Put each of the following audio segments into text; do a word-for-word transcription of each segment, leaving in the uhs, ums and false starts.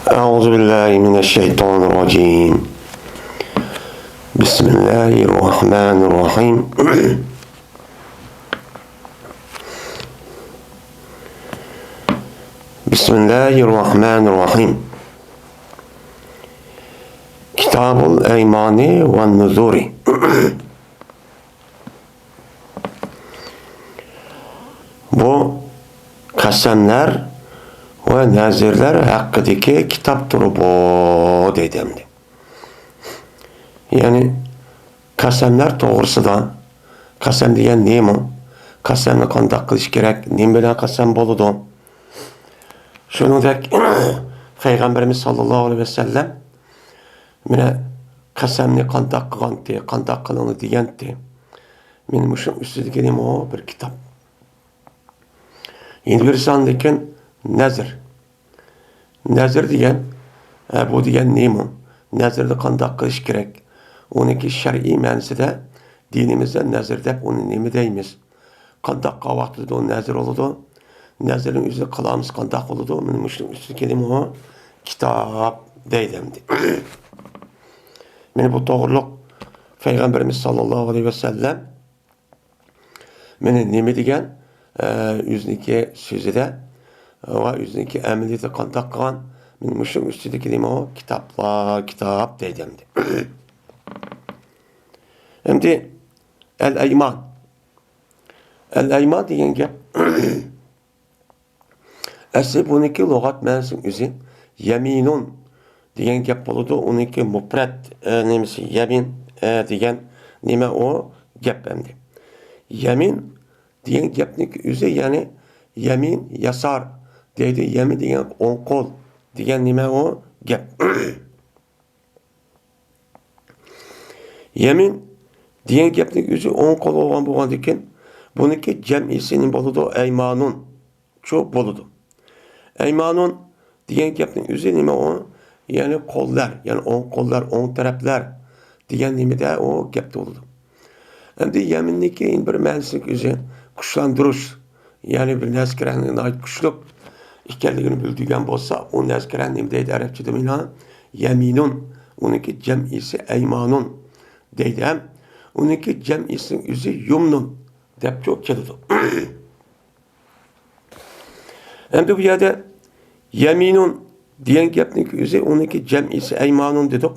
أعوذ بالله من الشيطان الرجيم. بسم الله الرحمن الرحيم. بسم الله الرحمن الرحيم. كتاب الأيمان والنذور. بۇ قەسەملەر ۋە نەزىرلەر ھەققىدىكى كىتابتۇر بۇ، دەيدۇ ئەمدى. يەنى قەسەملەر توغرىسىدا، قەسەم دېگەن نېمە؟ قەسەمنى قانداق قىلىش كېرەك؟ نېمە بىلەن قەسەم بولىدۇ؟ شۇنىڭدەك پەيغەمبىرىمىز ساللاللاھۇ ئەلەيھى ۋەسەللەم مانا قەسەمنى قانداق قىلغانتى، قانداق قىلىڭلار دېگەنتى. مانا مۇشۇ ئۈستىدىكى نېمە بىر كىتاب. يەنە بىرسى ئاندىن كېيىن نەزر. نەزر دېگەن، ھە، بۇ دېگەن نېمە؟ نەزرنى قانداق قىلىش كېرەك؟ ئۇنىڭكى شەرئىي مەنىسىدە دىنىمىزدە نەزر دەپ ئۇنى نېمە دەيمىز؟ قانداق ۋاقتىدا نەزر بولىدۇ؟ نەزرنىڭ ئۆزىنى قىلامىز قانداق بولىدۇ؟ مانا مۇشۇنىڭ ئۈستىدىكى نېمە؟ كىتاب دەيدۇ ئەمدى. مانا بۇ توغرۇلۇق پەيغەمبىرىمىز ساللاللاھۇ ئەلەيھى ۋەسەللەم مانا نېمە دېگەن، ئە، ئۆزىنىڭكى سۆزىدە ۋە ئۆزىنىڭكى ئەمەلىيىتىدە قانداق قىلغان، مانا مۇشۇنىڭ ئۈستىدىكى نېمە ئۇ؟ كىتابلار، كىتاب دەيدۇ ئەمدى. ئەمدى ئەل ئەيمان. ئەل ئەيمان دېگەن گەپ ئەسلى بۇنىڭكى لۇغەت مەنىسىنىڭ ئۆزى يەمىنۇن دېگەن گەپ بولىدۇ. ئۇنىڭكى مۇپرەت، ئە، نېمىسى يەمىن، ئە، دېگەن نېمە ئۇ گەپ ئەمدى. يەمىن دېگەن گەپنىڭكى ئۆزى، يەنى يەمىن ياسار دەيدۇ. يەمىن دېگەن ئوڭ قول دېگەن نېمە ئۇ گەپ. يەمىن دېگەن گەپنىڭ ئۆزى ئوڭ قول بولغان بولغاندىكىن، بۇنىڭكى جەمئىسى نېمە بولىدۇ؟ ئەيمانۇن چۇ بولىدۇ. ئەيمانۇن دېگەن گەپنىڭ ئۆزى نېمە ئۇ؟ يەنى قوللار، يەنى ئوڭ قوللار، ئوڭ تەرەپلەر دېگەن نېمىدە ئۇ گەپتە بولىدۇ. ئەمدى يەمىننىڭكى يەنە بىر مەنىسىنىڭ ئۆزى كۈچلەندۈرۈش، يەنى بىر نەرسە كېرەكنىڭ ناھايىتى كۈچلۈك ئىكەنلىكىنى بىلدۈرگەن بولسا، ئۇ نەرسە كېرەك نېمە دەيدۇ ئەرەبچىدە مانا؟ يەمىنۇن. ئۇنىڭكى جەمئىسى ئەيمانۇن دەيدۇ ھەم ئۇنىڭكى جەمئىسىنىڭ ئۆزى يۇمنۇن دەپچۇ كېلىدۇ. ئەمدى بۇ يەردە يەمىنۇن دېگەن گەپنىڭكى ئۆزى، ئۇنىڭكى جەمئىسى ئەيمانۇن دېدۇق.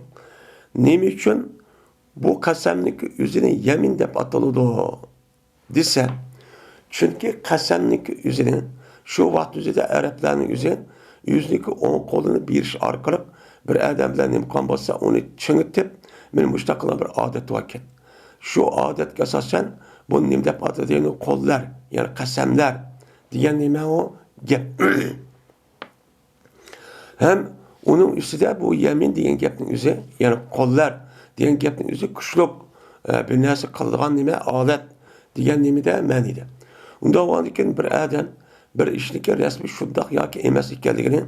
نېمە ئۈچۈن بۇ قەسەمنىڭكى ئۆزىنى يەمىن دەپ ئاتىلىدۇ دېسە، چۈنكى قەسەمنىڭكى ئۆزىنى شۇ ۋاقىت ئۆزىدە ئەرەبلەرنىڭ ئۆزى ئۆزىنىڭكى ئوڭ قولىنى بېرىش ئارقىلىق بىر ئادەم بىلەن نېمە قىلغان بولسا، ئۇنى چىڭىتىپ، مانا مۇشۇنداق قىلغان بىر ئادەت باركەن. شۇ ئادەتكە ئاساسەن بۇنى نېمە دەپ ئاتىدۇ؟ قوللار، يەنى قەسەملەر دېگەن نېمە ئۇ گەپ. ھەم ئۇنىڭ ئۈستىدە بۇ يەمىن دېگەن گەپنىڭ ئۆزى، يەنى قوللار دېگەن گەپنىڭ ئۆزى كۈچلۈك، ئە، بىر نەرسە قىلىدىغان نېمە، ئالەت دېگەن نېمىدە مەنىدە. ئۇنداق بولغاندىكىن بىر ئادەم بىر ئىشنىڭكى رەسمىي شۇنداق ياكى ئەمەس ئىكەنلىكىنى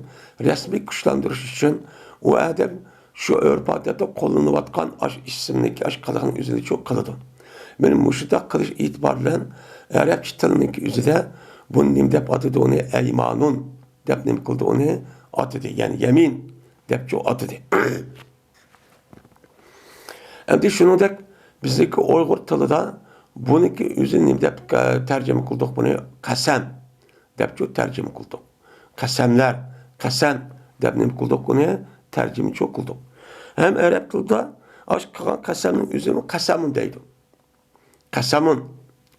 رەسمىي كۈچلەندۈرۈش ئۈچۈن ئۇ ئادەم شۇ ئۆرپ-ئادەتتە قوللىنىلىۋاتقان ئاش ئىسىمنىڭكى ئاش قىلغان ئۆزىنى چوق قىلىدۇ. مانا مۇشۇنداق قىلىش ئېتىبارى بىلەن ئەرەبچە تىلنىڭكى ئۆزىدە بۇنى نېمە دەپ ئاتىدۇ؟ ئۇنى ئەيمانۇن دەپ نېمە قىلدى؟ ئۇنى ئاتىدى، يەنى يەمىن دەپچۇ ئاتىدى. ئەمدى شۇنىڭدەك بىزنىڭكى ئۇيغۇر تىلىدا بۇنىڭكى ئۆزىنى نېمە دەپ، ئە، تەرجىمە قىلدۇق؟ بۇنى قەسەم دەپچۇ تەرجىمە قىلدۇق. قەسەملەر، قەسەم دەپ نېمە قىلدۇق؟ بۇنى تەرجىمىچۇ قىلدۇق. ھەم ئەرەب تىلىدا ئاش قىلغان قەسەمنىڭ ئۆزىنى قەسەمۇن دەيدۇ. قەسەمۇن،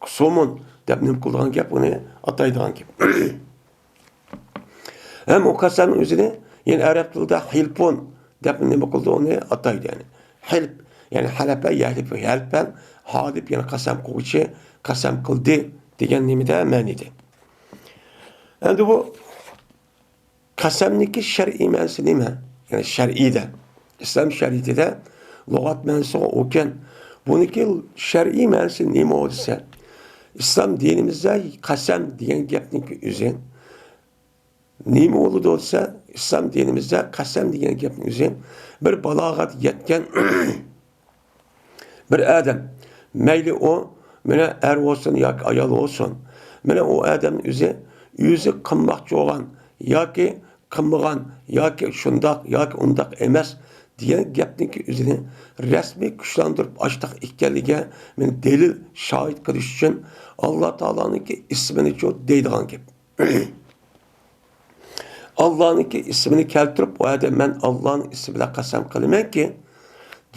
قۇسۇمۇن دەپ نېمە قىلىدىغان گەپ، ئۇنى ئاتايدىغان گەپ. ھەم ئۇ قەسەمنىڭ ئۆزىنى يەنە ئەرەب تىلىدا ھىلپۇن دەپ نېمە قىلىدۇ، ئۇنى ئاتايدۇ. يەنى ھىلپ، يەنى ھەلەپە، يەھلىپۇ، ھەلپەن، ھالىپ، يەنى قەسەم قىلغۇچى، قەسەم قىلدى دېگەن نېمىدە مەنىدە. ئەمدى بۇ قەسەمنىڭكى شەرئىي مەنىسى نېمە؟ يەنى شەرئىيدە، ئىسلام شەرىئىتىدە لۇغەت مەنىسىغا ئوكەن. بۇنىڭكى شەرئىي مەنىسى نېمە دېسە، ئىسلام دىنىمىزدە قەسەم دېگەن گەپنىڭكى ئۆزى نېمە بولىدۇ دېسە، ئىسلام دىنىمىزدە قەسەم دېگەن گەپنىڭ ئۆزى بىر بالاغەت يەتكەن بىر ئادەم، مەيلى ئۇ مانا ئەر بولسۇن ياكى ئايال بولسۇن، مانا ئۇ ئادەمنىڭ ئۆزى، ئۆزى قىلماقچى بولغان ياكى قىلمىغان ياكى شۇنداق ياكى ئۇنداق ئەمەس دېگەن گەپنىڭكى ئۆزىنى رەسمىي كۈچلەندۈرۈپ ئاشتاق ئىكەنلىكىگە مېنى دەلىل شاھىت قىلىش ئۈچۈن ئاللا تائالانىڭكى ئىسمىنىچۇ دەيدىغان گەپ. ئاللانىڭكى ئىسمىنى كەلتۈرۈپ، ئۇ يەردە مەن ئاللانىڭ ئىسمى بىلەن قەسەم قىلىمەنكى،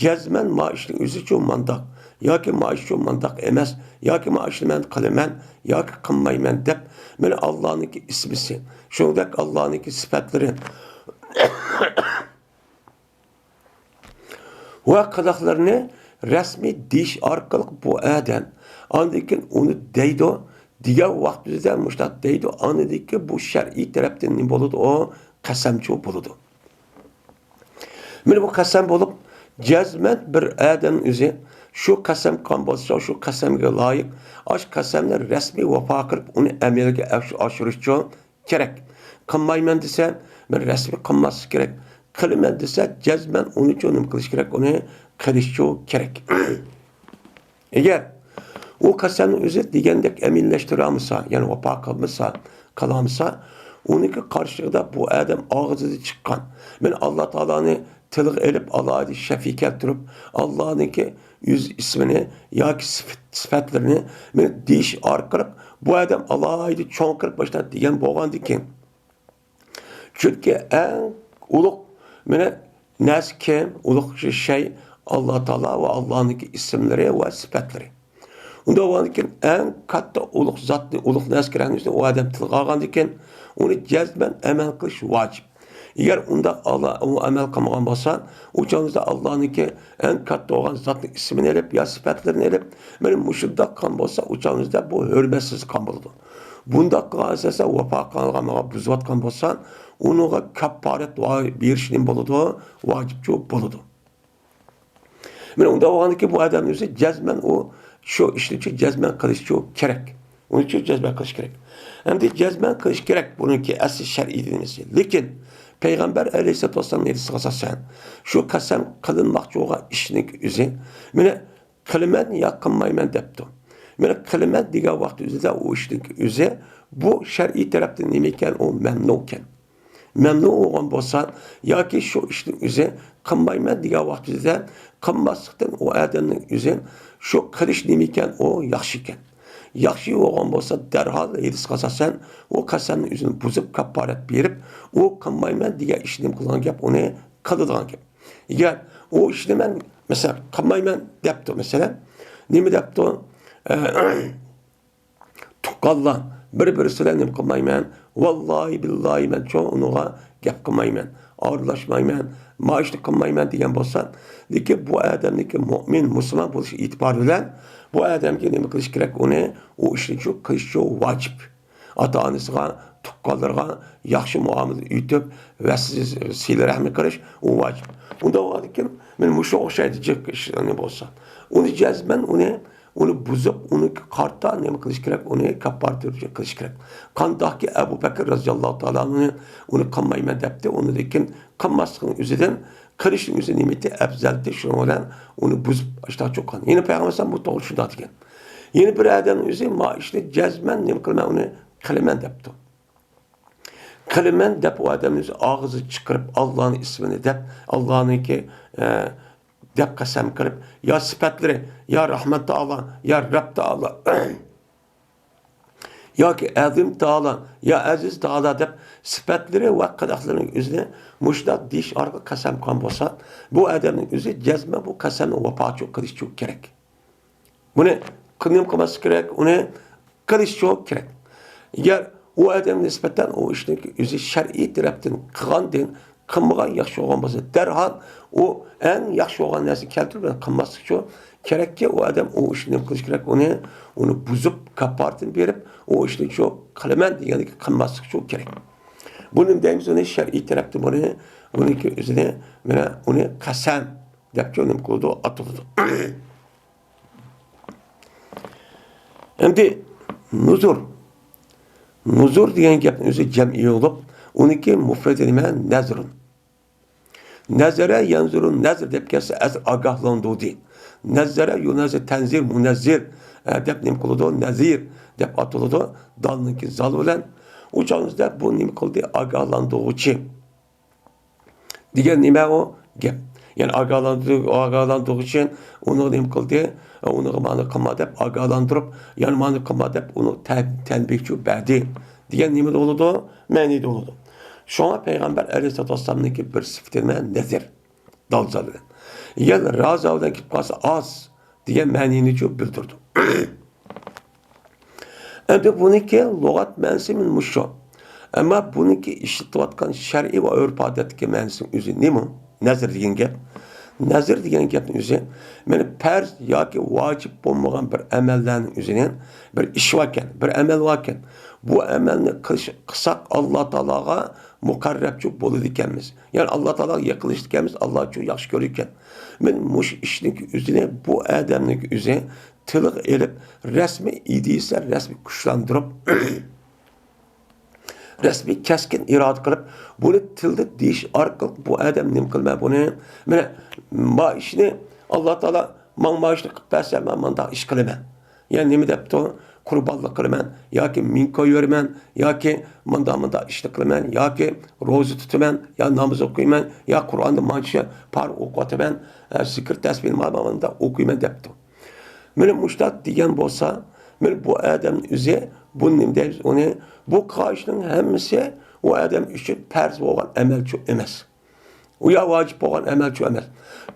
جەزمەن ما ئىشنىڭ ئۆزىچۇ مانداق، ياكى ما ئىشچۇ مانداق ئەمەس، ياكى ما ئىشنى مەن قىلىمەن، ياكى قىلمايمەن دەپ، مانا ئاللانىڭكى ئىسمىسى، شۇنىڭدەك ئاللانىڭكى سۈپەتلىرى ۋە قىلىقلىرىنى رەسمىي دېيىش ئارقىلىق بۇ ئادەم ئاندىن كېيىن ئۇنى دەيدۇ، دېگەن ۋاقتىدا مۇشۇنداق دەيدۇ، ئاندىن كېيىن بۇ شەرئىي تەرەپتىن نېمە بولىدۇ؟ ئۇ قەسەمچۇ بولىدۇ. مانا بۇ قەسەم بولۇپ، جەزمەن بىر ئادەم ئۆزى شۇ قەسەم قىلغان بولسا، شۇ قەسەمگە لايىق، ئاشۇ قەسەمنى رەسمىي ۋاپا قىلىپ، ئۇنى ئەمەلگە ئاش-، ئاشۇرۇشچۇ كېرەك. قىلمايمەن دېسە، مەن رەسمىي قىلماسلىق كېرەك. قىلىمەن دېسە، جەزمەن ئۇنىچۇ نېمە قىلىش كېرەك؟ ئۇنى قىلىشچۇ كېرەك. ئەگەر ئۇ قەسەمنى ئۆزى دېگەندەك ئەمەلىيلەشتۈرەلمىسە، يەنى ۋاپا قىلمىسا، قىلالمىسا، ئۇنىڭكى قارشىلىقىدا بۇ ئادەم ئاغزىدا چىققان، مەن ئاللا تائالانى تىلغا ئېلىپ، ئالاھىدە شەرئىي كەلتۈرۈپ، ئاللانىڭكى يۈز ئىسمىنى ياكى سۈپەت-، سۈپەتلىرىنى مەن دېيىش ئارقىلىق، بۇ ئادەم ئالاھىدە چوڭقۇرۇپ باشلاپ دېگەن بولغاندىكىن، چۈنكى ئەڭ ئۇلۇغ، مانا، نەرسە كىم؟ ئۇلۇغ شەي ئاللا تائالا ۋە ئاللانىڭكى ئىسىملىرى ۋە سۈپەتلىرى. ئۇنداق بولغاندىكىن، ئەڭ كاتتا ئۇلۇغ زاتنى، ئۇلۇغ نەرسە كېرەكلىكنى ئۇ ئادەم تىلغا ئالغاندىكىن، ئۇنى جەزمەن ئەمەل قىلىش ۋاجىپ. ئەگەر ئۇنداق ئالا-، ئۇ ئەمەل قىلمىغان بولسا، ئۇ چاغدا ئاللانىڭكى ئەڭ كاتتا بولغان زاتنىڭ ئىسمىنى ئېلىپ يا سۈپەتلىرىنى ئېلىپ، مانا مۇشۇنداق قىلغان بولسا، ئۇ چاغدا بۇ ھۆرمەتسىزلىك قىلغان بولىدۇ. بۇنداق قىلغان ئەساسەن ۋاپا قىلغانغا بۇزۇۋاتقان بولسا، ئۇنىڭغا كاپپارەت ۋا-، بېرىش نېمە بولىدۇ؟ ۋاجىپچۇ بولىدۇ. مانا ئۇنداق بولغاندىكىن بۇ ئادەمنىڭ ئۆزى جەزمەن ئۇ شۇ ئىشنىچۇ جەزمەن قىلىشچۇ كېرەك. ئۇنىچۇ جەزمەن قىلىش كېرەك. ئەمدى جەزمەن قىلىش كېرەك، بۇنىڭكى ئەسلى شەرئىي نېمىسى. لېكىن پەيغەمبەر ئەلەيھىسسالاتۇ ۋەسسالامنىڭ ھەدىسىگە ئاساسەن، شۇ قەسەم قىلىنماقچى بولغان ئىشنىڭكى ئۆزى، مانا، قىلىمەن يا قىلمايمەن دەپتۇ. مانا قىلىمەن دېگەن ۋاقىت ئۆزىدە ئۇ ئىشنىڭكى ئۆزى بۇ شەرئىي تەرەپتىن نېمە ئىكەن؟ ئۇ مەمنۇ ئىكەن. مەمنۇ بولغان بولسا ياكى شۇ ئىشنىڭ ئۆزى قىلمايمەن دېگەن ۋاقىت ئۆزىدە قىلماسلىقتىن ئۇ ئادەمنىڭ ئۆزى شۇ قىلىش نېمە ئىكەن؟ ئۇ ياخشى ئىكەن. ياخشى بولغان بولسا دەرھال ھەدىسكە ئاساسەن ئۇ قەسەمنى ئۆزىنى بۇزۇپ كاپپارەت بېرىپ ئۇ قىلمايمەن دېگەن ئىشنى نېمە قىلىدىغان گەپ؟ ئۇنى قىلىدىغان گەپ. ئەگەر ئۇ ئىشنى مەن، مەسىلەن، قىلمايمەن دەپتۇ، مەسىلەن، نېمە دەپتۇ؟ ئە، تۇغقانلار بىر-بىرسى بىلەن نېمە قىلمايمەن، ۋاللاھى بىللاھى مەنچۇ ئۇنىڭغا گەپ قىلمايمەن، ئارىلاشمايمەن، ما ئىشنى قىلمايمەن دېگەن بولسا، لېكىن بۇ ئادەمنىڭكى مۆمىن، مۇسۇلمان بولۇش ئېتىبارى بىلەن بۇ ئادەمگە نېمە قىلىش كېرەك؟ ئۇنى، ئۇ ئىشنى شۇ قىلىشچۇ ۋاجىپ. ئاتا-ئانىسىغا، تۇغقانلىرىغا ياخشى مۇئامىلە ئېتىپ، ۋە سىلە رەھمى قىلىش ئۇ ۋاجىپ. ئۇنداق بولغاندىكىن، مانا مۇشۇ ئوخشايدۇ جىق ئىشلارنى بولسا. ئۇنى جەزمەن ئۇنى، ئۇنى بۇزۇپ، ئۇنى قارتا نېمە قىلىش كېرەك؟ ئۇنى كاپپارەت قىلىش كېرەك. قانداقكى ئەبۇ بەكرى رەزىياللاھۇ تائالا ئەنھۇ ئۇنى قىلمايمەن دەپتۇ. ئۇنىڭدىن كېيىن قىلماسلىقنىڭ ئۆزىدىن قىلىشنىڭ ئۆزى نېمىتى ئەپزەلتى، شۇنىڭ بىلەن ئۇنى بۇزۇپ ئاشتاق چوققان. يەنە پەيغەمبەر ئەلەيھىسسالام بۇ توغرا شۇنداق دېگەن. يەنە بىر ئادەمنىڭ ئۆزى ما ئىشنى جەزمەن نېمە قىلىمەن، ئۇنى قىلىمەن دەپتۇ. قىلىمەن دەپ ئۇ ئادەمنىڭ ئۆزى ئاغزى چىقىرىپ ئاللانىڭ ئىسمىنى دەپ، ئاللانىڭكى، ئە، دەپ قەسەم قىلىپ، يا سۈپەتلىرى، يا رەھمەن تائالا، يا رەب تائالا، ياكى ئەزىم تائالا، يا ئەزىز تائالا دەپ سۈپەتلىرى ۋە قىلىقلىرىنىڭ ئۆزىنى مۇشۇنداق دېيىش ئارقىلىق قەسەم قىلغان بولسا، بۇ ئادەمنىڭ ئۆزى جەزمەن بۇ قەسەمنى ۋاپاچۇ قىلىشچۇ كېرەك. بۇنى نېمە قىلماسلىق كېرەك؟ ئۇنى قىلىشچۇ كېرەك. ئەگەر ئۇ ئادەمگە نىسبەتەن ئۇ ئىشنى ئۆزى شەرئىي تەرەپتىن قىلغاندىن قىلمىغان ياخشى بولغان بولسا، دەرھال ئۇ ئەڭ ياخشى بولغان نەرسىنى كەلتۈرۈپ، يەنە قىلماسلىقچۇ كېرەككى، ئۇ ئادەم ئۇ ئىشنى نېمە قىلىشى كېرەك؟ ئۇنى، ئۇنى بۇزۇپ، كاپپارىتىنى بېرىپ، ئۇ ئىشنى شۇ قىلىمەن دېگەندىكى قىلماسلىقچۇ كېرەك. بۇنى نېمە دەيمىز؟ ئۇنى شەرئىي تەرەپتىن بۇنى، بۇنىڭكى ئۆزىنى، مانا، ئۇنى قەسەم دەپچۇ نېمە قىلىدۇ؟ ئاتىلىدۇ. ئەمدى نۇزۇر. نۇزۇر دېگەن گەپنىڭ ئۆزى جەمئىي بولۇپ، ئۇنىڭكى مۇفرىدى نېمە؟ نەزرۇن. نەزەرە يەنزۇرۇ نەزر دەپ كەلسە، ئەزىر ئاگاھلاندۇردى. نەزەرە يۇنەززىر تەنزىر مۇنەززىر، ئە، دەپ نېمە قىلىدۇ؟ نەزىر دەپ ئاتىلىدۇ. دالنىڭكى زال بىلەن. ئۇ چاغىمىزدا بۇ نېمە قىلدى؟ ئاگاھلاندۇرغۇچى. دېگەن نېمە ئۇ؟ گەپ. يەنى ئاگاھلاندۇر-، ئاگاھلاندۇرغۇچى ئۇنى نېمە قىلدى؟ ئۇنىڭغا مانا قىلما دەپ ئاگاھلاندۇرۇپ، يەنە مانا قىلما دەپ ئۇنى تە-، تەنبىھچۇ بەردى دېگەن نېمىدە بولىدۇ؟ مەنىدە بولىدۇ. شۇڭا پەيغەمبەر ئەلەيھىسسالاتۇ ۋەسسالامنىڭكى بىر سۈپىتى نېمە؟ نەزىر. دالجا بىلەن. يەنى رازا بىلەن كېلىپ قالسا ئاز دېگەن مەنىنىچۇ بىلدۈرىدۇ. ئەمدى بۇنىڭكى لۇغەت مەنىسى مۇشۇ. ئەمما بۇنىڭكى ئىشلىتىۋاتقان شەرئىي ۋە ئۆرپ-ئادەتتىكى مەنىسىنىڭ ئۆزى نېمە؟ نەزىر دېگەن گەپ. نەزىر دېگەن گەپنىڭ ئۆزى، مانا پەرز ياكى ۋاجىپ بولمىغان بىر ئەمەللەرنىڭ ئۆزىنى، بىر ئىش باركەن، بىر ئەمەل باركەن. بۇ ئەمەلنى قىلىش، قىلساق، ئاللا تائالاغا مۇقەررەبچۇ بولىدىكەنمىز. يەنى ئاللا تائالاغا يېقىنلىشىدىكەنمىز، ئاللا چۇ ياخشى كۆرىدىكەن. مانا مۇشۇ ئىشنىڭكى ئۆزىنى، بۇ ئادەمنىڭكى ئۆزى تىلغا ئېلىپ، رەسمىي ئىدىيىسى، رەسمىي كۈچلەندۈرۈپ، رەسمىي كەسكىن ئىرادە قىلىپ، بۇنى تىلدا دېيىش ئارقىلىق بۇ ئادەم نېمە قىلىمەن بۇنى؟ مانا، ما ئىشنى ئاللا تائالا ماڭا ما ئىشنى قىلىپ بەرسە، مەن مۇنداق ئىش قىلىمەن. يا نېمە دەپتۇ؟ قۇربانلىق قىلىمەن، ياكى مىڭ كوي يۈرىمەن، ياكى مۇنداق، مۇنداق ئىشنى قىلىمەن، ياكى روزا تۇتىمەن، يا ناماز ئوقۇيمەن، يا قۇرئاننى مانچە پار ئوقۇۋاتىمەن، ئە، زىكىر تەسبىھنى مانا مۇنداق ئوقۇيمەن دەپتۇ. مانا مۇشۇنداق دېگەن بولسا، مانا بۇ ئادەم ئۆزى، بۇ نېمە دەيمىز ئۇنى؟ بۇ قىلغان ئىشنىڭ ھەممىسى ئۇ ئادەم ئۈچۈن پەرز بولغان ئەمەلچۇ ئەمەس. ئۇ يا ۋاجىپ بولغان ئەمەلچۇ ئەمەس.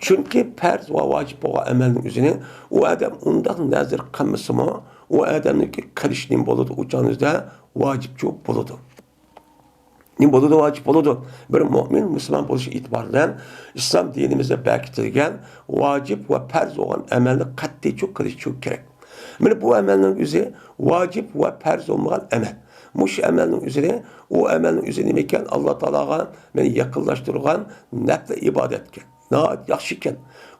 چۈنكى پەرز ۋە ۋاجىپ بولغان ئەمەلنىڭ ئۆزىنى ئۇ ئادەم ئۇنداق نەزىر قىلمىسىمۇ، ئۇ ئادەمنىڭكى قىلىشى نېمە بولىدۇ؟ ئۇ چاغنىڭ ئۆزىدە ۋاجىپچۇ بولىدۇ. نېمە بولىدۇ؟ ۋاجىپ بولىدۇ. بىر مۆمىن مۇسۇلمان بولۇش ئېتىبارى بىلەن ئىسلام دىنىمىزدا بەكىتىلگەن ۋاجىپ ۋە پەرز بولغان ئەمەلنى قەتئىيچۇ قىلىشچۇ كېرەك. مانا بۇ ئەمەلنىڭ ئۆزى ۋاجىپ ۋە پەرز بولمىغان ئەمەل. مۇشۇ ئەمەلنىڭ ئۆزىنى، ئۇ ئەمەلنىڭ ئۆزى نېمە ئىكەن؟ ئاللا تائالاغا مېنى يېقىنلاشتۇرغان نەپلى ئىبادەتكەن. ناھايىتى ياخشى ئىكەن.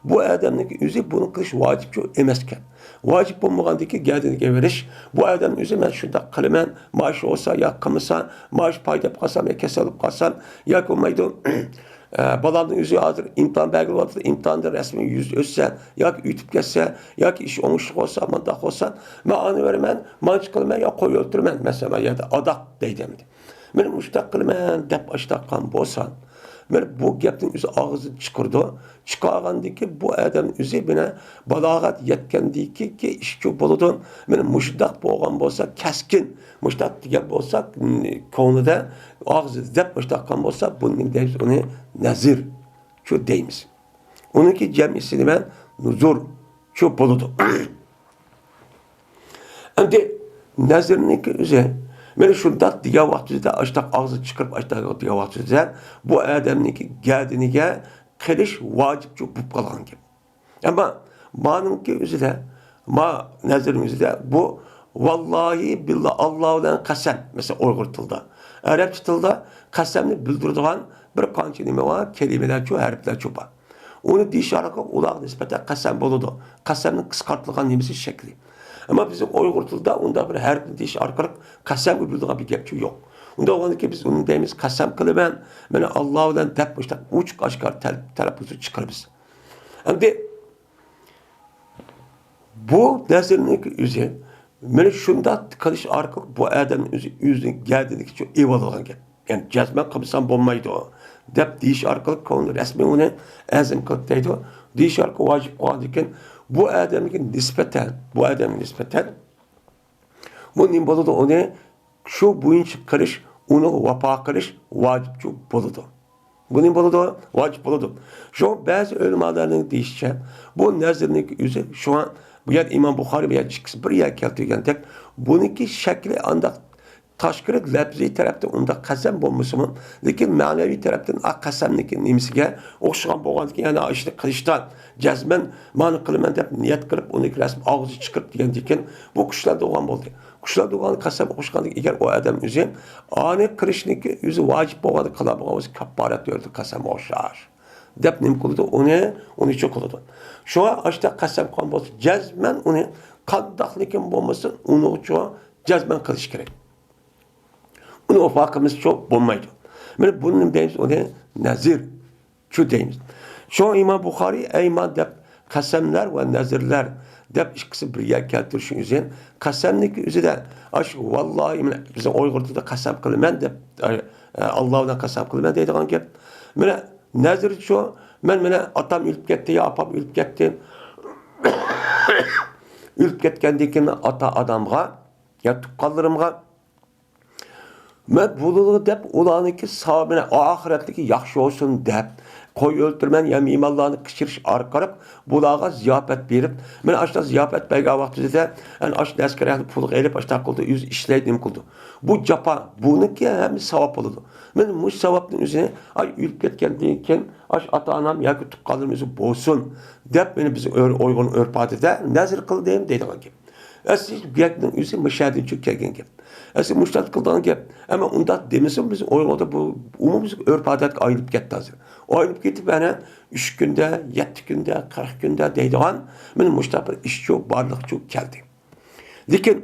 بۇ ئادەمنىڭكى ئۆزى بۇنى قىلىش ۋاجىپچۇ ئېمەسكەن. ۋاجىپ بولمىغاندىكى گەدىنىگە بېرىش، بۇ ئادەمنىڭ ئۆزى مەن شۇنداق قىلىمەن، مائاش بولسا يا قىلمىسا، مائاش پايدا بولۇپ قالسام يا كېسەل بولۇپ قالسام، ياكى بولمايدۇ، ئە، بالامنىڭ ئۆزى ھازىر ئىمتىھان بەرگىلى ئىمتىھاندىن رەسمىي يۈز ئۆتسە ياكى ئۆتۈپ كەتسە ياكى ئىش ئوڭۇشلۇق بولسا، مۇنداق بولسا، مەن ئانى بېرىمەن، مانچە قىلىمەن يا قوي ئۆلتۈرىمەن، مەسىلەن، يا ئاداق دەيدۇ ئەمدى. مەن مۇشۇنداق قىلىمەن دەپ ئاشتاققان بولسا، مەن بۇ گەپنى ئۆزى ئاغزىدىن چىقىرىدۇ. چىقارغاندىكى بۇ ئادەم ئۆزى مانا بالاغەت يەتكەندىكى ئىشچۇ بولىدۇ. مەن مۇشۇنداق بولغان بولسا، كەسكىن مۇشۇنداق دېگەن بولسا، كۆڭلىدە، ئاغزىدا دەپ مۇشۇنداق قىلغان بولسا، بۇنى نېمە دەيمىز؟ ئۇنى نەزىرچۇ دەيمىز. ئۇنىڭكى جەمئىسى نېمە؟ نۇزۇرچۇ بولىدۇ. ئەمدى نەزىرنىڭكى ئۆزى، مانا شۇنداق دېگەن ۋاقتىدا، ئاشتاق ئاغزىنى چىقىرىپ، ئاشتاق دېگەن ۋاقتىدا، بۇ ئادەمنىڭكى گەدىنىگە قىلىش ۋاجىپچۇ بولۇپ قالغان گەپ. ئەمما مانىڭكى ئۆزىدە، ما نەزىرنىڭ ئۆزىدە بۇ ۋاللاھى بىللا، ئاللا بىلەن قەسەم، مەسىلەن، ئۇيغۇر تىلىدا، ئەرەبچە تىلدا قەسەمنى بىلدۈرىدىغان بىر قانچە نېمە بار، كەلىمىلەرچۇ، ھەرپلەرچۇ بار. ئۇنى دېيىش ئارقىلىق ئۇلارغا نىسبەتەن قەسەم بولىدۇ. قەسەمنىڭ قىسقارتىلغان نېمىسى، شەكلى. ئەمما بىزنىڭ ئۇيغۇر تىلىدا ئۇنداق بىر ھەرپنى دېيىش ئارقىلىق قەسەمگە بىلىدىغان بىر گەپچۇ يوق. ئۇنداق بولغاندىكىن بىز ئۇنى دەيمىز، قەسەم قىلىمەن، مانا ئاللا بىلەن دەپ مۇشۇنداق ئوچۇق ئاشكارا تەل-، تەلەپپۇزنى چىقىرىمىز. ئەمدى بۇ نەزىرنىڭ ئۆزى، مانا شۇنداق قىلىش ئارقىلىق بۇ ئادەمنىڭ ئۆزى ئۆزىنىڭ گەدىنىگىچۇ ئېلىۋالغان گەپ. يەنى جەزمەن قىلمىسام بولمايدۇ دەپ دېيىش ئارقىلىق كۆڭلى رەسمىي ئۇنى ئەزم قىلىپ دەيدۇ. دېيىش ئارقىلىق ۋاجىپ قىلغاندىكىن بۇ ئادەمگە نىسبەتەن، بۇ ئادەمگە نىسبەتەن بۇ نېمە بولىدۇ؟ ئۇنى شۇ بويىچە قىلىش، ئۇنىڭغا ۋاپا قىلىش ۋاجىپچۇ بولىدۇ. بۇ نېمە بولىدۇ؟ ۋاجىپ بولىدۇ. شۇڭا بەزى ئۆلىمالارنىڭ دېيىشىچە، بۇ نەزىرنىڭ ئۆزى، شۇڭا بۇ يەردە ئىمام بۇخارىي بۇ يەردە ئىككىسى بىر يەرگە كەلتۈرگەندەك، بۇنىڭكى شەكلى ئانداق تاشقىرى لەپزىي تەرەپتىن ئۇنداق قەسەم بولمىسىمۇ، لېكىن مەنىۋى تەرەپتىن ئا قەسەمنىڭكى نېمىسىگە ئوخشىغان بولغاندىكىن، يەنى ئىشنى قىلىشتا جەزمەن مانا قىلىمەن دەپ نىيەت قىلىپ، ئۇنى رەسمىي ئاغزى چىقىرىپ دېگەندىكىن، بۇ كۈچلەندۈرگەن بولدى. كۈچلەندۈرگەن قەسەم ئوخشىغاندىكىن، ئەگەر ئۇ ئادەم ئۆزى ئانى قىلىشنىڭكى ئۆزى ۋاجىپ بولغاندا قىلالمىغان بولسا، كاپپارەت بېرىدۇ، قەسەم ئوخشاش دەپ نېمە قىلىدۇ؟ ئۇنى، ئۇنى چوقۇلىدۇ. شۇڭا ئاشتا قەسەم قىلغان بولسا، جەزمەن ئۇنى قانداقلىكىن بولمىسۇن، ئۇنىڭچۇ جەزمەن قىلىش كېرەك. ئۇنى ۋاپا قىلمىسىچۇ بولمايدۇ. مانا بۇنى نېمە دەيمىز؟ ئۇنى نەزىرچۇ دەيمىز. شۇڭا ئىمام بۇخارىي ئەيمان دەپ قەسەملەر ۋە نەزىرلەر دەپ ئىككىسى بىر يەرگە كەلتۈرۈشنىڭ ئۆزى، قەسەمنىڭكى ئۆزىدە، ئاش، ۋاللاھى، مانا بىزنىڭ ئۇيغۇر تىلىدا قەسەم قىلىمەن دەپ، ئە، ئە، ئاللا بىلەن قەسەم قىلىمەن دەيدىغان گەپ. مانا نەزىرچۇ، مەن مانا ئاتام ئۆلۈپ كەتتى يا ئاپام ئۆلۈپ كەتتى. ئۆلۈپ كەتكەندىن كېيىن ئاتا-ئانامغا يا تۇغقانلىرىمغا مەن بۇلىلىغا دەپ ئۇلارنىڭكى ساۋابىنى، ئاخىرەتلىكى ياخشى بولسۇن دەپ، قوي ئۆلتۈرىمەن يا مېھمانلارنى قىچىرىش ئارقىلىق بۇلارغا زىياپەت بېرىپ، مانا ئاشۇنداق زىياپەت بەرگەن ۋاقتىدا ئەنە ئاشۇ نەرسە-كېرەكنى پۇلغا ئېلىپ، ئاشۇنداق قىلىدۇ، ئۆزى ئىشلەيدۇ، نېمە قىلىدۇ. بۇ جاپا، بۇنىڭكى ھەممە ساۋاب بولىدۇ. مانا مۇشۇ ساۋابنىڭ ئۆزىنى، ئاي، ئۆلۈپ كەتكەندىن كېيىن ئاشۇ ئاتا-ئانام ياكى تۇغقانلىرىم ئۆزى بولسۇن دەپ، مانا بىز ئۇيغۇرنىڭ ئۆرپ-ئادىتىدە نەزىر قىلدىم دەيدىغان گەپ. ئەسلى گەپنىڭ ئۆزى مۇشۇ يەردىن چۈشۈپ كەلگەن گەپ. ئەسلى مۇشۇنداق قىلىدىغان گەپ. ئەمما ئۇنداق دېمىسىمۇ بىز ئۇيغۇردا بۇ ئومۇميۈزلۈك ئۆرپ-ئادەتكە ئايلىنىپ كەتتى ھازىر. ئايلىنىپ كېتىپ، يەنە ئۈچ كۈندە، يەتتە كۈندە، قىرىق كۈندە دەيدىغان مانا مۇشۇنداق بىر ئىشچۇ، بارلىقچۇ كەلدى. لېكىن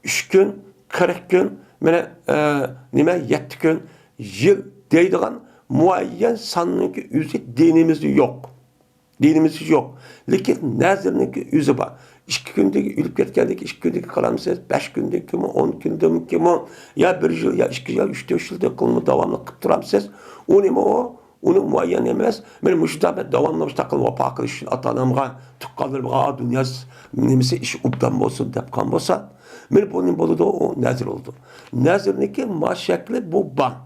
ئۈچ كۈن، قىرىق كۈن، مانا، ئە، نېمە، يەتتە كۈن، يىل دەيدىغان مۇئەييەن ساننىڭكى ئۆزى دىنىمىزدە يوق. دىنىمىزدا يوق. لېكىن نەزىرنىڭكى ئۆزى بار. ئىككى كۈندىن كېيىن ئۆلۈپ كەتكەندىن كېيىن ئىككى كۈندىن كېيىن قىلامسىز، بەش كۈندىن كېيىنمۇ، ئون كۈندىن كېيىنمۇ، يا بىر يىل، يا ئىككى يىل، يا ئۈچ، تۆت يىلدىن كېيىنمۇ داۋاملىق قىلىپ تۇرامسىز. ئۇ نېمە ئۇ؟ ئۇنىڭ مۇئەييەن ئەمەس. مانا مۇشۇنداق مەن داۋاملىق مۇشۇنداق قىلىپ ۋاپا قىلىش ئۈچۈن ئاتا-ئانامغا، تۇغقانلىرىمغا، دۇنيا نېمىسى ئىش ئوبدان بولسۇن دەپ قىلغان بولسا، مانا بۇ نېمە بولىدۇ؟ ئۇ نەزىر بولىدۇ. نەزىرنىڭكى ما شەكلى بۇ بار.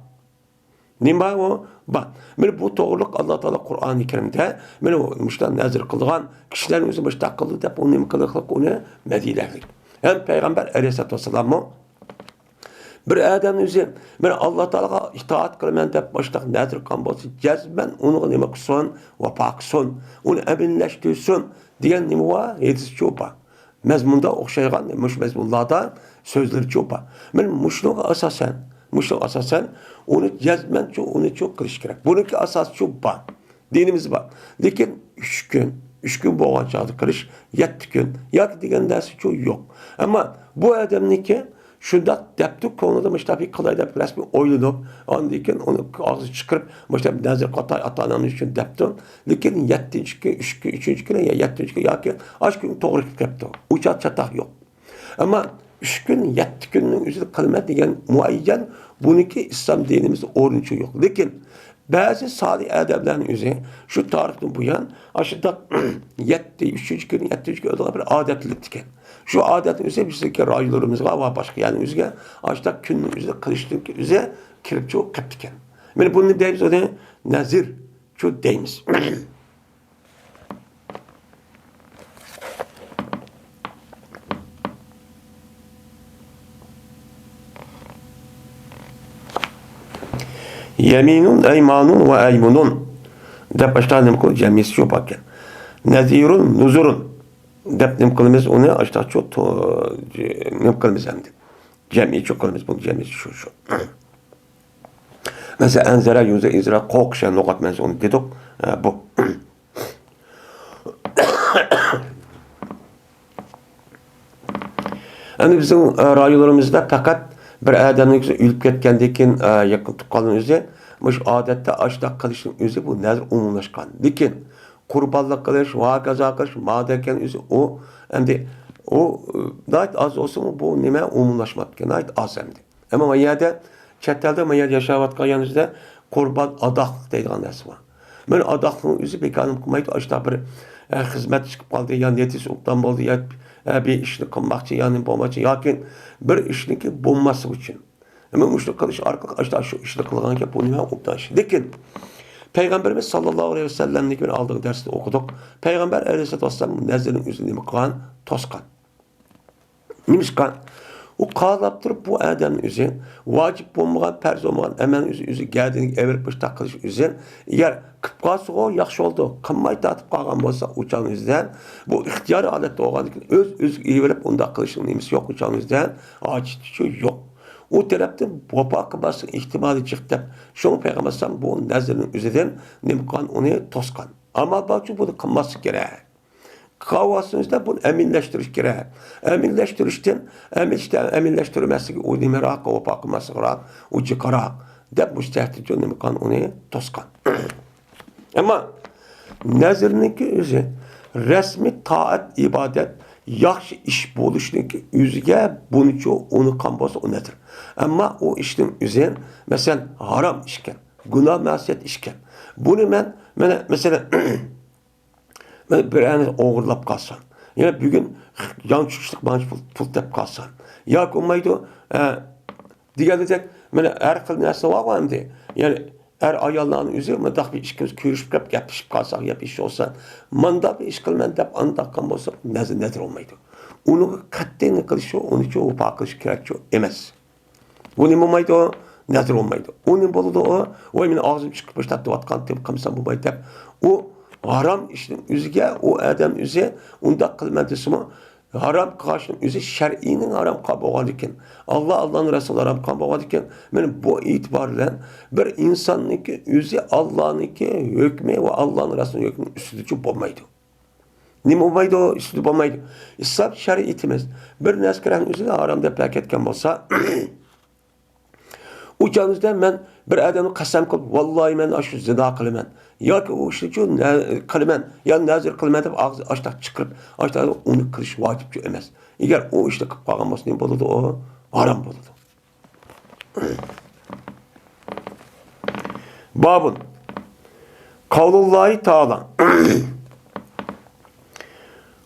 نېمە ئۇ؟ بار. مانا بۇ توغرىلىق ئاللا تائالا قۇرئانى كەرىمدە، مانا مۇشۇنداق نەزىر قىلىدىغان كىشىلەرنى ئۆزى مۇشۇنداق قىلدى دەپ، ئۇ نېمە قىلىقلىق، ئۇنى مەدھىيلەرلىك. ھەم پەيغەمبەر ئەلەيھىسسالاتۇ ۋەسسالاممۇ بىر ئادەمنى ئۆزى، مانا ئاللا تائالاغا ئىتائەت قىلىمەن دەپ مۇشۇنداق نەزىر قىلغان بولسا، جەزمەن ئۇنىڭغا نېمە قىلسۇن؟ ۋاپا قىلسۇن. ئۇنى ئەمىنلەشتۈرسۇن دېگەن نېمە بار؟ ھەدىسچۇ بار. مەزمۇندا ئوخشايدىغان مۇشۇ مەزمۇنلاردا سۆزلىرىچۇ بار. مانا مۇشۇنىڭغا ئاساسەن، مۇشۇنىڭغا ئاساسەن ئۇنى جەزمەنچۇ، ئۇنىچۇ قىلىش كېرەك. بۇنىڭكى ئاساسىچۇ بار. دىنىمىز بار. لېكىن ئۈچ كۈن، ئۈچ كۈن بولغان چاغدا قىلىش، يەتتە كۈن ياكى دېگەن نەرسىچۇ يوق. ئەمما بۇ ئادەمنىڭكى شۇنداق دەپتۇ، كۆڭلىدە مۇشۇنداق بىر قىلاي دەپ رەسمىي ئويلىنىپ، ئاندىن كېيىن ئۇنى ئاغزىغا چىقىرىپ، مۇشۇنداق نەزىر قاتاي ئاتا-ئانامنىڭ ئۈچۈن دەپتۇ. لېكىن يەتتىنچى كۈن، ئۈچ كۈن، ئۈچىنچى كۈن يا يەتتىنچى كۈن ياكى ئاشۇ كۈن توغرا كېلىپ قېپتۇ. ئۇ چاغ چاتاق يوق. ئەمما ئۈچ كۈن، يەتتە كۈننىڭ ئۆزىدە قىلىمەن دېگەن مۇئەييەن بۇنىڭكى ئىسلام دىنىمىزدا ئورنىچۇ يوق. لېكىن بەزى سالىھ ئادەملەرنىڭ ئۆزى شۇ تارىختىن بۇيان ئاشۇنداق يەتتە، ئۈچىنچى كۈن، يەتتىنچى كۈن ئۆلىدىغان بىر ئادەتلىك ئىكەن. شۇ ئادەتنىڭ ئۆزى بىزنىڭكى رايونلىرىمىزغا ۋە باشقا يەرنىڭ ئۆزىگە ئاشۇنداق كۈننىڭ ئۆزىدە قىلىشنىڭكى ئۆزى كىرىپچۇ قېپتىكەن. مانا بۇنى دەيمىز، ئۇنى نەزىرچۇ دەيمىز. يەمىنۇن، ئەيمانۇن ۋە ئەيمۇنۇن دەپ ئاشتا نېمە قىلىپ جەمئىيسى شۇ باركەن. نەزىرۇن، نۇزۇرۇن دەپ نېمە قىلىمىز ئۇنى ئاشتاچۇ، نېمە قىلىمىز ئەمدى. جەمئىيچۇ قىلىمىز بۇنى، جەمئىيچۇ شۇ، شۇ. مەسىلەن، ئەنزەرە، يۇنزىرۇ، ئىنزىرا، قورقۇش، يەنى لۇغەت مەنىسى ئۇنى دېدۇق. ئە، بۇ. ئەمدى بىزنىڭ، ئە، رايونلىرىمىزدا پەقەت بىر ئادەمنىڭ ئۆزى ئۆلۈپ كەتكەندىن كېيىن، ئە، يېقىن تۇغقانلىرىنىڭ ئۆزى مۇشۇ ئادەتتە ئاشۇنداق قىلىشنىڭ ئۆزى بۇ نەزىر ئومۇملاشقان. لېكىن قۇربانلىق قىلىش، ۋە ھاكازا قىلىش، مادەكەن ئۆزى ئۇ، ئەمدى ئۇ، ئە، ناھايىتى ئاز بولسىمۇ بۇ نېمە ئومۇملاشماپتىكەن، ناھايىتى ئاز ئەمدى. ئەمما ما يەردە، چەت ئەلدە ما يەردە ياشاۋاتقان يەنە بىزدە قۇربان ئاداق دەيدىغان نەرسە بار. مانا ئاداقنىڭ ئۆزى بىكارنى قىلمايدۇ، ئاشۇنداق بىر، ئە، خىزمەت چىقىپ قالدى، يا نېتىس ئوبدان بولدى، يا، ئە، بىر ئىشنى قىلماقچى، يا نېمە بولماقچى، ياكى بىر ئىشنىڭكى بولماسلىقى ئۈچۈن. مانا مۇشۇنى قىلىش ئارقىلىق ئاشۇنداق شۇ ئىشنى قىلغانكەن، بۇ نېمە ئوبدان ئىش. لېكىن پەيغەمبىرىمىز ساللاللاھۇ ئەلەيھى ۋەسەللەمنىڭكى بىر ئالدىنقى دەرستە ئوقۇدۇق. پەيغەمبەر ئەلەيھىسسالاتۇ ۋەسسالام نەزىرنىڭ ئۆزىنى نېمە قىلغان؟ توسقان. نېمىشقا؟ ئۇ قالاپ تۇرۇپ بۇ ئادەمنىڭ ئۆزى ۋاجىپ بولمىغان، پەرز بولمىغان ئەمەلنى ئۆزى، ئۆزى گەدىنىگە ئېۋىرىپ مۇشۇنداق قىلىش ئۆزى، ئەگەر قىلىپ قالسىغۇ ياخشى بولىدۇ، قىلماي تارتىپ قالغان بولسا ئۇ چاغنىڭ ئۆزىدە بۇ ئىختىيارىي ھالەتتە بولغاندىكىن ئۆز ئۆزىگە ئېۋىرىپ ئۇنداق قىلىشنىڭ نېمىسى يوق، ئۇ چاغنىڭ ئۆزىدە ھاجىتى يوق. ئۇ تەرەپتىن ۋاپا قىلماسلىق ئېھتىمالى جىق دەپ، شۇڭا پەيغەمبەر ئەلەيھىسسالام بۇ نەزىرنىڭ ئۆزىدىن نېمە قىلغان، ئۇنى توسقان. ئامال بارچە بۇنى قىلماسلىق كېرەك. قاۋاسىمىزدا بۇنى ئەمىنلەشتۈرۈش كېرەك. ئەمىنلەشتۈرۈشتىن، ئەمىنلەشتە-، ئەمىنلەشتۈرمەسلىكى ئۇ نېمىراق ۋاپا قىلماسلىقراق، ئۇ جىقراق دەپ مۇشۇ تەھدىتتە نېمە قىلغان ئۇنى توسقان. ئەمما نەزىرنىڭكى ئۆزى رەسمىي تائەت، ئىبادەت، ياخشى ئىش بولۇشنىڭكى ئۆزىگە بۇنچە ئۇنىقان بولسا ئۇ نەزىر. ئەمما ئۇ ئىشنىڭ ئۆزى، مەسىلەن، ھارام ئىشكەن. گۇناھ مەسىيەت ئىشكەن. بۇنى مەن، مانا، مەسىلەن، مەن بىر ئەرنى ئوغرىلاپ قالسام، يەنە بۈگۈن يانچۇقچىلىق بانچە پۇل، پۇل تېپىپ قالسام، ياكى بولمايدۇ، ئە، دېگەندەك، مانا، ھەر خىل نەرسە بارغۇ ئەمدى. يەنى ئەر ئاياللارنىڭ ئۆزى مۇنداق بىر ئىككىمىز كۆرۈشۈپ كەپ گەپلىشىپ قالساق، ياكى ئىش بولسا، مانداق بىر ئىش قىلىمەن دەپ ئانداق قىلغان بولسا، نەزىر، نەزىر بولمايدۇ. ئۇنىڭغا قەتئىي نېمە قىلىشى، ئۇنىچۇ ۋاپا قىلىش كېرەكچۇ ئەمەس. بۇ نېمە بولمايدۇ؟ نەزىر بولمايدۇ. ئۇ نېمە بولىدۇ ئۇ؟ ۋاي، مېنىڭ ئاغزىم چىقىپ مۇشۇنداق تارتىۋاتقانتىم، قىلمىسام بولمايدۇ دەپ. ئۇ ھارام ئىشنىڭ ئۆزىگە، ئۇ ئادەم ئۆزى ئۇنداق قىلىمەن دېسىمۇ، ھارام قىلغاچنىڭ ئۆزى شەرئىينىڭ ھارام قىلغان بولغاندىكىن، ئاللا، ئاللانىڭ رەسۇلى ھارام قىلغان بولغاندىكىن، مانا بۇ ئېتىبار بىلەن بىر ئىنساننىڭكى ئۆزى ئاللانىڭكى ھۆكمى ۋە ئاللانىڭ رەسۇلىنىڭ ھۆكمىنىڭ ئۈستىدىچۇ بولمايدۇ. نېمە بولمايدۇ؟ ئۈستىدە بولمايدۇ. ئىسلام شەرىئىتىمىز بىر نەرسىگە ئۆزىنى ھارام دەپ بەركەتكەن بولسا، ئۇ چاغىمىزدا مەن بىر ئادەمنى قەسەم قىلىپ، ۋاللاھى، مەن ئاشۇ زىنا قىلىمەن ياكى ئۇ ئىشنىچۇ نە-، قىلىمەن يا نەزىر قىلىمەن دەپ ئاغزى ئاشتاق چىقىرىپ، ئاشتاق ئۇنى قىلىش ۋاجىپچۇ ئەمەس. ئەگەر ئۇ ئىشنى قىلىپ قالغان بولسا، نېمە بولىدۇ ئۇ؟ ھارام بولىدۇ. بابۇن. قەۋلۇللاھى تائالا.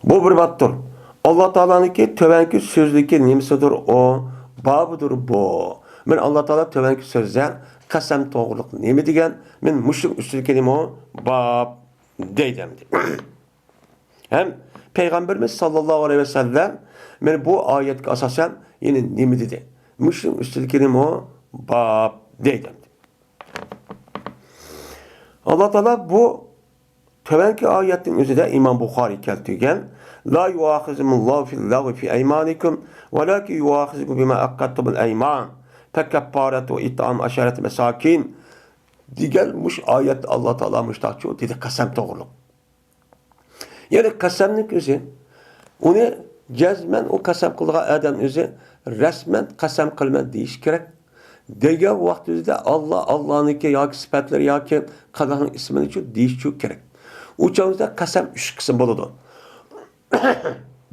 بۇ بىر بابتۇر. ئاللا تائالانىڭكى تۆۋەنكى سۆزلۈكى نېمىسىدۇر ئۇ؟ بابىدۇر بۇ. مەن ئاللا تائالا تۆۋەنكى سۆزدە قەسەم توغرۇلۇق نېمە دېگەن؟ مەن مۇشۇنىڭ ئۈستىدىكى نېمە ئۇ؟ باب دەيدۇ ئەمدى. ھەم پەيغەمبىرىمىز ساللاللاھۇ ئەلەيھى ۋەسەللەم مەن بۇ ئايەتكە ئاساسەن يەنە نېمە دېدى؟ مۇشۇنىڭ ئۈستىدىكى نېمە ئۇ؟ باب دەيدۇ ئەمدى. ئاللا تائالا بۇ تۆۋەنكى ئايەتنىڭ ئۆزىدە، ئىمام بۇخارىي كەلتۈرگەن، لا يۇئاخىزكۇمۇللاھۇ بىللەغۋى فى ئەيمانىكۇم ۋەلاكىن يۇئاخىزكۇم بىما ئەقەدتۇمۇل ئەيمان فەكەففارەتۇھۇ ئىتئامۇ ئەشەرەتى مەساكىن دېگەن مۇشۇ ئايەتتە ئاللا تائالا مۇشۇنداقچۇ دېدى، قەسەم توغرۇلۇق. يەنى قەسەمنىڭ ئۆزى، ئۇنى جەزمەن ئۇ قەسەم قىلىدىغان ئادەم ئۆزى رەسمەن قەسەم قىلىمەن دېيىشى كېرەك. دېگەن ۋاقتىمىزدا ئاللا، ئاللانىڭكى ياكى سۈپەتلىرى ياكى قانداقنىڭ ئىسمىنىچۇ دېيىشىچۇ كېرەك. ئۇ چاغدا قەسەم ئۈچ قىسىم بولىدۇ.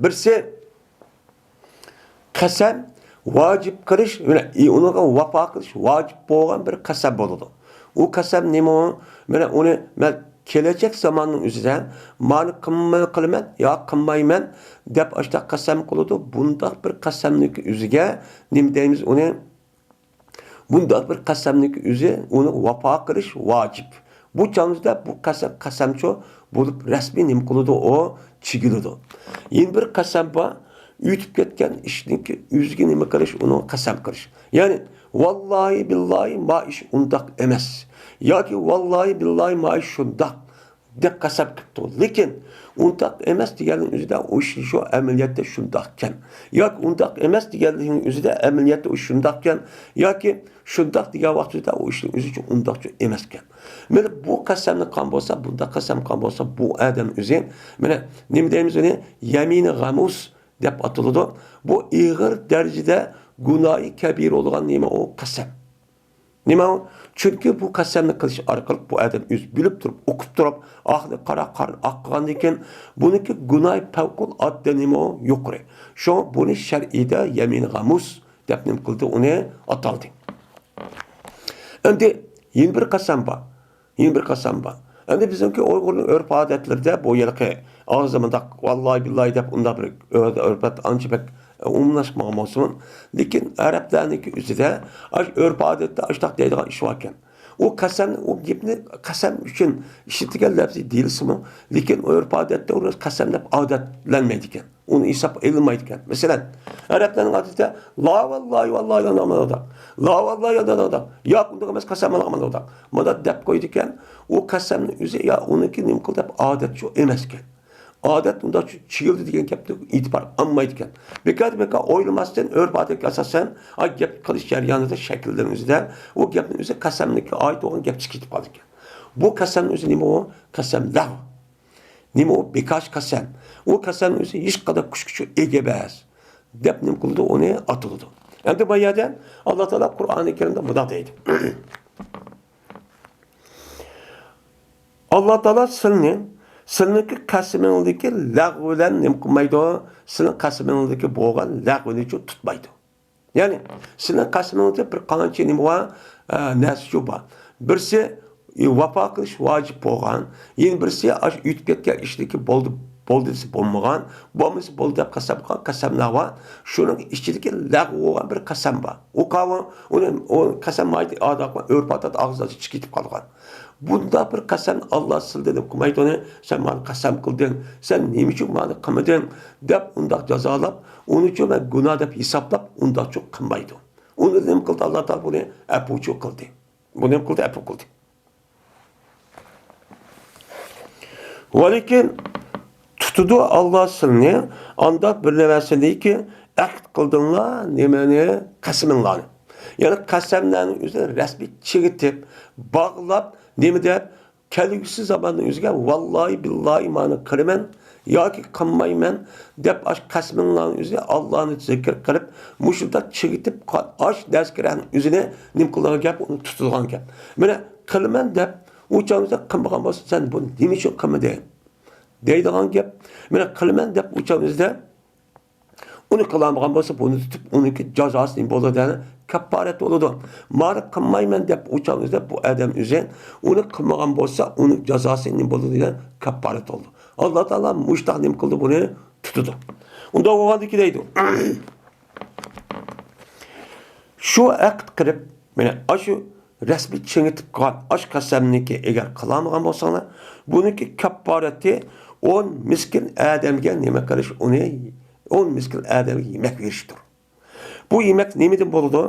بىرسى، قەسەم ۋاجىپ قىلىش، يەنى ئۇنىڭغا ۋاپا قىلىش ۋاجىپ بولغان بىر قەسەم بولىدۇ. ئۇ قەسەم نېمە ئۇ؟ مانا ئۇنى مەن كېلەچەك زاماننىڭ ئۆزىدە مانى قىلما-، قىلىمەن يا قىلمايمەن دەپ ئاشۇنداق قەسەم قىلىدۇ. بۇنداق بىر قەسەمنىڭكى ئۆزىگە نېمە دەيمىز ئۇنى؟ بۇنداق بىر قەسەمنىڭكى ئۆزى، ئۇنى ۋاپا قىلىش ۋاجىپ. بۇ چاغىمىزدا بۇ قەسەم، قەسەمچۇ بولۇپ رەسمىي نېمە قىلىدۇ؟ ئۇ چىگىلىدۇ. يەنە بىر قەسەم بار، ئۆتۈپ كەتكەن ئىشنىڭكى ئۆزىگە نېمە قىلىش؟ ئۇنىڭغا قەسەم قىلىش. يەنى، ۋاللاھى، بىللاھى، ما ئىش ئۇنداق ئەمەس. ياكى، ۋاللاھى، بىللاھى، ما ئىش شۇنداق. دەپ قەسەم قىپتۇ. لېكىن ئۇنداق ئەمەس دېگەننىڭ ئۆزىدە ئۇ ئىش شۇ ئەمەلىيەتتە شۇنداقكەن. ياكى ئۇنداق ئەمەس دېگەننىڭ ئۆزىدە ئەمەلىيەتتە ئۇ شۇنداقكەن. ياكى شۇنداق دېگەن ۋاقتىدا ئۇ ئىشنىڭ ئۆزىچۇ ئۇنداقچۇ ئەمەسكەن. مانا بۇ قەسەمنى قىلغان بولسا، بۇنداق قەسەم قىلغان بولسا، بۇ ئادەم ئۆزى، مانا نېمە دەيمىز ئۇنى؟ يەمىنى غەمۇس دەپ ئاتىلىدۇ. بۇ ئېغىر دەرىجىدە گۇناھى كەبىرە بولغان نېمە ئۇ؟ قەسەم. نېمە ئۇ؟ چۈنكى بۇ قەسەمنى قىلىش ئارقىلىق بۇ ئادەم ئۆزى بىلىپ تۇرۇپ، ئۇقۇپ تۇرۇپ، ئاخىرى قارا قارنى ئاققاندىن كېيىن، بۇنىڭكى گۇناھى پەۋقۇلئاددە نېمە ئۇ؟ يۇقىرى. شۇڭا بۇنى شەرئىدە يەمىنى غەمۇس دەپ نېمە قىلدى؟ ئۇنى ئاتالدى. ئەمدى يەنە بىر قەسەم بار. يەنە بىر قەسەم بار. ئەمدى بىزنىڭكى ئۇيغۇرنىڭ ئۆرپ-ئادەتلىرىدە بۇ ھېلىقى ئاغزى مۇنداق ۋاللاھى بىللاھى دەپ ئۇنداق بىر ئۆ-، ئۆرپ-ئادەت ئانچە بەك ئومۇملاشمىغان بولسىمۇ، لېكىن ئەرەبلەرنىڭكى ئۆزىدە ئاش-، ئۆرپ-ئادەتتە ئاشۇنداق دەيدىغان ئىش باركەن. ئۇ قەسەم، ئۇ گەپنى قەسەم ئۈچۈن ئىشلىتىلگەن لەپزى دېيىلسىمۇ، لېكىن ئۆرپ-ئادەتتە ئۇنى قەسەم دەپ ئادەتلەنمەيدىكەن. ئۇنى ھېسابقا ئېلىنمايدىكەن. مەسىلەن، ئەرەبلەرنىڭ ئادىتىدە، لا ۋاللاھى، ۋاللاھى، لا، لا، لا، لا، لا ۋاللاھى، لا، لا، لا، لا، ياق، ئۇنداق ئەمەس، قەسەم ئالغان، مانا ئۇنداق. مانا دەپ قويىدىكەن. ئۇ قەسەمنىڭ ئۆزى يا ئۇنىڭكى نېمە قىل دەپ ئادەتچۇ ئەمەسكەن. ئادەت ئۇنداق چۈ-، چۈشۈرۈلدى دېگەن گەپنى ئېتىبار ئالمايدىكەن. بىكار، بىكار ئويلىماستىن، ئۆرپ-ئادەتكە ئاساسەن، ئا، گەپ قىلىش جەريانىدا شەكىللىرىمىزدە ئۇ گەپنىڭ ئۆزى قەسەملىككە ئائىت بولغان گەپچە كېتىپ قالىدىكەن. بۇ قەسەمنىڭ ئۆزى نېمە ئۇ؟ قەسەم لەغۋ. نېمە ئۇ؟ بىكاش قەسەم. ئۇ قەسەمنىڭ ئۆزى ھېچقانداق كۈچكە ئىگە ئەمەس دەپ نېمە قىلىدۇ؟ ئۇنى ئاتىلىدۇ. ئەمدى بۇ يەردە ئاللا تائالا قۇرئانى كەرىمدە مۇنداق دەيدۇ. ئاللا تائالا سىلنى، سىلنىڭكى قەسىمىڭدىكى لەغۋ بىلەن نېمە قىلمايدۇ؟ سىلنىڭ قەسىمىڭدىكى بولغان لەغۋنىچۇ تۇتمايدۇ. يەنى، سىلىنىڭ قەسىمىڭىزدە بىر قانچە نېمە بار؟ ئە، نەرسىچۇ بار. بىرسى، ئى، ۋاپا قىلىش ۋاجىپ بولغان، يەنە بىرسى ئاشۇ ئۆتۈپ كەتكەن ئىشنىڭكى بولدى، بولدى دېسە بولمىغان، بولمىسا بولدى دەپ قىلسا بولغان قەسەملەر بار. شۇنىڭ ئىچىدىكى لەغۋ بولغان بىر قەسەم بار. ئۇ قاۋۇ-، ئۇنى، ئۇ قەسەم ناھايىتى ئادەتتە ئۆرپ-ئادەت ئاغزىدا چىقىپ قالغان. بۇنداق بىر قەسەمنى ئاللا سىلىدە دەپ قىلمايدۇ ئۇنى، سەن ماڭا قەسەم قىلدىڭ، سەن نېمە ئۈچۈن ماڭا قىلمىدىڭ دەپ ئۇنداق جازالاپ، ئۇنى ئۈچۈن مەن گۇناھ دەپ ھېسابلاپ ئۇنداقچۇ قىلمايدۇ. ئۇنى نېمە قىلدى؟ ئاللا تائالا بۇنى ئەپۇچۇ قىلدى. بۇنى نېمە قىلدى؟ ئەپۇ قىلدى. ۋەلىكىن تۇتىدۇ ئاللا سىلنى ئانداق بىر نەرسىنىكى ئەھد قىلدىڭلار نېمىنى؟ قەسىمىڭلارنى. يەنى قەسەملەرنى ئۆزىنى رەسمىي چىگىتىپ، باغلاپ، نېمە دەپ، كەلگۈسى زاماننىڭ ئۆزىگە ۋاللاھى بىللاھى مانا قىلىمەن ياكى قىلمايمەن دەپ ئاش قەسىمىڭلارنىڭ ئۆزى ئاللانى زىكىر قىلىپ، مۇشۇنداق چىگىتىپ قا-، ئاش نەزكىرەنىڭ ئۆزىنى نېمە قىلىدىغان گەپ، ئۇنى تۇتىدىغان گەپ. مانا قىلىمەن دەپ ئۇ چاغىمىزدا قىلمىغان بولسا، سەن بۇنى نېمە ئۈچۈن قىلمىدىڭ؟ دەيدىغان گەپ. مانا قىلىمەن دەپ ئۇ چاغىمىزدا ئۇنى قىلالمىغان بولسا، بۇنى تۇتۇپ، ئۇنىڭكى جازاسى نېمە بولىدۇ دېگەن كاپپارەت بولىدۇ. مانا قىلمايمەن دەپ ئۇ چاغدا بۇ ئادەم ئۆزى ئۇنى قىلمىغان بولسا، ئۇنىڭ جازاسى نېمە بولىدۇ دېگەن كاپپارەت بولىدۇ. ئاللا تائالا مۇشتاق نېمە قىلدى، بۇنى تۇتىدۇ. ئۇنداق بولغاندىكى دەيدۇ. شۇ ئەقىد قىلىپ، مانا ئاشۇ رەسمىي چىڭىتىپ قالغان ئاش قەسەمنىكى ئەگەر قىلالمىغان بولساڭلار، بۇنىڭكى كاپپارىتى ئون مىسكىن ئادەمگە نېمە قىلىش، ئۇنى ئون مىسكىن ئادەمگە يېمەك بېرىشتۇر. بۇ يېمەك نېمىدىن بولىدۇ؟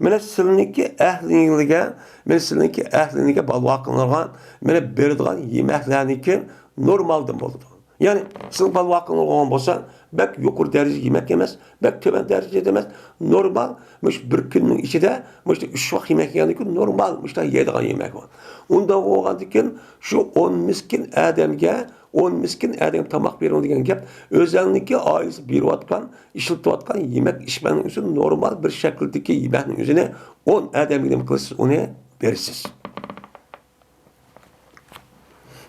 مانا سىلىنىڭكى ئەھلىڭلىگە، مانا سىلىنىڭكى ئەھلىڭلىگە بالۋاقىڭلارغا مانا بېرىدىغان يېمەكلەرنىڭكى نورمالدىن بولىدۇ. يەنى سىلىڭ بالۋاقىڭلار بولغان بولسا، بەك يۇقىرى دەرىجىدە يېمەك ئەمەس، بەك تۆۋەن دەرىجىدە ئەمەس، نورمال، مۇشۇ بىر كۈننىڭ ئىچىدە مۇشۇ ئۈچ ۋاق يېمەك يېگەندىكى نورمال، مۇشۇنداق يەيدىغان يېمەك بار. ئۇنداق بولغاندىكىن شۇ ئون مىسكىن ئادەمگە، ئون مىسكىن ئادەمگە تاماق بېرىڭ دېگەن گەپ، ئۆزەڭنىڭكى ئائىلىسى بېرىۋاتقان، ئىشلىتىۋاتقان يېمەك ئىچمەكنىڭ ئۆزى نورمال بىر شەكىلدىكى يېمەكنىڭ ئۆزىنى ئون ئادەمگە نېمە قىلىسىز، ئۇنى بېرىسىز.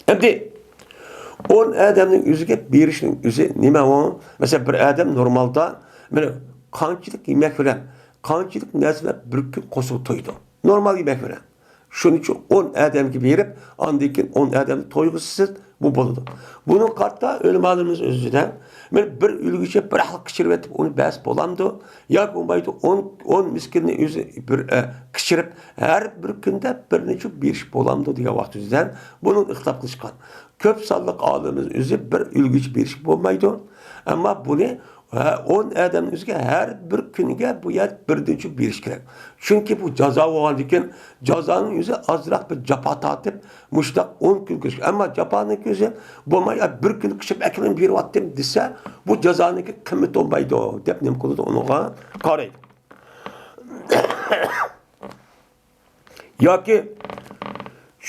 ئەمدى ئون ئادەمنىڭ ئۆزىگە بېرىشنىڭ ئۆزى نېمە ئۇ؟ مەسىلەن، بىر ئادەم نورمالدا، مانا، قانچىلىك يېمەك بىلەن، قانچىلىك نەرسە بىلەن بىر كۈن قورسىقى تويىدۇ؟ نورمال يېمەك بىلەن. شۇنىڭ ئۈچۈن ئون ئادەمگە بېرىپ، ئاندىن كېيىن ئون ئادەمنى تويغۇزىسىز، بۇ بولىدۇ. بۇنىڭغا قارىتا ئۆلىمالىرىمىز ئۆزىدە، مانا، بىر ئۆلگۈچە بىر ھەل قىچىرىۋېتىپ ئۇنى بەرسە بولامدۇ؟ ياكى بولمايدۇ، ئون، ئون مىسكىننى ئۆزى بىر، ئە، قىچىرىپ، ھەر بىر كۈندە بىر نەچچە بېرىش بولامدۇ دېگەن ۋاقىت يۈزىسىدىن بۇنىڭ ئىختىلاپ قىلىشقان. كۆپ سانلىق ئالىمىمىز ئۆزى بىر ئۆلگۈچە بېرىشكە بولمايدۇ. ئەمما بۇنى، ھە، ئون ئادەمنىڭ ئۆزىگە ھەر بىر كۈنگە بۇ يەر بىر نەچچە بېرىش كېرەك. چۈنكى بۇ جازا بولغاندىكىن، جازانىڭ ئۆزى ئازراق بىر جاپا تارتىپ، مۇشۇنداق ئون كۈن كۆرۈشكەن. ئەمما جاپانىڭ كۆزى بولماي، «ئە، بىر كۈن قىچىپ ئەكىلىم بېرىۋاتتىم» دېسە، بۇ جازانىڭكى قىممىتى بولمايدۇ، دەپ نېمە قىلىدۇ، ئۇنىڭغا قارايدۇ. ياكى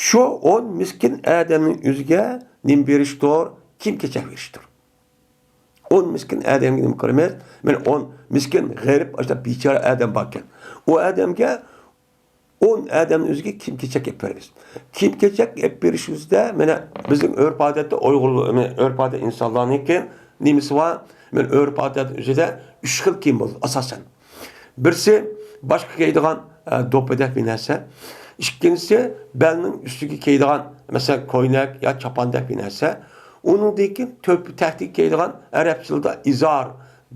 شۇ ئون مىسكىن ئادەمنىڭ ئۆزىگە نېمە بېرىشتۇر؟ كىيىم-كېچەك بېرىشتۇر. ئون مىسكىن ئادەمگە نېمە قىلىمىز؟ مانا ئون مىسكىن، غېرىب، ئاشۇنداق بىچارە ئادەم باركەن. ئۇ ئادەمگە ئون ئادەمنىڭ ئۆزىگە كىيىم-كېچەك ئېلىپ بېرىمىز. كىيىم-كېچەك ئېلىپ بېرىشىمىزدە، مانا بىزنىڭ ئۆرپ-ئادەتتە ئۇيغۇر، مانا ئۆرپ-ئادەت ئىنسانلارنىڭكى نېمىسى بار؟ مانا ئۆرپ-ئادەت ئۆزىدە ئۈچ خىل كىيىم بولىدۇ ئاساسەن. بىرسى باشقا كىيىدىغان، ئە، دوپپىدەك بىر نەرسە. ئىككىنچىسى بەلنىڭ ئۈستىگە كىيىدىغان، مەسىلەن، كوينەك يا چاپاندەك بىر نەرسە. ئۇنىڭدىن كېيىن تۆپ-، تەكتىگە كىيىدىغان، ئەرەبچىلىدا ئىزار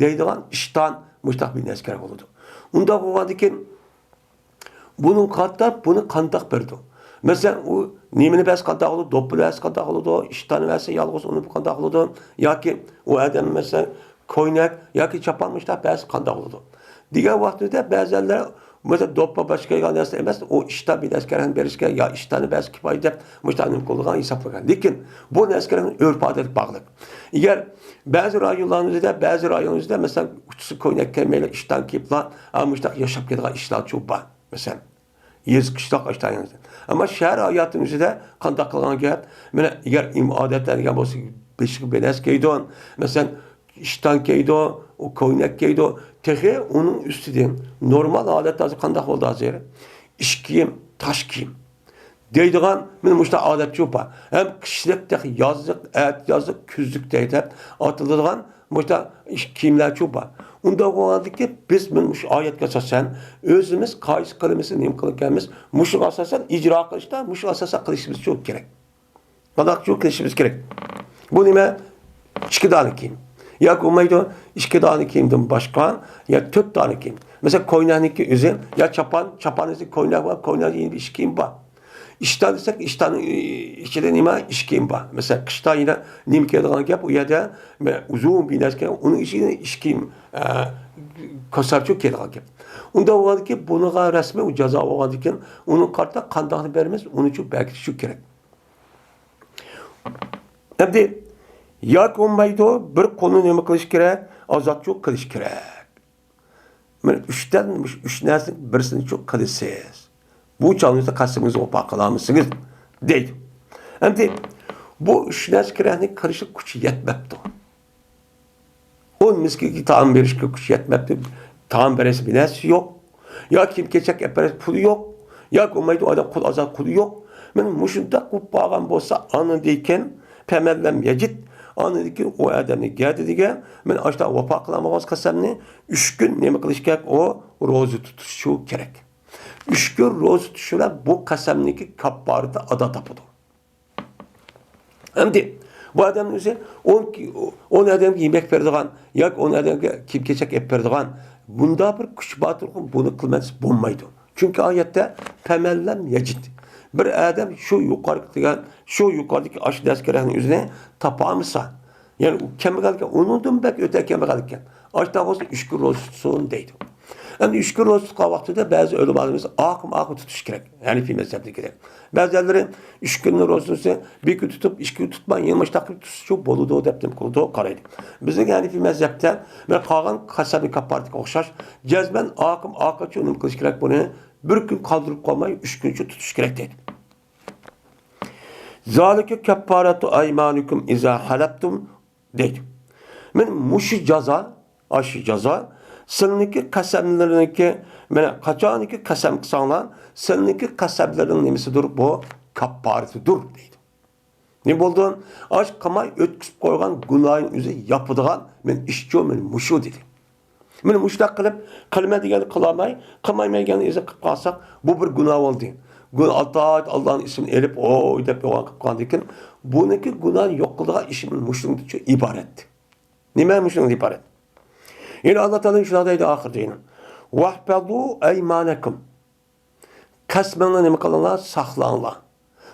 دەيدىغان ئىشتان، مۇشۇنداق بىر نەرسە كېرەك بولىدۇ. ئۇنداق بولغاندىن كېيىن بۇنىڭغا قاراپ بۇنى قانداق بېرىدۇ؟ مەسىلەن، ئۇ نېمىنى بەرسە قانداق بولىدۇ؟ دوپپا بەرسە قانداق بولىدۇ؟ ئىشتاننى بەرسە يالغۇز ئۇنى قانداق بولىدۇ؟ ياكى ئۇ ئادەم، مەسىلەن، كوينەك ياكى چاپان مۇشۇنداق بەرسە قانداق بولىدۇ؟ دېگەن ۋاقتىدا بەزەنلەر، مەسىلەن، دوپپا باشقا كەلگەن نەرسە ئەمەس، ئۇ ئىشتان بىر نەرسە كەلگەن بېرىشكە يا ئىشتاننى بەرسە كىپايە دەپ مۇشۇنداق نېمە قىلىدىغان ھېسابلىغان. لېكىن بۇ نەرسە كەلگەن ئۆرپ-ئادەتكە باغلىق. ئەگەر بەزى رايونلارنىڭ ئۆزىدە، بەزى رايوننىڭ ئۆزىدە، مەسىلەن، ئۇچىسى كوينەك كىيمەيلا ئىشتان كىيىپلا، ھە، مۇشۇنداق ياشاپ كېتىدىغان ئىشلارچۇ بار. مەسىلەن، يېزا قىشلاق ئاشتا يەنە. ئەمما شەھەر ھاياتىنىڭ ئىچىدە قانداق قىلغان گەپ؟ مانا، ئەگەر ئىم-، ئادەتلەنگەن بولسا، بېشىغا بىر نەرسە كىيىدۇ، مەسىلەن، ئىشتان كىيىدۇ، ئۇ كوينەك كىيىدۇ، تېخى ئۇنىڭ ئۈستىدىن نورمال ھالەتتە ھازىر قانداق بولدى ھازىر؟ ئىش كىيىم، تاش كىيىم دەيدىغان، مانا مۇشۇنداق ئادەتچۇ بار. ھەم قىشلىق تېخى يازلىق، ئەتە يازلىق، كۈزلۈك دەيدۇ دەپ ئاتىلىدىغان مۇشۇنداق ئىش، كىيىملەرچۇ بار. ئۇنداق بولغاندىكىن بىز مانا مۇشۇ ئايەتكە ئاساسەن ئۆزىمىز قايسى قىلىمىزنى نېمە قىلىدىكەنمىز، مۇشۇغا ئاساسەن ئىجرا قىلىشتا، مۇشۇ ئاساسەن قىلىشىمىزچۇ كېرەك. مانداقچۇ قىلىشىمىز كېرەك. بۇ نېمە؟ ئىككى دانە كىيىم. ياكى بولمايدۇ، ئىككى دانە كىيىمدىن باشقا، يا تۆت دانە كىيىم. مەسىلەن، كوينەكنىڭكى ئۆزى، يا چاپان، چاپان ئۆزى، كوينەك بار، كوينەكنىڭ يەنە ئىككى كىيىم بار. ئىشتان دېسەك، ئىشتاننىڭ ئىچىدە نېمە؟ ئىككى كىيىم بار. مەسىلەن، قىشتا يەنە نېمە كىيىدىغان گەپ؟ ئۇ يەردە ئۇزۇن بىر نەرسە كىيگەن، ئۇنىڭ ئىچىدە ئىككى كىيىم، ئە، كوسارچۇ كىيىدىغان گەپ. ئۇنداق بولغاندىكىن بۇنىڭغا رەسمىي ئۇ جازا بولغاندىكىن ئۇنىڭغا قارىتا قانداقنى بېرىمىز؟ ئۇنىچۇ بەكىتىشى كېرەك. ئەمدى ياكى بولمايدۇ، بىر قۇلنى نېمە قىلىش كېرەك؟ ئازادچۇ قىلىش كېرەك. مانا ئۈچتىن، مۇشۇ ئۈچ نەرسىنىڭ بىرسىنىچۇ قىلىسىز. بۇ چاغنىڭىزدا قەسىمىڭىزگە ۋاپا قىلالمىسىڭىز، دەيدۇ. ئەمدى بۇ ئۈچ نەرسە كېرەكنى قىلىشقا كۈچى يەتمەپتۇ. ئون مىسكىنگە تائام بېرىشكە كۈچى يەتمەپتۇ. تائام بېرەرسى بىر نەرسىسى يوق. يا كىيىم-كېچەك ئەپ بېرەرسى پۇلى يوق. ياكى بولمايدۇ ئادەم قۇل ئازاد قۇلى يوق. مانا مۇشۇنداق بولۇپ قالغان بولسا، ئاندىن كېيىن پەمەللەم يەجىد، ئاندىن كېيىن ئۇ ئادەمنىڭ گەدىدىگە، مانا ئاشۇنداق ۋاپا قىلالمىغان قەسەمنى ئۈچ كۈن نېمە قىلىش كېرەك؟ ئۇ روزا تۇتۇشى كېرەك. ئۈچ كۈن روزا تۇتۇش بىلەن بۇ قەسەمنىڭكى كاپپارىتى ئادا تاپىدۇ. ئەمدى بۇ ئادەمنىڭ ئۆزى ئون، ئون ئادەمگە يېمەك بېرىدىغان ياكى ئون ئادەمگە كىيىم-كېچەك ئېلىپ بېرىدىغان مۇنداق بىر كۈچ بارتۇرغۇ، بۇنى قىلماس بولمايدۇ. چۈنكى ئايەتتە پەمەللەم يەجىد. بىر ئادەم شۇ يۇقىرىقى دېگەن، شۇ يۇقىرىدىكى ئاشۇ دەسكىرەكنىڭ ئۆزىنى تاپالمىسا، يەنى ئۇ كەمبەغەلكەن، ئۇنىڭدىن بەك ئۆتە كەمبەغەلكەن. ئاشۇنداق بولسا ئۈچ كۈن روزا تۇتسۇن دەيدۇ. ئەمدى ئۈچ كۈن روزا تۇتقان ۋاقتىدا بەزى ئۆلىمالىرىمىز ئاقىم ئاقىم تۇتۇش كېرەك. ھەنىفىي مەزھەپتىكىدەك. بەزىلىرى ئۈچ كۈننىڭ روزىسى بىر كۈن تۇتۇپ، ئىككى كۈن تۇتماي، يەنە مۇشۇنداق قىلىپ تۇتسىچۇ بولىدۇ دەپ نېمە قىلىدۇ، قارايدۇ. بىزنىڭ ھەنىفىي مەزھەپتە مانا قالغان قەسەمنىڭ كاپپارىتىگە ئوخشاش، جەزمەن ئاقىم ئاقىمچۇ نېمە قىلىش كېرەك بۇنى؟ بىر كۈن قالدۇرۇپ قالماي، ئۈچ كۈنچۇ تۇتۇش كېرەك دەيدۇ. زالىكە كەپپارەتۇ ئەيمانىكۇم ئىزا ھەلەپتۇم دەيدۇ. مانا مۇشۇ جازا، ئاشۇ جازا سىلىنىڭكى قەسەملىرىنىڭكى، مانا قاچانكى قەسەم قىلساڭلار، سىلىنىڭكى قەسەملىرىنىڭ نېمىسىدۇر؟ بۇ كاپپارىتىدۇر دەيدۇ. نېمە بولدى؟ ئاش قىلماي ئۆتكۈزۈپ قويغان گۇناھىنىڭ ئۆزى ياپىدىغان مانا ئىشچۇ، مانا مۇشۇ دېدى. مانا مۇشۇنداق قىلىپ، قىلىمەن دېگەننى قىلالماي، قىلمايمەن دېگەننى ئىزا قىلىپ قالساق، بۇ بىر گۇناھ بولدى. گۇناھ، ئاتايىت ئاللانىڭ ئىسمىنى ئېلىپ، ھوي دەپ يوغان قىلىپ قالغاندىن كېيىن، بۇنىڭكى گۇناھنى يوق قىلىدىغان ئىشى مۇشۇنىڭدىن ئىبارەت. نېمە مۇشۇنىڭدىن ئىبارەت؟ يەنە ئاللا تائالا شۇنداق دەيدۇ ئاخىرىدا يەنە. «ۋەھپەزۇ ئەيمانەكۇم.» قەسىمىڭلارنى نېمە قىلىڭلار؟ ساقلاڭلار.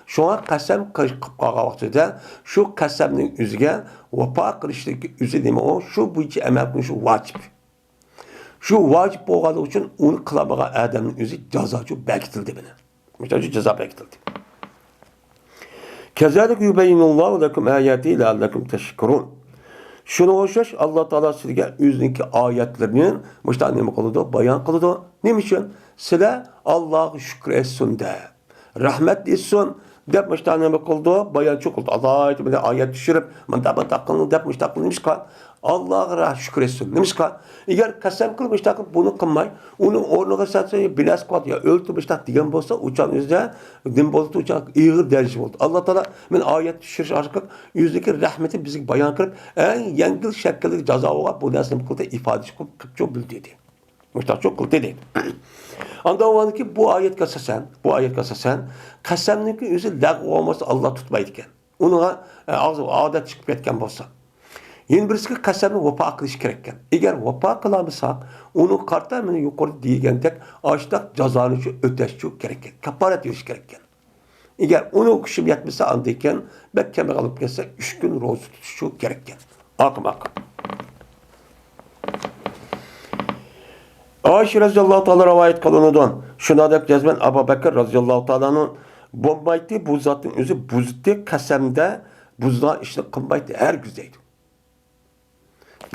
شۇڭا قەسەم قىلىپ قالغان ۋاقتىدا شۇ قەسەمنىڭ ئۆزىگە ۋاپا قىلىشتىكى ئۆزى نېمە ئۇ؟ شۇ بويىچە ئەمەل قىلىش ۋاجىپ. شۇ ۋاجىپ بولغانلىقى ئۈچۈن ئۇنى قىلالمىغان ئادەمنىڭ ئۆزى جازاچۇ بەكىتىلدى مانا. مۇشۇنچە جازا بەكىتىلدى. كەزالىكە يۇبەييىنۇللاھۇ لەكۇم ئاياتىھى لەئەللەكۇم تەشكۇرۇن. شۇنىڭغا ئوخشاش ئاللا تائالا سىزگە ئۆزىنىڭكى ئايەتلىرىنى مۇشۇنداق نېمە قىلىدۇ؟ بايان قىلىدۇ. نېمە ئۈچۈن؟ سىلەر ئاللاغا شۈكۈر ئېيتسۇن دەپ، رەھمەت ئېيتسۇن دەپ مۇشۇنداق نېمە قىلىدۇ؟ بايانچۇ قىلىدۇ. ئاللا تائالا ئايەت چۈشۈرۈپ، مۇنداق، مۇنداق قىلىڭ دەپ مۇشۇنداق قىلىدۇ. نېمىشقا؟ ئاللاغا رە-، شۈكۈر ئېيتسۇن. نېمىشقا؟ ئەگەر قەسەم قىلىپ مۇشۇنداق قىلىپ بۇنى قىلماي، ئۇنىڭ ئورنىغا سەن بىر نەرسە قىلىۋات، يا ئۆلتۈر مۇشۇنداق دېگەن بولسا، ئۇ چاغ ئۆزىدە نېمە بولىدۇ؟ ئۇ چاغ ئېغىر دەرىجە بولىدۇ. ئاللا تائالا مانا ئايەت چۈشۈرۈش ئارقىلىق ئۆزىنىڭكى رەھمىتى بىزگە بايان قىلىپ، ئەڭ يەڭگىل شەكىلدىكى جازا بولغان بۇ نەرسىنى قىلدى، ئىپادىچۇ قىلىپ، قىلىپچۇ بىلدۈردى. مۇشۇنداقچۇ قىلدى دەيدۇ. ئاندىن ئۇ بۇ ئايەتكە ئاساسەن، بۇ ئايەتكە ئاساسەن، قەسەمنىڭكى ئۆزى لەغۋ بولمىسا ئاللا تۇتمايدىكەن. ئۇنىڭغا، ئە، ئاغزى ئادەت چىقىپ كەتكەن بولسا. يەنە بىرسىگە قەسەمنى ۋاپا قىلىش كېرەككەن. ئەگەر ۋاپا قىلالمىساق، ئۇنىڭغا قارىتا مانا يۇقىرىدا دېگەندەك ئاشۇنداق جازانى شۇ ئۆتەشچۇ كېرەككەن. كاپپارەت بېرىش كېرەككەن. ئەگەر ئۇنىڭ كۈچى يەتمىسە، ئاندىن كېيىن بەك كەمبەغەل بولۇپ كەتسە، ئۈچ كۈن روزا تۇتۇشى كېرەككەن. ئاقىم ئاقىم. ئائىشە رەزىياللاھۇ تائالا رىۋايەت قىلىنىدۇ. شۇنداق دەپ جەزمەن ئەبۇ بەكىر رەزىياللاھۇ تائالانىڭ بولمايتتى، بۇ زاتنىڭ ئۆزى بۇزۇتتى، قەسەمدە بۇزىدىغان ئىشنى قىلمايتتى ھەرگىز دەيدۇ.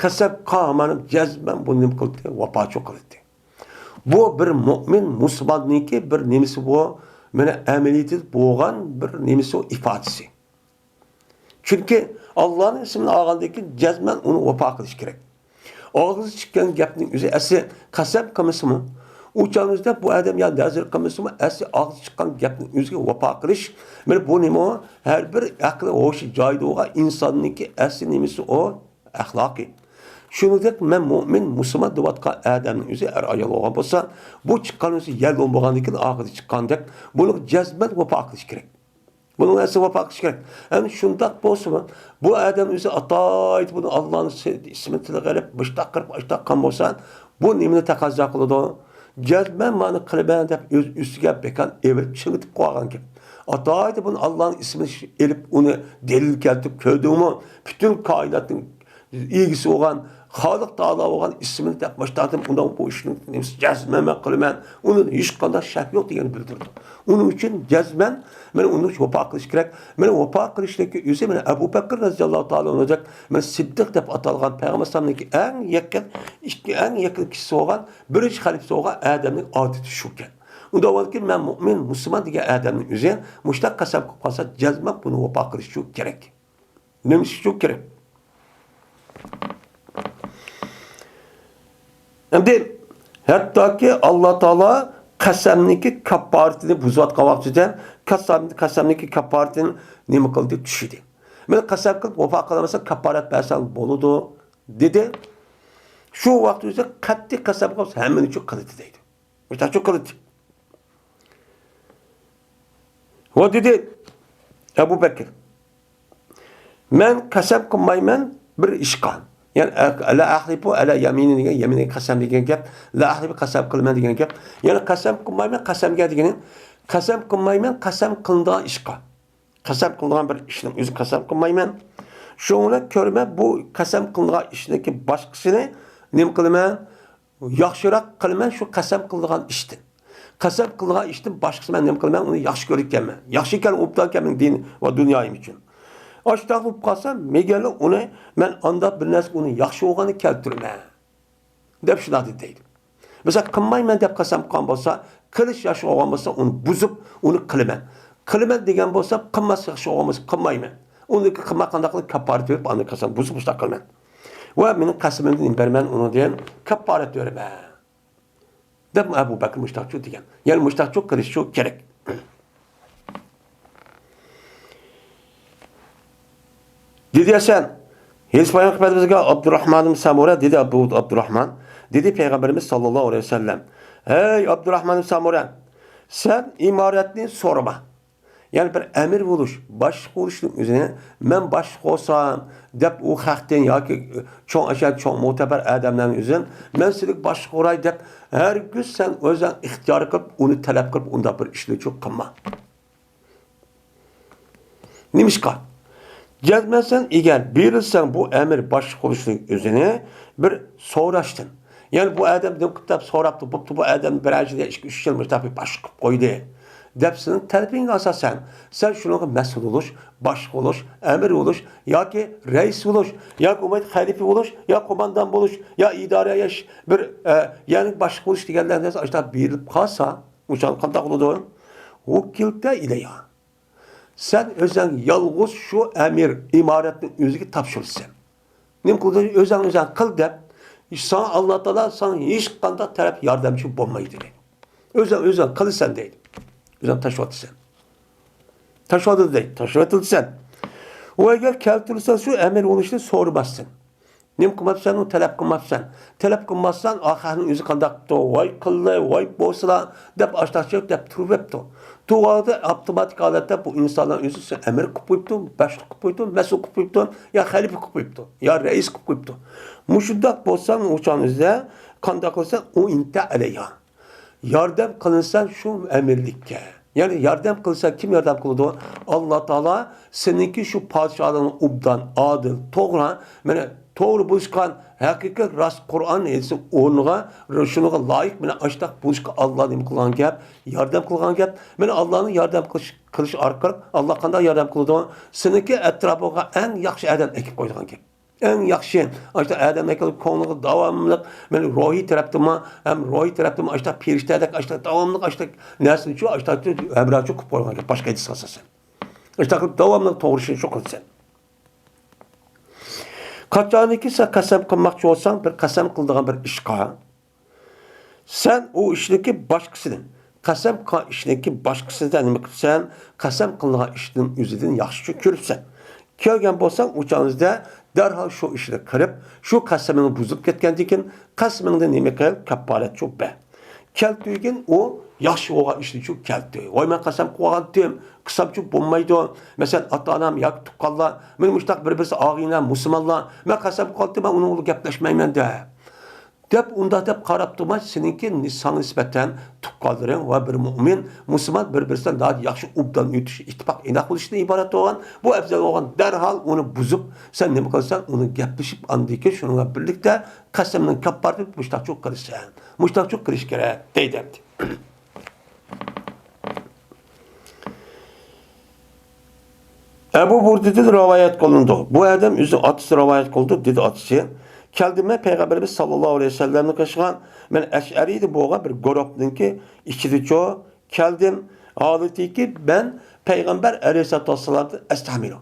قەسەم قىلغان جەزمەن بۇنى نېمە قىلدى؟ ۋاپاچۇ قىلدى. بۇ بىر مۆمىن مۇسۇلماننىڭكى بىر نېمىسى بۇ، مانا ئەمەلىيىتىدە بولغان بىر نېمىسى ئۇ، ئىپادىسى. چۈنكى ئاللانىڭ ئىسمىنى ئالغاندىن كېيىن جەزمەن ئۇنى ۋاپا قىلىش كېرەك. ئاغزى چىققان گەپنىڭ ئۆزى ئەسلى قەسەم قىلمىسىمۇ، ئۇ چاغىمىزدا بۇ ئادەم يا نەزىر قىلمىسىمۇ، ئەسلى ئاغزى چىققان گەپنىڭ ئۆزىگە ۋاپا قىلىش. مانا بۇ نېمە ئۇ؟ ھەر بىر ئەقلى ھوشى جايىدا بولغان ئىنساننىڭكى ئەسلى نېمىسى ئۇ؟ ئەخلاقى. شۇنىڭدەك مەن مۆمىن، مۇسۇلمان دەۋاتقان ئادەمنىڭ ئۆزى ئەر-ئايال بولغان بولسا، بۇ چىققان ئۆزى يەل بولمىغاندىن كېيىن ئاخىرىدا چىققاندەك، بۇنىڭغا جەزمەن ۋاپا قىلىش كېرەك. بۇنىڭغا ئەسلى ۋاپا قىلىش كېرەك. ئەمدى شۇنداق بولسىمۇ، بۇ ئادەم ئۆزى ئاتايىتى بۇنى ئاللانىڭ ئىسمىنى تىلغا ئېلىپ، مۇشتاق قىلىپ، ئاشتاق قىلغان بولسا، بۇ نېمىنى تەقەززا قىلىدۇ؟ جەزمەن مانا قىلىمەن دەپ ئۆز ئۈستىگە بىكار ئېۋىرىپ چىڭىتىپ قويغان گەپ. ئاتايىتى بۇنى ئاللانىڭ ئىسمىنى ئېلىپ، ئۇنى دەلىل كەلتۈرۈپ كۆردۈڭمۇ؟ پۈتۈن كائىناتنىڭ ئىگىسى بولغان، خالىق تائالا بولغان ئىسمىنى دەپ باشلاردىن ئۇنىڭ بۇ ئىشنىڭ نېمىسى جەزمەن مەن قىلىمەن، ئۇنىڭ ھېچقانداق شەك يوق دېگەننى بىلدۈرىدۇ. ئۇنىڭ ئۈچۈن جەزمەن مانا ئۇنى ۋاپا قىلىش كېرەك. مانا ۋاپا قىلىشنىڭكى ئۆزى مانا ئەبۇ بەكىر رەزىياللاھۇ تائالا ئەنھۇدەك مانا سىددىق دەپ ئاتالغان پەيغەمبەر ئەلەيھىسسالامنىڭكى ئەڭ يېقىن، ئىككى ئەڭ يېقىن كىشىسى بولغان، بىرىنچى خەلىپىسى بولغان ئادەمنىڭ ئادىتى شۇكەن. ئۇندا بولغاندىكىن مەن مۆمىن، مۇسۇلمان دېگەن ئادەمنىڭ ئۆزى مۇشۇنداق قەسەم قىلىپ قالسا، جەزمەن بۇنى ۋاپا قىلىشى كېرەك. نېمە ئۈچۈن كېرەك؟ ئەمدى ھەتتاكى ئاللا تائالا قەسەمنىڭكى كاپپارىتىنى بۇزۇۋاتقان ۋاقتىدا قەسەم، قەسەمنىڭكى كاپپارىتىنى نېمە قىلدى؟ چۈشۈردى. مانا قەسەم قىلىپ ۋاپا قىلالمىسا كاپپارەت بەرسەڭ بولىدۇ، دېدى. شۇ ۋاقىت ئۆزى قەتئىي قەسەم قىلىپ ھەممىنى شۇ قىلدى دەيدۇ. مۇشۇنداق شۇ قىلدى. ۋە دېدى ئەبۇ بەكىر، مەن قەسەم قىلمايمەن بىر ئىشقا. يەنى، لا ئەھلىپۇ ئەلە يەمىنى دېگەن، يەمىنى قەسەم دېگەن گەپ. لا ئەھلىپۇ قەسەم قىلىمەن دېگەن گەپ. يەنى قەسەم قىلمايمەن، قەسەمگە دېگىنى، قەسەم قىلمايمەن قەسەم قىلىنىدىغان ئىشقا. قەسەم قىلىنىدىغان بىر ئىشنىڭ ئۆزىگە قەسەم قىلمايمەن. شۇڭا كۆرىمەن، بۇ قەسەم قىلىنىدىغان ئىشنىڭكى باشقىسىنى نېمە قىلىمەن؟ ياخشىراق قىلىمەن شۇ قەسەم قىلىدىغان ئىشتىن. قەسەم قىلىدىغان ئىشتىن باشقىسى مەن نېمە قىلىمەن؟ ئۇنى ياخشى كۆرىدىكەنمەن. ياخشى ئىكەن، ئوبدانكەن مېنىڭ دىن ۋە دۇنيايىم ئۈچۈن. ئاشۇنداق بولۇپ قالسا، مەگەرلا ئۇنى مەن ئانداق بىر نەرسىگە ئۇنى ياخشى بولغاننى كەلتۈرىمەن، دەپ شۇنداق دېدى دەيدۇ. مەسىلەن، قىلمايمەن دەپ قەسەم قىلغان بولسا، قىلىش ياخشى بولغان بولسا، ئۇنى بۇزۇپ، ئۇنى قىلىمەن. قىلىمەن دېگەن بولسا، قىلماس ياخشى بولغان بولسا، قىلمايمەن. ئۇنى قىلماي قانداق قىلىپ كاپپارەت بېرىپ، ئاندىن قەسەم بۇزۇپ مۇشۇنداق قىلىمەن. ۋە مېنىڭ قەسىمىمدىن بېرىمەن ئۇنىڭدىن كاپپارەت بېرىمەن. دەپ ئەبۇ بەكرى مۇشتاقچۇ دېگەن. يەنى مۇشتاقچۇ قىلىشچۇ كېرەك. دېدى ھەسەن، ھېلىقى پەيغەمبىرىمىزگە ئابدۇراخمان ئىبن سەمۇرە، دېدى ئابدۇ-، ئابدۇراخمان، دېدى پەيغەمبىرىمىز ساللاللاھۇ ئەلەيھى ۋەسەللەم، ھەي ئابدۇراخمان ئىبن سەمۇرە، سەن ئىمارەتنى سورىما. يەنى بىر ئەمىر بولۇش، باشلىق بولۇشنىڭ ئۆزىنى، مەن باشلىق بولسام دەپ ئۇ خەقتىن ياكى چوڭ ئەشەدە، چوڭ مۆتەبەر ئادەملەرنىڭ ئۆزىدىن، مەن سىلىگە باشلىق بولاي دەپ ھەرگىز سەن ئۆزۈڭ ئىختىيار قىلىپ، ئۇنى تەلەپ قىلىپ، ئۇنداق بىر ئىشنى چوق قىلما. نېمىشقا؟ جەزمەن سەن ئەگەر بېرىلسەڭ بۇ ئەمىر باشلىق بولۇشنىڭ ئۆزىنى بىر سوراشتىن. يەنى بۇ ئادەم نېمە قىپتۇ دەپ سوراپتۇ، بوپتۇ، بۇ ئادەم بىرەر يىل يا ئىككى، ئۈچ يىل مۇشۇنداق بىر باشلىق قىلىپ قويدى دەپ سېنىڭ تەلىپىڭگە ئاساسەن، سەن شۇنىڭغا مەسئۇل بولۇش، باشلىق بولۇش، ئەمىر بولۇش ياكى رەئىس بولۇش ياكى بولمايدۇ خەلىپە بولۇش يا قوماندان بولۇش يا ئىدارە يا ش-، بىر، ئە، يەنى باشلىق بولۇش دېگەنلەرنى ئاشۇنداق بېرىلىپ قالسا، ئۇ چاغدا قانداق بولىدۇ؟ ۋۇككىلتە ئىلەيھا. سەن ئۆزۈڭ يالغۇز شۇ ئەمىر ئىمارەتنى ئۆزىگە تاپشۇرىسەن. نېمە قىلدى؟ ئۆزۈڭ ئۆزۈڭ قىل دەپ، ساڭا ئاللا تائالا ساڭا ھېچقانداق تەرەپ ياردەمچى بولمايدۇ دەيدۇ. ئۆزۈڭ ئۆزۈڭ قىلىسەن دەيدۇ. ئۆزۈڭ تاشلىۋاتىسەن. تاشلىۋاتىدۇ دەيدۇ. تاشلىۋېتىلىسەن. ئۇ ئەگەر كەلتۈرسە شۇ ئەمىر بولۇشنى سورىماستىن. نېمە قىلماپسەن، ئۇنى تەلەپ قىلماپسەن. تەلەپ قىلماسسەن، ئاخىرىنىڭ ئۆزى قانداق قىپتۇ، ۋاي قىللى، ۋاي بولسىلا دەپ ئاشتاق چىقىپ دەپ تۇرۇۋېپتۇ. تۇرغاندا ئاپتوماتىك ھالەتتە بۇ ئىنسانلار ئۆزى سېنى ئەمىر قىلىپ قويۇپتۇ، باشلىق قىلىپ قويۇپتۇ، مەسئۇل قىلىپ قويۇپتۇ، يا خەلىپە قىلىپ قويۇپتۇ، يا رەئىس قىلىپ قويۇپتۇ. مۇشۇنداق بولسا ئۇ چاغنىڭ ئۆزىدە قانداق قىلسا، ئۇ ئىنتە ئەلەيھا. ياردەم قىلىنسا شۇ ئەمىرلىككە. يەنى ياردەم قىلسا كىم ياردەم قىلىدۇ؟ ئاللا تائالا سېنىڭكى شۇ پادىشاھلىقىڭ ئوبدان، ئادىل، توغرا، مانا توغرا بولۇشقان، ھەقىقىي راست قۇرئان ھەدىسنىڭ ئورنىغا، شۇنىڭغا لايىق، مانا ئاشتاق بولۇشقا ئاللا نېمە قىلغان گەپ؟ ياردەم قىلغان گەپ. مانا ئاللانىڭ ياردەم قىلىش، قىلىش ئارقىلىق ئاللا قانداق ياردەم قىلىدۇ؟ سېنىڭكى ئەتراپىڭغا ئەڭ ياخشى ئادەم ئەكىپ قويىدىغان گەپ. ئەڭ ياخشى، ئاشۇ ئادەمنىڭ كۆڭلىگە داۋاملىق، مەن روھىي تەرەپتىنمۇ، ھەم روھىي تەرەپتىنمۇ ئاشۇنداق پېرىشتەدەك، ئاشۇنداق داۋاملىق ئاشۇنداق نەرسىنى شۇ ئاشۇنداق ھەمراھچى قىلىپ قويغان گەپ، باشقا ھەدىسكە ئاساسەن. ئاشۇنداق قىلىپ داۋاملىق توغرا ئىشنى شۇ قىلىسەن. قاچانكى سەن قەسەم قىلماقچى بولساڭ، بىر قەسەم قىلىدىغان بىر ئىشقا، سەن ئۇ ئىشنىڭكى باشقىسىنى، قەسەم قىلغان ئىشنىڭكى باشقىسىدا نېمە قىپسەن؟ قەسەم قىلىنغان ئىشنىڭ ئۆزىدىن ياخشى كۆرۈپسەن. كەلگەن بولساڭ، ئۇ چاغىڭىزدا دەرھال شۇ ئىشنى قىلىپ، شۇ قەسىمىڭ بۇزۇلۇپ كەتكەندىن كېيىن، قەسىمىڭدىن نېمە قىل؟ كاپپارەتچۇ بەر. كەلتۈرگىن ئۇ ياخشى بولغان ئىشنىچۇ كەلتۈر. ۋاي، مەن قەسەم قىلىۋالغانتىم، قىلسامچۇ بولمايدۇ. مەسىلەن، ئاتا-ئانام ياكى تۇغقانلار، مېنى مۇشۇنداق بىر-بىرسى ئاغىنە، مۇسۇلمانلار، مەن قەسەم قىلىۋالدىم، مەن ئۇنىڭ بىلەن گەپلەشمەيمەن دەپ. دەپ، ئۇنداق دەپ قاراپ تۇرماي، سېنىڭكى نىس-، ساڭا نىسبەتەن تۇغقانلىرىڭ ۋە بىر مۆمىن، مۇسۇلمان بىر-بىرسىدىن ناھايىتى ياخشى ئوبدان ئۆتۈش، ئىتتىپاق ئىناق بولۇشتىن ئىبارەت بولغان بۇ ئەۋزەل بولغان، دەرھال ئۇنى بۇزۇپ، سەن نېمە قىلىسەن، ئۇنى گەپلىشىپ، ئاندىن كېيىن شۇنىڭ بىلەن بىرلىكتە قەسەمنىڭ كاپپارىتى مۇشتاقچۇ قىلىسەن، مۇشتاقچۇ قىلىش كېرەك دەيدۇ ئەمدى. ئەبۇ بۇردىدىن رىۋايەت قىلىنىدۇ. بۇ ئادەم ئۆزى ئاتىسى رىۋايەت قىلىدۇ، دېدى ئاتىسى، كەلدىم مەن پەيغەمبىرىمىز ساللاللاھۇ ئەلەيھى ۋەسەللەمنى قىلىشقان، مەن ئەشئەرىدە بولغان بىر گۇرۇھنىڭكى ئىچىدىچۇ كەلدىم. ھالىتىكى مەن پەيغەمبەر ئەلەيھىسسالاتۇ ۋەسسالامدىن ئەستەمىرۇ.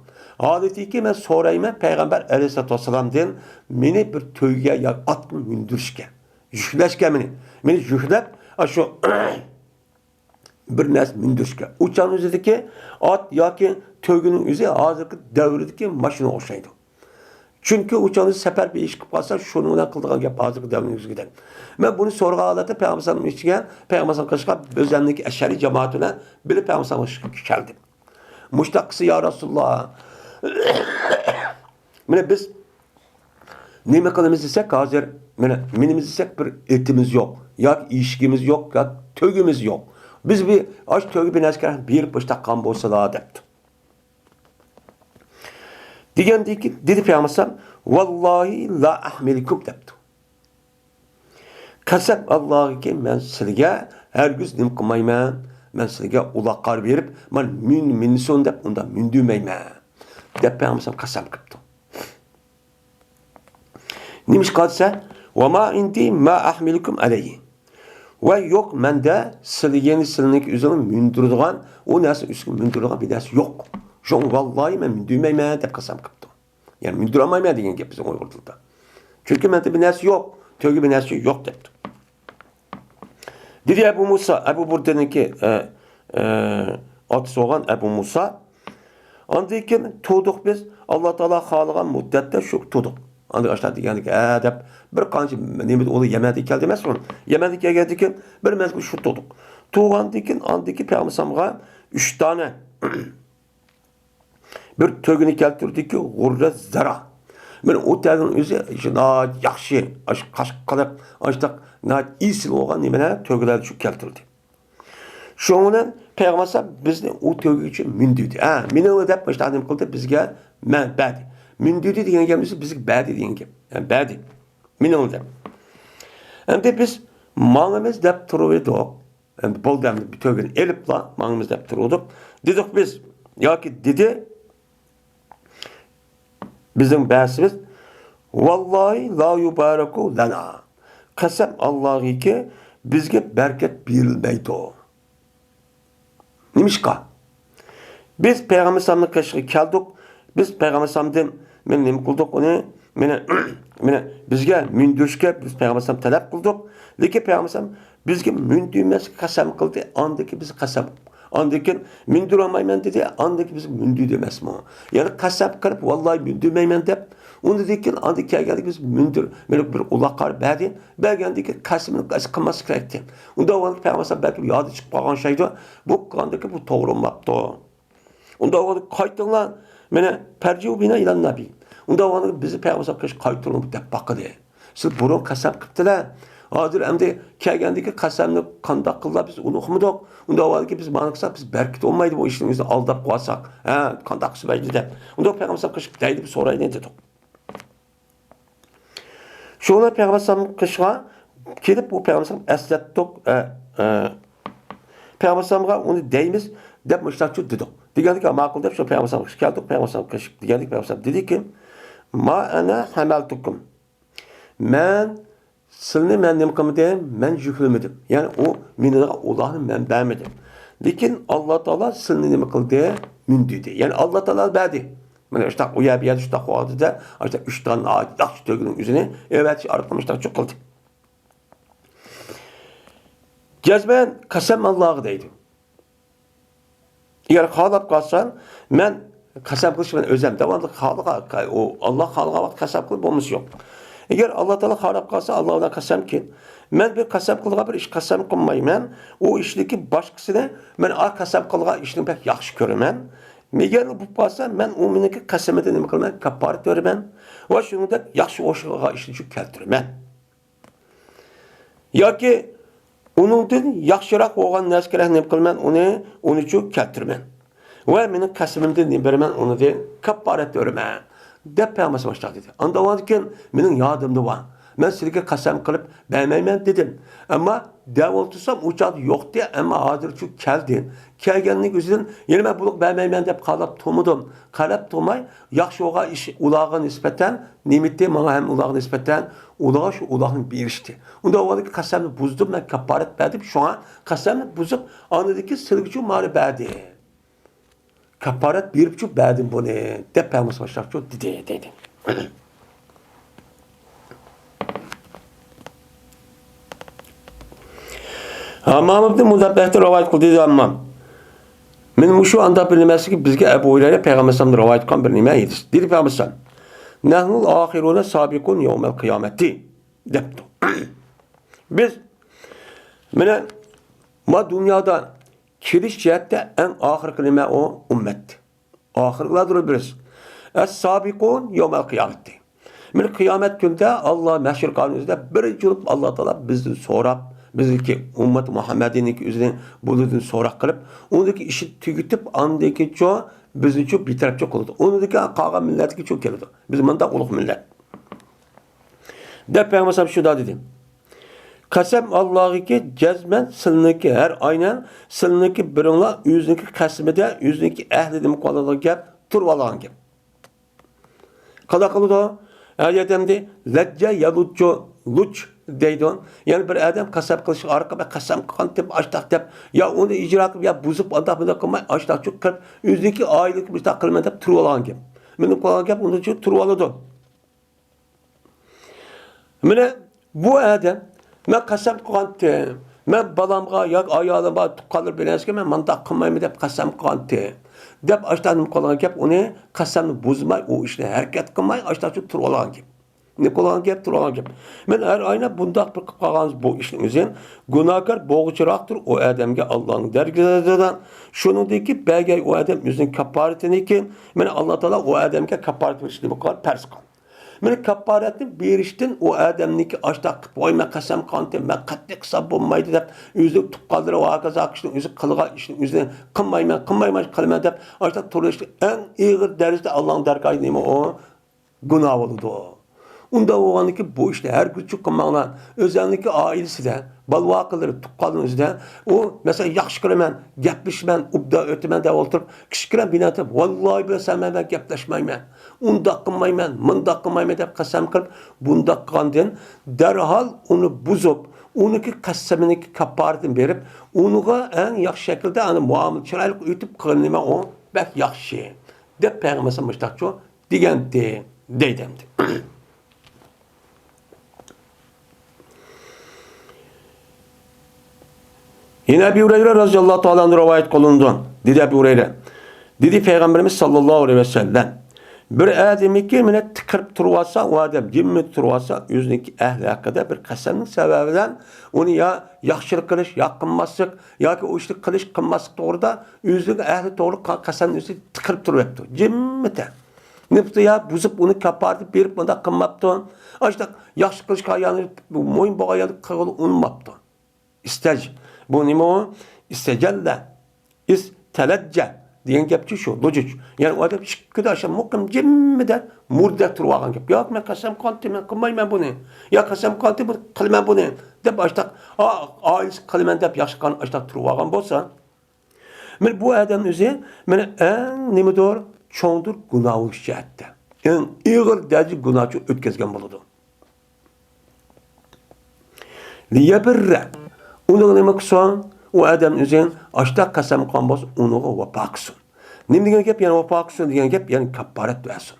ھالىتىكى مەن سورايمەن پەيغەمبەر ئەلەيھىسسالاتۇ ۋەسسالامدىن مېنى بىر تۆگىگە ياكى ئاتقا مىندۈرۈشكە، يۈكلەشكە مېنى. مېنى يۈكلەپ، ئاشۇ بىر نەرسە مىندۈرۈشكە. ئۇ چاغنىڭ ئۆزىدىكى ئات ياكى تۆگىنىڭ ئۆزى ھازىرقى دەۋردىكى ماشىنىغا ئوخشايدۇ. چۈنكى ئۇ چاغدا سەپەر بىر ئىش قىلىپ قالسا، شۇنىڭ بىلەن قىلىدىغان گەپ ھازىرقى دەۋرنىڭ ئۆزىگىدە. مەن بۇنى سورىغان ھالەتتە پەيغەمبەرنىڭ ئىچىگە، پەيغەمبەرنىڭ قېشىغا ئۆزەمنىڭكى ئەشئەرىي جامائىتى بىلەن بىللە پەيغەمبەرنىڭ قېشىغا كەلدىم. مۇشتاق قىلسا، يا رەسۇلاللا، مانا بىز نېمە قىلىمىز دېسەك، ھازىر مانا مىنىمىز دېسەك، بىر ئېتىمىز يوق، ياكى ئېشىكىمىز يوق، ياكى تۆگىمىز يوق. بىز بىر ئاشۇ تۆگە بىر نەرسە كېرەك، بېرىپ مۇشتاق قىلغان بولسىلا دەپتۇ. دېگەندىن كېيىن دېدى پەيغەمبەر، ۋاللاھى لا ئەھمىلكۇم دەپتۇ. قەسەم ئاللاغىكى، مەن سىلىگە ھەرگىز نېمە قىلمايمەن، مەن سىلىگە ئۇلاققا بېرىپ، مانا مىن-، مىنسۇن دەپ ئۇنداق مىندۈرمەيمەن، دەپ پەيغەمبەر قەسەم قىپتۇ. نېمىشقا دېسە، ۋە ما ئىندى ما ئەھمىلكۇم ئەلەيھى. ۋە يوق مەندە سىلى، يەنى سىلىنىڭكى ئۆزىنى مىندۈرىدىغان، ئۇ نەرسە ئۈستىگە مىندۈرىدىغان بىر نەرسە يوق. شۇڭا ۋاللاھى مەن مىندۈرمەيمەن دەپ قەسەم قىپتۇ. يەنى مىندۈرالمايمەن دېگەن گەپ بىزنىڭ ئۇيغۇر تىلىدا. چۈنكى مەندە بىر نەرسە يوق، تۆگە بىر نەرسە يوق دەپتۇ. دېدى ئەبۇ مۇسا، ئەبۇ بۇردىنىڭكى، ئە، ئە، ئاتىسى بولغان ئەبۇ مۇسا. ئاندىن كېيىن تۇردۇق بىز، ئاللا تائالا خالىغان مۇددەتتە شۇ تۇردۇق. ئاندىن ئاشۇنداق دېگەندىكىن، ھە دەپ، بىر قانچە نېمە ئۇ يەمەندىن كەلدى ئەمەسمۇ؟ يەمەندىن كەلگەندىن كېيىن بىر مەزگىل شۇ تۇردۇق. تۇرغاندىن كېيىن ئاندىن كېيىن پەيغەمبەر ئەلەيھىسسالامغا ئۈچ دانە بىر تۆگىنى كەلتۈردىكى، غۇررە زەرا. مانا ئۇ تۆگىنىڭ ئۆزى ناھايىتى ياخشى، ئاشۇ قاشقا قىلىپ، ئاشۇنداق ناھايىتى ئېسىل بولغان نېمىلەر، تۆگىلەر شۇ كەلتۈردى. شۇنىڭ بىلەن پەيغەمبەر ئەلەيھىسسالام بىزنى ئۇ تۆگىگىچە مىندۈردى. ھە، مېنىڭ دەپ مۇشۇنداق نېمە قىلدى، بىزگە مەن بەردى. مىندۈردى دېگەن گەپ بىزگە بەردى دېگەن گەپ. ھە، بەردى. مېنىڭ دەپ. ئەمدى بىز ماڭىمىز دەپ تۇرۇۋىدۇق. ئەمدى بولدى، ئەمدى بىر تۆگىنى ئېلىپلا ماڭىمىز دەپ تۇرۇۋىدۇق. دېدۇق بىز، ياكى دېدى، بىزنىڭ بەزىمىز، ۋاللاھى لا يۇبارەكۇ لەنا. قەسەم ئاللاغىكى، بىزگە بەرىكەت بېرىلمەيدۇ. نېمىشقا؟ بىز پەيغەمبەر ئەلەيھىسسالامنىڭ قېشىغا كەلدۇق. بىز پەيغەمبەر ئەلەيھىسسالامدىن، مانا نېمە قىلدۇق ئۇنى؟ مانا، مانا بىزگە مىندۈرۈشكە بىز پەيغەمبەر ئەلەيھىسسالام تەلەپ قىلدۇق. لېكىن پەيغەمبەر ئەلەيھىسسالام بىزگە مىندۈرمەسكە قەسەم قىلدى. ئاندىن كېيىن بىز قەسەم، ئاندىن كېيىن مىندۈرەلمەيمەن دېدى. ئاندىن كېيىن بىز مىندۈردى ئەمەسمۇ؟ يەنى قەسەم قىلىپ، ۋاللاھى مىندۈرمەيمەن دەپ، ئۇنىڭدىن كېيىن ئاندىن كەلگەندىكىن بىز مىندۈر، مانا بىر ئۇلاققا بەردى. بەرگەندىن كېيىن قەسەمنى قىلماسلىق كېرەكتى. ئۇنداق بولغاندا پەيغەمبەر ئەلەيھىسسالام بەلكىم يادى چىقىپ قالغان ئوخشايدۇ. بۇ قىلغاندىكى بۇ توغرا بولماپتۇ. ئۇنداق بولغاندا قايتىڭلار، مانا پەرجىئۇ بىنا ئىلەن نەبىي. ئۇنداق بولغاندا بىزنى پەيغەمبەر ئەلەيھىسسالام قېشىغا قايتۇرۇڭ دەپ باقىدۇ. سىز بۇرۇن قەسەم قىپتىلە. ھازىر ئەمدى كەلگەندىكى قەسەمنى قانداق قىلدىلا بىز ئۇنى ئۇقمىدۇق. ئۇنداق بولغاندا بىز مانا قىلساق بىز بەرىكەت بولمايدۇ بۇ ئىشنىڭ ئۆزىنى ئالداپ قالساق. ھە، قانداق قىلسا بولىدۇ دەپ. ئۇنداق پەيغەمبەر ئەلەيھىسسالام قېشىغا دەيلى بىر سورايلى دېدۇق. شۇڭا پەيغەمبەر ئەلەيھىسسالام قېشىغا كېلىپ، بۇ پەيغەمبەر ئەلەيھىسسالام ئەسلەتتۇق، ئە، ئە، پەيغەمبەر ئەلەيھىسسالامغا ئۇنى دەيمىز دەپ مۇشۇنداق دېدۇق. دېگەندىكىن، ماقۇل دەپ، شۇ پەيغەمبەر ئەلەيھىسسالام قېشىغا كەلدۇق. پەيغەمبەر ئەلەيھىسسالام قېشىغا دېگەندىكىن، پەيغەمبەر ئەلەيھىسسالام دېدىكى، ما ئەنا ھەمەلتۇكۇم. مەن سىلىنى مەن نېمە قىلمىدىم؟ مەن يۈكلىمىدىم. يەنى ئۇ مىنىدىغان ئۇلاغنى مەن بەرمىدىم. لېكىن ئاللا تائالا سىلىنى نېمە قىلدى؟ مىندۈردى. يەنى ئاللا تائالا بەردى. مانا شۇنداق ئۇ يەر بۇ يەردە شۇنداق ۋاقتىدا، ئاشۇنداق ئۈچ دانە ياخشى تۆگىنىڭ ئۆزىنى ئەۋەتىش ئارقىلىق مۇشۇنداق قىلدى. جەزمەن قەسەم ئاللاغا دەيدۇ. ئەگەر خالاپ قالساڭ، مەن قەسەم قىلىش مەن ئۆزەم داۋاملىق خالىغان، ئۇ ئاللا خالىغان ۋاقىت قەسەم قىلىپ بولمىسى يوق. ئەگەر ئاللا تائالا خالاپ قالسا، ئاللا بىلەن قەسەمكى، مەن بىر قەسەم قىلىدىغان بىر ئىش قەسەم قىلمايمەن. ئۇ ئىشنىڭكى باشقىسىنى مەن ئا قەسەم قىلغان ئىشنى بەك ياخشى كۆرىمەن. ئەگەر بولۇپ قالسا، مەن ئۇ مېنىڭكى قەسىمىدىن نېمە قىلىمەن؟ كاپپارەت بېرىمەن. ۋە شۇنىڭدەك ياخشى ئوخشىغان ئىشنى كەلتۈرىمەن. ياكى ئۇنىڭدىن ياخشىراق بولغان نەرسىگە نېمە قىلىمەن؟ ئۇنى، ئۇنىچۇ كەلتۈرىمەن. ۋە مېنىڭ قەسىمىمدىن نېمە بېرىمەن؟ ئۇنى دېگەن كاپپارەت بېرىمەن، دەپ پەيغەمبەر ئاشۇنداق دېدى. ئاندىن ئاۋۋالدىن كېيىن مېنىڭ يادىمدا بار. مەن سىلىگە قەسەم قىلىپ بەرمەيمەن دېدىم. ئەمما دەۋاتسام ئۇ چاغدا يوقتى، ئەمما ھازىرچۇ كەلدى. كەلگەننىڭ ئۆزىدىن يەنە مەن بۇنى بەرمەيمەن دەپ قاراپ تۇرمىدىم. قاراپ تۇرماي، ياخشى بولغان ئىش ئۇلارغا نىسبەتەن نېمىتى، ماڭا ھەم ئۇلارغا نىسبەتەن ئۇلارغا شۇ ئۇلارنى بېرىشتى. ئۇنداق بولغاندىكىن قەسەمنى بۇزدۇم، مەن كاپپارەت بەردىم، شۇڭا قەسەمنى بۇزۇپ، ئاندىن كېيىن سىلىگىچۇ مانا بەردى. كاپپارەت بېرىپچۇ بەردىم بۇنى، دەپ پەيغەمبەر باشلاپچۇ دېدى، دەيدۇ. ھاممام ئىبنى مۇنەببەھتىن رىۋايەت قىلدى، دېدى ھاممام. مېنىڭ مۇشۇ ئانداق بىلمەسلىكى بىزگە ئەبۇ ھۇرەيرە پەيغەمبەر ئەلەيھىسسالامدىن رىۋايەت قىلغان بىر نېمە ھەدىس. دېدى پەيغەمبەر ئەلەيھىسسالام: نەھنۇل ئاخىرۇنە سابىقۇن يەۋمەل قىيامەتى، دەپتۇ. بىز، مانا، ما دۇنيادا كېلىش جەھەتتە ئەڭ ئاخىرقى نېمە ئۇ؟ ئۈممەت. ئاخىرقىلاردۇر بىز. ئەس-سابىقۇن يەۋمەل قىيامەتى. مانا قىيامەت كۈنىدە ئاللا مەھشەر قانۇنىدا بىرىنچى بولۇپ ئاللا تائالا بىزدىن سوراپ، بىزنىڭكى ئۈممەت مۇھەممەدىنىڭكى ئۆزىنى بۇلاردىن سوراق قىلىپ، ئۇنىڭدىكى ئىشىنى تۈگىتىپ، ئاندىن كېيىنچۇ بىزنىچۇ بىتەرەپچۇ قىلىدۇ. ئۇنىڭدىن كېيىن قالغان مىللەتكىچۇ كېلىدۇ. بىز مۇنداق ئۇلۇغ مىللەت. دەپ پەيغەمبەر شۇنداق دېدى. قەسەم ئاللاغىكى، جەزمەن سىلىنىڭكى، ھەر ئاينەن سىلىنىڭكى بىرىڭلار ئۆزىنىڭكى قەسىمىدە، ئۆزىنىڭكى ئەھلىدە نېمە قىلىدىغان گەپ، تۇرۇۋالغان گەپ. قانداق قىلىدۇ؟ ھەر يەردە لەججە يەلۇججۇ، لۇج دەيدۇ. يەنى بىر ئادەم قەسەم قىلىشقا ئارقا بىر قەسەم قىلغانتىم ئاشتاق دەپ، يا ئۇنى ئىجرا قىلىپ، يا بۇزۇپ، ئانداق بۇنداق قىلماي، ئاشتاق چۈ قىلىپ، ئۆزىنىڭكى ئائىلىدىكى مۇشتاق قىلىمەن دەپ تۇرۇۋالغان گەپ. مېنىڭ قىلغان گەپ ئۇنىچۇ تۇرۇۋالىدۇ. مانا بۇ ئادەم، مەن قەسەم قىلغانتىم، مەن بالامغا ياكى ئايالىمغا، تۇغقانلىرىم بىلەن مەن مۇنداق قىلمايمەن دەپ قەسەم قىلغانتىم، دەپ ئاشتاق نېمە قىلغان گەپ، ئۇنى قەسەمنى بۇزماي، ئۇ ئىشنى ھەرىكەت قىلماي، ئاشتاق تۇرۇۋالغان گەپ. نېمە قىلغان گەپ، تۇرۇۋالغان گەپ. مەن ھەر ئاينى بۇنداق بىر قىلىپ قالغان بۇ ئىشنىڭ ئۆزى گۇناھكار بولغۇچىراقتۇر ئۇ ئادەمگە ئاللانىڭ دەرگىھىدە. شۇنىڭدىن كېيىن بەرگەي ئۇ ئادەم ئۆزىنىڭ كاپپارىتىنى كېيىن، مانا ئاللا تائالا ئۇ ئادەمگە كاپپارەت بېرىشنى نېمە قىلغان؟ پەرز قىلغان. مانا كاپپارەتنى بېرىشتىن ئۇ ئادەمنىڭكى ئاشتاق قىلىپ، ۋاي، مەن قەسەم قىلغانتىم، مەن قەتئىي قىلسام بولمايدۇ دەپ، ئۆزىنىڭ تۇغقانلىرى ۋە ھاكازا كىشىنىڭ ئۆزى قىلغان ئىشنى ئۆزى قىلمايمەن، قىلمايمەن، قىلىمەن دەپ، ئاشتاق تۇرۇشنىڭ ئەڭ ئېغىر دەرىجىدە ئاللانىڭ دەرگاھىدا نېمە ئۇ؟ گۇناھ بولىدۇ. ئۇنداق بولغاندىكىن بۇ ئىشنى ھەرگىزچۇ قىلماڭلار. ئۆزەڭنىڭكى ئائىلىسىدە، بالا-ۋاقىلىرى، تۇغقانلىرى ئۆزىدە ئۇ، مەسىلەن، ياخشى كۆرىمەن، گەپلىشىمەن، ئوبدان ئۆتىمەن دەپ ئولتۇرۇپ، كىچىككىنە بىنا ئېتىپ، ۋاللاھى بىللەھى سەن بىلەن گەپلەشمەيمەن، ئۇنداق قىلمايمەن، مۇنداق قىلمايمەن دەپ قەسەم قىلىپ، بۇنداق قىلغاندىن دەرھال ئۇنى بۇزۇپ، ئۇنىڭكى قەسىمىنىڭكى كاپپارىتىنى بېرىپ، ئۇنىڭغا ئەڭ ياخشى شەكىلدە ئەنە مۇئامىلە چىرايلىق ئۆتۈپ قىلغىنى نېمە ئۇ بەك ياخشى دەپ پەيغەمبەر مۇشتاقچۇ دېگەنتى، دەيدۇ ئەمدى. يەنە ئەبى ھۇرەيرە رازىياللاھۇ تائالا ئەنھۇ رىۋايەت قىلىنىدۇ. دېدى ئەبى ھۇرەيرە. دېدى پەيغەمبىرىمىز ساللاللاھۇ ئەلەيھى ۋەسەللەم. بىر ئادەمكى مانا تىقىرىپ تۇرۇۋالسا، ئۇ ئادەم جىممىدە تۇرۇۋالسا، ئۆزىنىڭكى ئەھلى ھەققىدە بىر قەسەمنىڭ سەۋەبى بىلەن ئۇنى يا ياخشىلىق قىلىش، يا قىلماسلىق، ياكى ئۇ ئىشنى قىلىش، قىلماسلىق توغرىدا ئۆزىنىڭ ئەھلى توغرا قىلغان قەسەمنى ئۆزى تىقىرىپ تۇرۇۋەپتۇ. جىممىدە. نېمىپتۇ يا بۇزۇپ، ئۇنى كاپپارىتى بېرىپ، مۇنداق قىلماپتۇ. ئاشۇنداق ياخشى قىلىشقا يەنى مۇھىم بولغان يەردە قىلغىلى ئۇنىماپتۇ. ئىستەج. بۇ نېمە ئۇ؟ ئىستەجەللە. ئىستەلەججە دېگەن گەپچۇ شۇ، لۇجۇج. يەنى ئۇ ئادەم ئىككىدە ئاشۇ مۇقىم جىممىدە مۇردە تۇرۇۋالغان گەپ. ياق، مەن قەسەم قىلغانتىم، مەن قىلمايمەن بۇنى. يا قەسەم قىلغانتىم، بۇنى قىلىمەن بۇنى، دەپ ئاشتاق، ئا-، ئائىلىسى قىلىمەن دەپ ياخشى قىلغان ئاشتاق تۇرۇۋالغان بولسا، مانا بۇ ئادەم ئۆزى مانا ئەڭ نېمىدۇر، چوڭدۇر گۇناھ بولۇش جەھەتتە. ئەڭ ئېغىر دەرىجە گۇناھچۇ ئۆتكۈزگەن بولىدۇ. لىيەبىررە. ئۇنىڭغا نېمە قىلسۇن؟ ئۇ ئادەم ئۆزى ئاشتاق قەسەم قىلغان بولسا، ئۇنىڭغا ۋاپا قىلسۇن. نېمە دېگەن گەپ؟ يەنى ۋاپا قىلسۇن دېگەن گەپ، يەنى كاپپارەت بەرسۇن.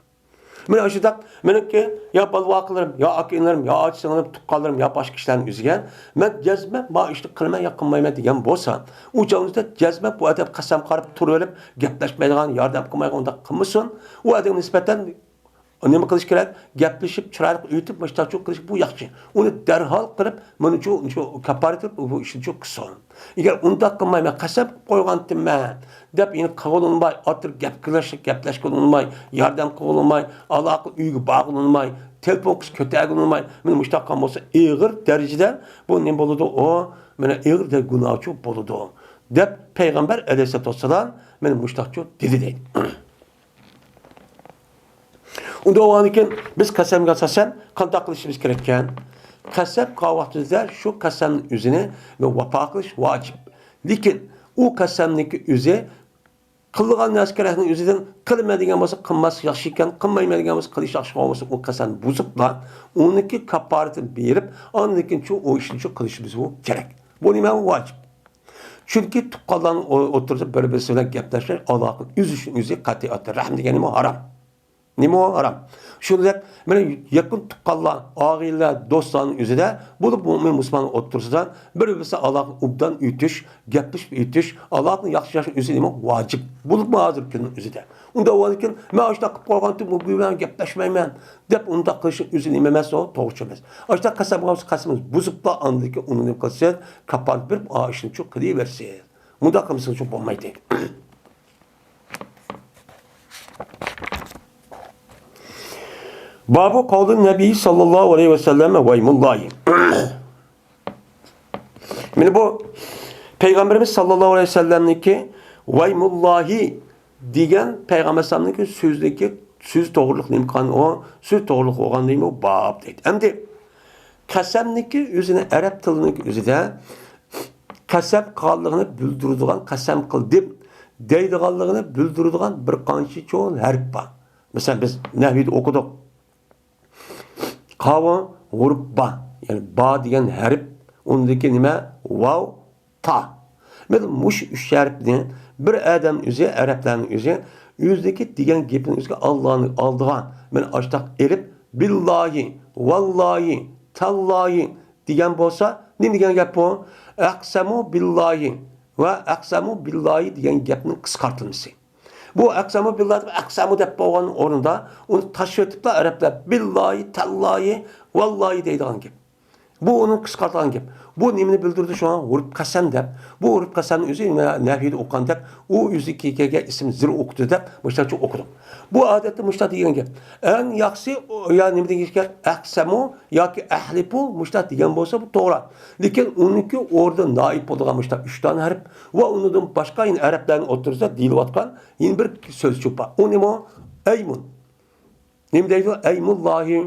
مانا شۇنداق مېنىڭكى يا بالا-ۋاقىلىرىم، يا ئاكا-ئىنىلىرىم، يا ئاچا-سىڭلىم، تۇغقانلىرىم، يا باشقا كىشىلەرنىڭ ئۆزىگە مەن جەزمەن ما ئىشنى قىلىمەن يا قىلمايمەن دېگەن بولسا، ئۇ چاغنىڭدا جەزمەن بۇ ئادەم قەسەم قاراپ تۇرۇۋېلىپ، گەپلەشمەيدىغان، ياردەم قىلمايدىغان، ئۇنداق قىلمىسۇن. ئۇ ئادەمگە نىسبەتەن نېمە قىلىش كېرەك؟ گەپلىشىپ، چىرايلىق ئۆتۈپ، مۇشۇنداق قىلىش بۇ ياخشى. ئۇنى دەرھال قىلىپ، مانا شۇ، شۇ كاپپارەت قىلىپ، بۇ ئىشنى شۇ قىلسۇن. ئەگەر ئۇنداق قىلماي، مەن قەسەم قىلىپ قويغانتىممەن دەپ، يەنە قىلغىلى بولماي، ئاتتۇرۇپ گەپ قىلىش، گەپلەشكىلى بولماي، ياردەم قىلغىلى بولماي، ئالاقە ئۆيگە بارغىلى بولماي، تېلېفون قىلسا كۆتەرگىلى بولماي، مانا مۇشۇنداق قىلغان بولسا، ئېغىر دەرىجىدە بۇ نېمە بولىدۇ؟ ئۇ مانا ئېغىر دەرىجىدە گۇناھچى بولىدۇ، دەپ پەيغەمبەر ئەلەيھىسسالاتۇ ۋەسسالام مانا مۇشۇنداقچۇ دېدى دەيدۇ. ئۇنداق بولغاندىكىن بىز قەسەمگە ئاساسەن قانداق قىلىشىمىز كېرەككەن؟ قەسەم قىلغان ۋاقتىمىزدا شۇ قەسەمنىڭ ئۆزىنى ۋاپا قىلىش ۋاجىپ. لېكىن ئۇ قەسەمنىڭكى ئۆزى قىلىدىغان نەرسە كېرەكنىڭ ئۆزىدىن قىلىمەن دېگەن بولسا قىلماسلىق ياخشى ئىكەن، قىلمايمەن دېگەن بولسا قىلىش ياخشى بولمىسا ئۇ قەسەمنى بۇزۇپلا ئۇنىڭكى كاپپارىتىنى بېرىپ ئاندىن كېيىن شۇ ئۇ ئىشنى شۇ قىلىشىمىز بۇ كېرەك. بۇ نېمە؟ ۋاجىپ. چۈنكى تۇغقانلارنىڭ ئو-، ئوتتۇرىسىدا بىر-بىرسى بىلەن گەپلەشمەي، ئالاقىنى ئۈزۈشنىڭ ئۆزى قەتئىياتتا رەھىم دېگەن نېمە؟ ھارام. نېمە ھارام؟ شۇنىڭدەك مانا يېقىن تۇغقانلار، ئاغىنىلەر، دوستلارنىڭ ئۆزىدە، بولۇپ مۇئمىن مۇسۇلماننىڭ ئوتتۇرىسىدا بىر-بىرسى ئالاقىنى ئوبدان ئۆتۈش، گەپلىشىپ ئۆتۈش، ئالاقىنى ياخشى ياشاش ئۆزى نېمە؟ ۋاجىپ. بولۇپمۇ ھازىرقى كۈننىڭ ئۆزىدە. ئۇنداق بولغاندىكىن، مەن ئاشۇنداق قىلىپ قويغانتىم، بۇ بىلەن گەپلەشمەيمەن، دەپ ئۇنداق قىلىشنىڭ ئۆزى نېمە ئەمەس، ئۇ توغرا ئەمەس. ئاشۇنداق قەسەم قىلسا، قەسىمىمىز بۇزۇپلا ئاندىن كېيىن ئۇنى نېمە قىلسىز؟ كاپپارەت بېرىپ، ئا، ئىشنى شۇ قىلىۋەرسىز. مۇنداق قىلمىسىڭىز شۇ بولمايدۇ. بابۇ قەۋلى نەبىي ساللاللاھۇ ئەلەيھى ۋەسەللەم ۋەيمۇللاھى. مانا بۇ پەيغەمبىرىمىز ساللاللاھۇ ئەلەيھى ۋەسەللەمنىڭكى ۋەيمۇللاھى دېگەن پەيغەمبەر ئەلەيھىسسالامنىڭكى سۆزىدىكى سۆز توغرىلىق نېمە قىلغان ئۇ؟ سۆز توغرىلىق بولغان نېمە؟ باب دەيدۇ. ئەمدى قەسەمنىڭكى ئۆزىنى ئەرەب تىلىنىڭكى ئۆزىدە قەسەم قىلغانلىقىنى بىلدۈرىدىغان، قەسەم قىلدىم دەيدىغانلىقىنى بىلدۈرىدىغان بىر قانچە چوڭ ھەرپ بار. مەسىلەن، بىز نەھۋىدە ئوقۇدۇق. قاۋا ھۇرۇپ با، يەنى با دېگەن ھەرپ، ئۇندىكى نېمە؟ ۋاۋ، تا. مانا مۇشۇ ئۈچ ھەرپنى بىر ئادەم ئۆزى، ئەرەبلەرنىڭ ئۆزى، ئۆزىدىكى دېگەن گېپىنىڭ ئۆزىگە ئاللانى ئالىدىغان، مانا ئاشتاق ئېلىپ، بىللاھى، ۋاللاھى، تاللاھى دېگەن بولسا، نېمە دېگەن گەپ بۇ؟ ئەقسەمۇ بىللاھى ۋە ئەقسەمۇ بىللاھى دېگەن گەپنىڭ قىسقارتىلمىسى. بۇ ئەقسەمۇ بىللاھى دەپ، ئەقسەمۇ دەپ بولغان ئورنىدا ئۇنى تاشلىۋېتىپلا ئەرەبلەر بىللاھى، تاللاھى، ۋاللاھى دەيدىغان گەپ. بۇ ئۇنىڭ قىسقارتىلغان گەپ. بۇ نېمىنى بىلدۈرىدۇ؟ شۇڭا ھۇرۇپ قەسەم دەپ. بۇ ھۇرۇپ قەسەمنى ئۆزى نەھۋىدە ئوقۇغان دەپ، ئۇ ئۆزى كېلگەن ئىسىم زىر ئوقۇتى دەپ مۇشۇنداقچە ئوقۇدۇق. بۇ ئادەتتە مۇشۇنداق دېگەن گەپ. ئەڭ ياخشىسى، ئۇ، يا نېمە دېگەن گەپ؟ ئەقسەمۇ ياكى ئەھلىپۇ مۇشۇنداق دېگەن بولسا بۇ توغرا. لېكىن ئۇنىڭكى ئورنىدا نائىب بولىدىغان مۇشۇنداق ئۈچ دانە ھەرپ ۋە ئۇنىڭدىن باشقا يەنە ئەرەبلەرنىڭ ئوتتۇرىسىدا دېيىلىۋاتقان يەنە بىر سۆزچۇ بار. ئۇ نېمە؟ ئەيمۇن. نېمە دەيدۇ؟ ئەيمۇللاھى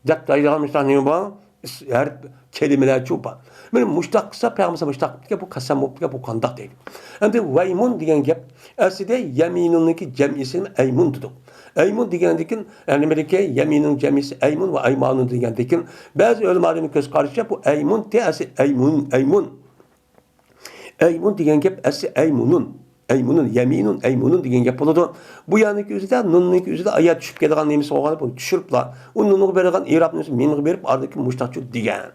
دەپ دەيدىغان مۇشۇنداق نېمە بار؟ ھەرپ، كەلىمىلەرچۇ بار. مانا مۇشۇنداق قىلسا، پەيغەمبەر مۇشۇنداق قىپتىكەن، بۇ قەسەم بوپتىكەن، بۇ قانداق دەيدۇ. ئەمدى ۋەيمۇن دېگەن گەپ، ئەسلىدە يەمىنۇننىڭكى جەمئىسىنى ئەيمۇن دېدۇق. ئەيمۇن دېگەندىكىن، يەنى نېمىدىكى يەمىنۇننىڭ جەمئىسى ئەيمۇن ۋە ئەيمانۇن دېگەندىكىن، بەزى ئۆلىمالارنىڭ كۆز قارىشىچە بۇ ئەيمۇن تى ئەسلى ئەيمۇن، ئەيمۇن. ئەيمۇن دېگەن گەپ ئەسلى ئەيمۇنۇن. ئەيمۇنۇن، يەمىنۇن، ئەيمۇنۇن دېگەن گەپ بولىدۇ. بۇ يەرنىڭكى ئۆزىدە، نۇننىڭكى ئۆزىدە ئايا چۈشۈپ كېلىدىغان نېمىسى بولغان بۇنى چۈشۈرۈپلا، ئۇ نۇنغا بېرىدىغان ئېرابنى ئۆزى مىمغا بېرىپ، ئارىدىكى مۇشتاقچۇ دېگەن.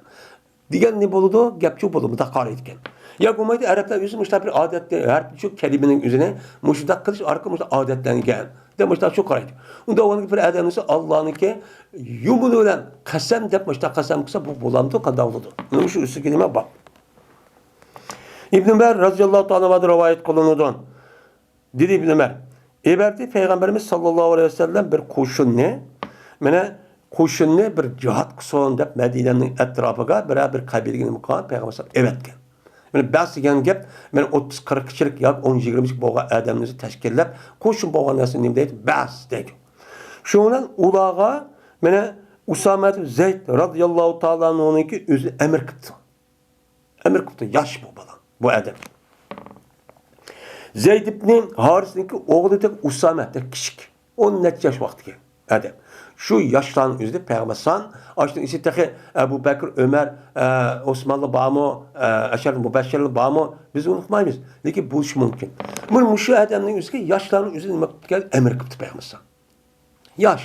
دېگەن نېمە بولىدۇ؟ گەپچۇ بولىدۇ، مۇنداق قارايدىكەن. يا بولمايدۇ، ئەرەبلەر ئۆزى مۇشتاق بىر ئادەتتە، ھەر شۇ كەلىمىنىڭ ئۆزىنى مۇشۇنداق قىلىش ئارقىلىق مۇشۇنداق ئادەتلەنگەن. دەپ مۇشتاق شۇ قارايدۇ. ئۇنداق بولغاندا بىر ئادەمنىڭ ئاللانىڭكى يۇمۇنى بىلەن قەسەم دەپ مۇشتاق قەسەم قىلسا، بۇ بولامدۇ؟ قانداق بولىدۇ؟ مانا شۇ ئۈستىگە نېمە بار؟ ئىبن ئۆمەر رەزىياللاھۇ تائالا ئەنھۇدىن رىۋايەت قىلىنىدۇ. دېدى ئىبن ئۆمەر، ئەۋەتتى پەيغەمبىرىمىز ساللاللاھۇ ئەلەيھى ۋەسەللەم بىر قوشۇننى، مانا، قوشۇننى بىر جىھاد قىلسۇن دەپ مەدىنەنىڭ ئەتراپىغا بىرەر بىر قەبىلىگە نېمە قىلغان؟ پەيغەمبەر ئەلەيھىسسالام ئەۋەتكەن. مانا بەس دېگەن گەپ، مانا ئوتتۇز قىرىق كىشىلىك ياكى ئون يىگىرمە كىشىلىك بولغان ئادەمنى تەشكىللەپ، قوشۇن بولغان نەرسىنى نېمە دەيدۇ؟ بەس دەيدۇ. شۇنىڭ بىلەن ئۇلارغا، مانا، ئۇسامە ئىبن زەيد رەزىياللاھۇ تائالا ئەنھۇنىڭكى ئۆزى ئەمىر قىپتۇ. ئەمىر قىپتۇ، ياش بۇ بالا، بۇ ئادەم. زەيد ئىبنى ھارىسنىڭكى ئوغلىدەك ئۇسامە، بەك كىچىك، ئون نەچچە ياش ۋاقتىكى ئادەم. شۇ ياشلارنىڭ ئۆزىدە پەيغەمبەر ئەلەيھىسسالام، ئاشۇنىڭ ئىچىدە تېخى ئەبۇ بەكرى، ئۆمەر، ئە، ئوسمانلا بارمۇ، ئە، ئەشەرە مۇبەششەرلەر بارمۇ، بىز ئۇنى ئۇقمايمىز. لېكىن بولۇشى مۇمكىن. مانا مۇشۇ ئادەمنىڭ ئۆزىگە ياشلارنىڭ ئۆزىدە نېمە قىپتىكەن؟ ئەمىر قىپتۇ پەيغەمبەر ئەلەيھىسسالام. ياش.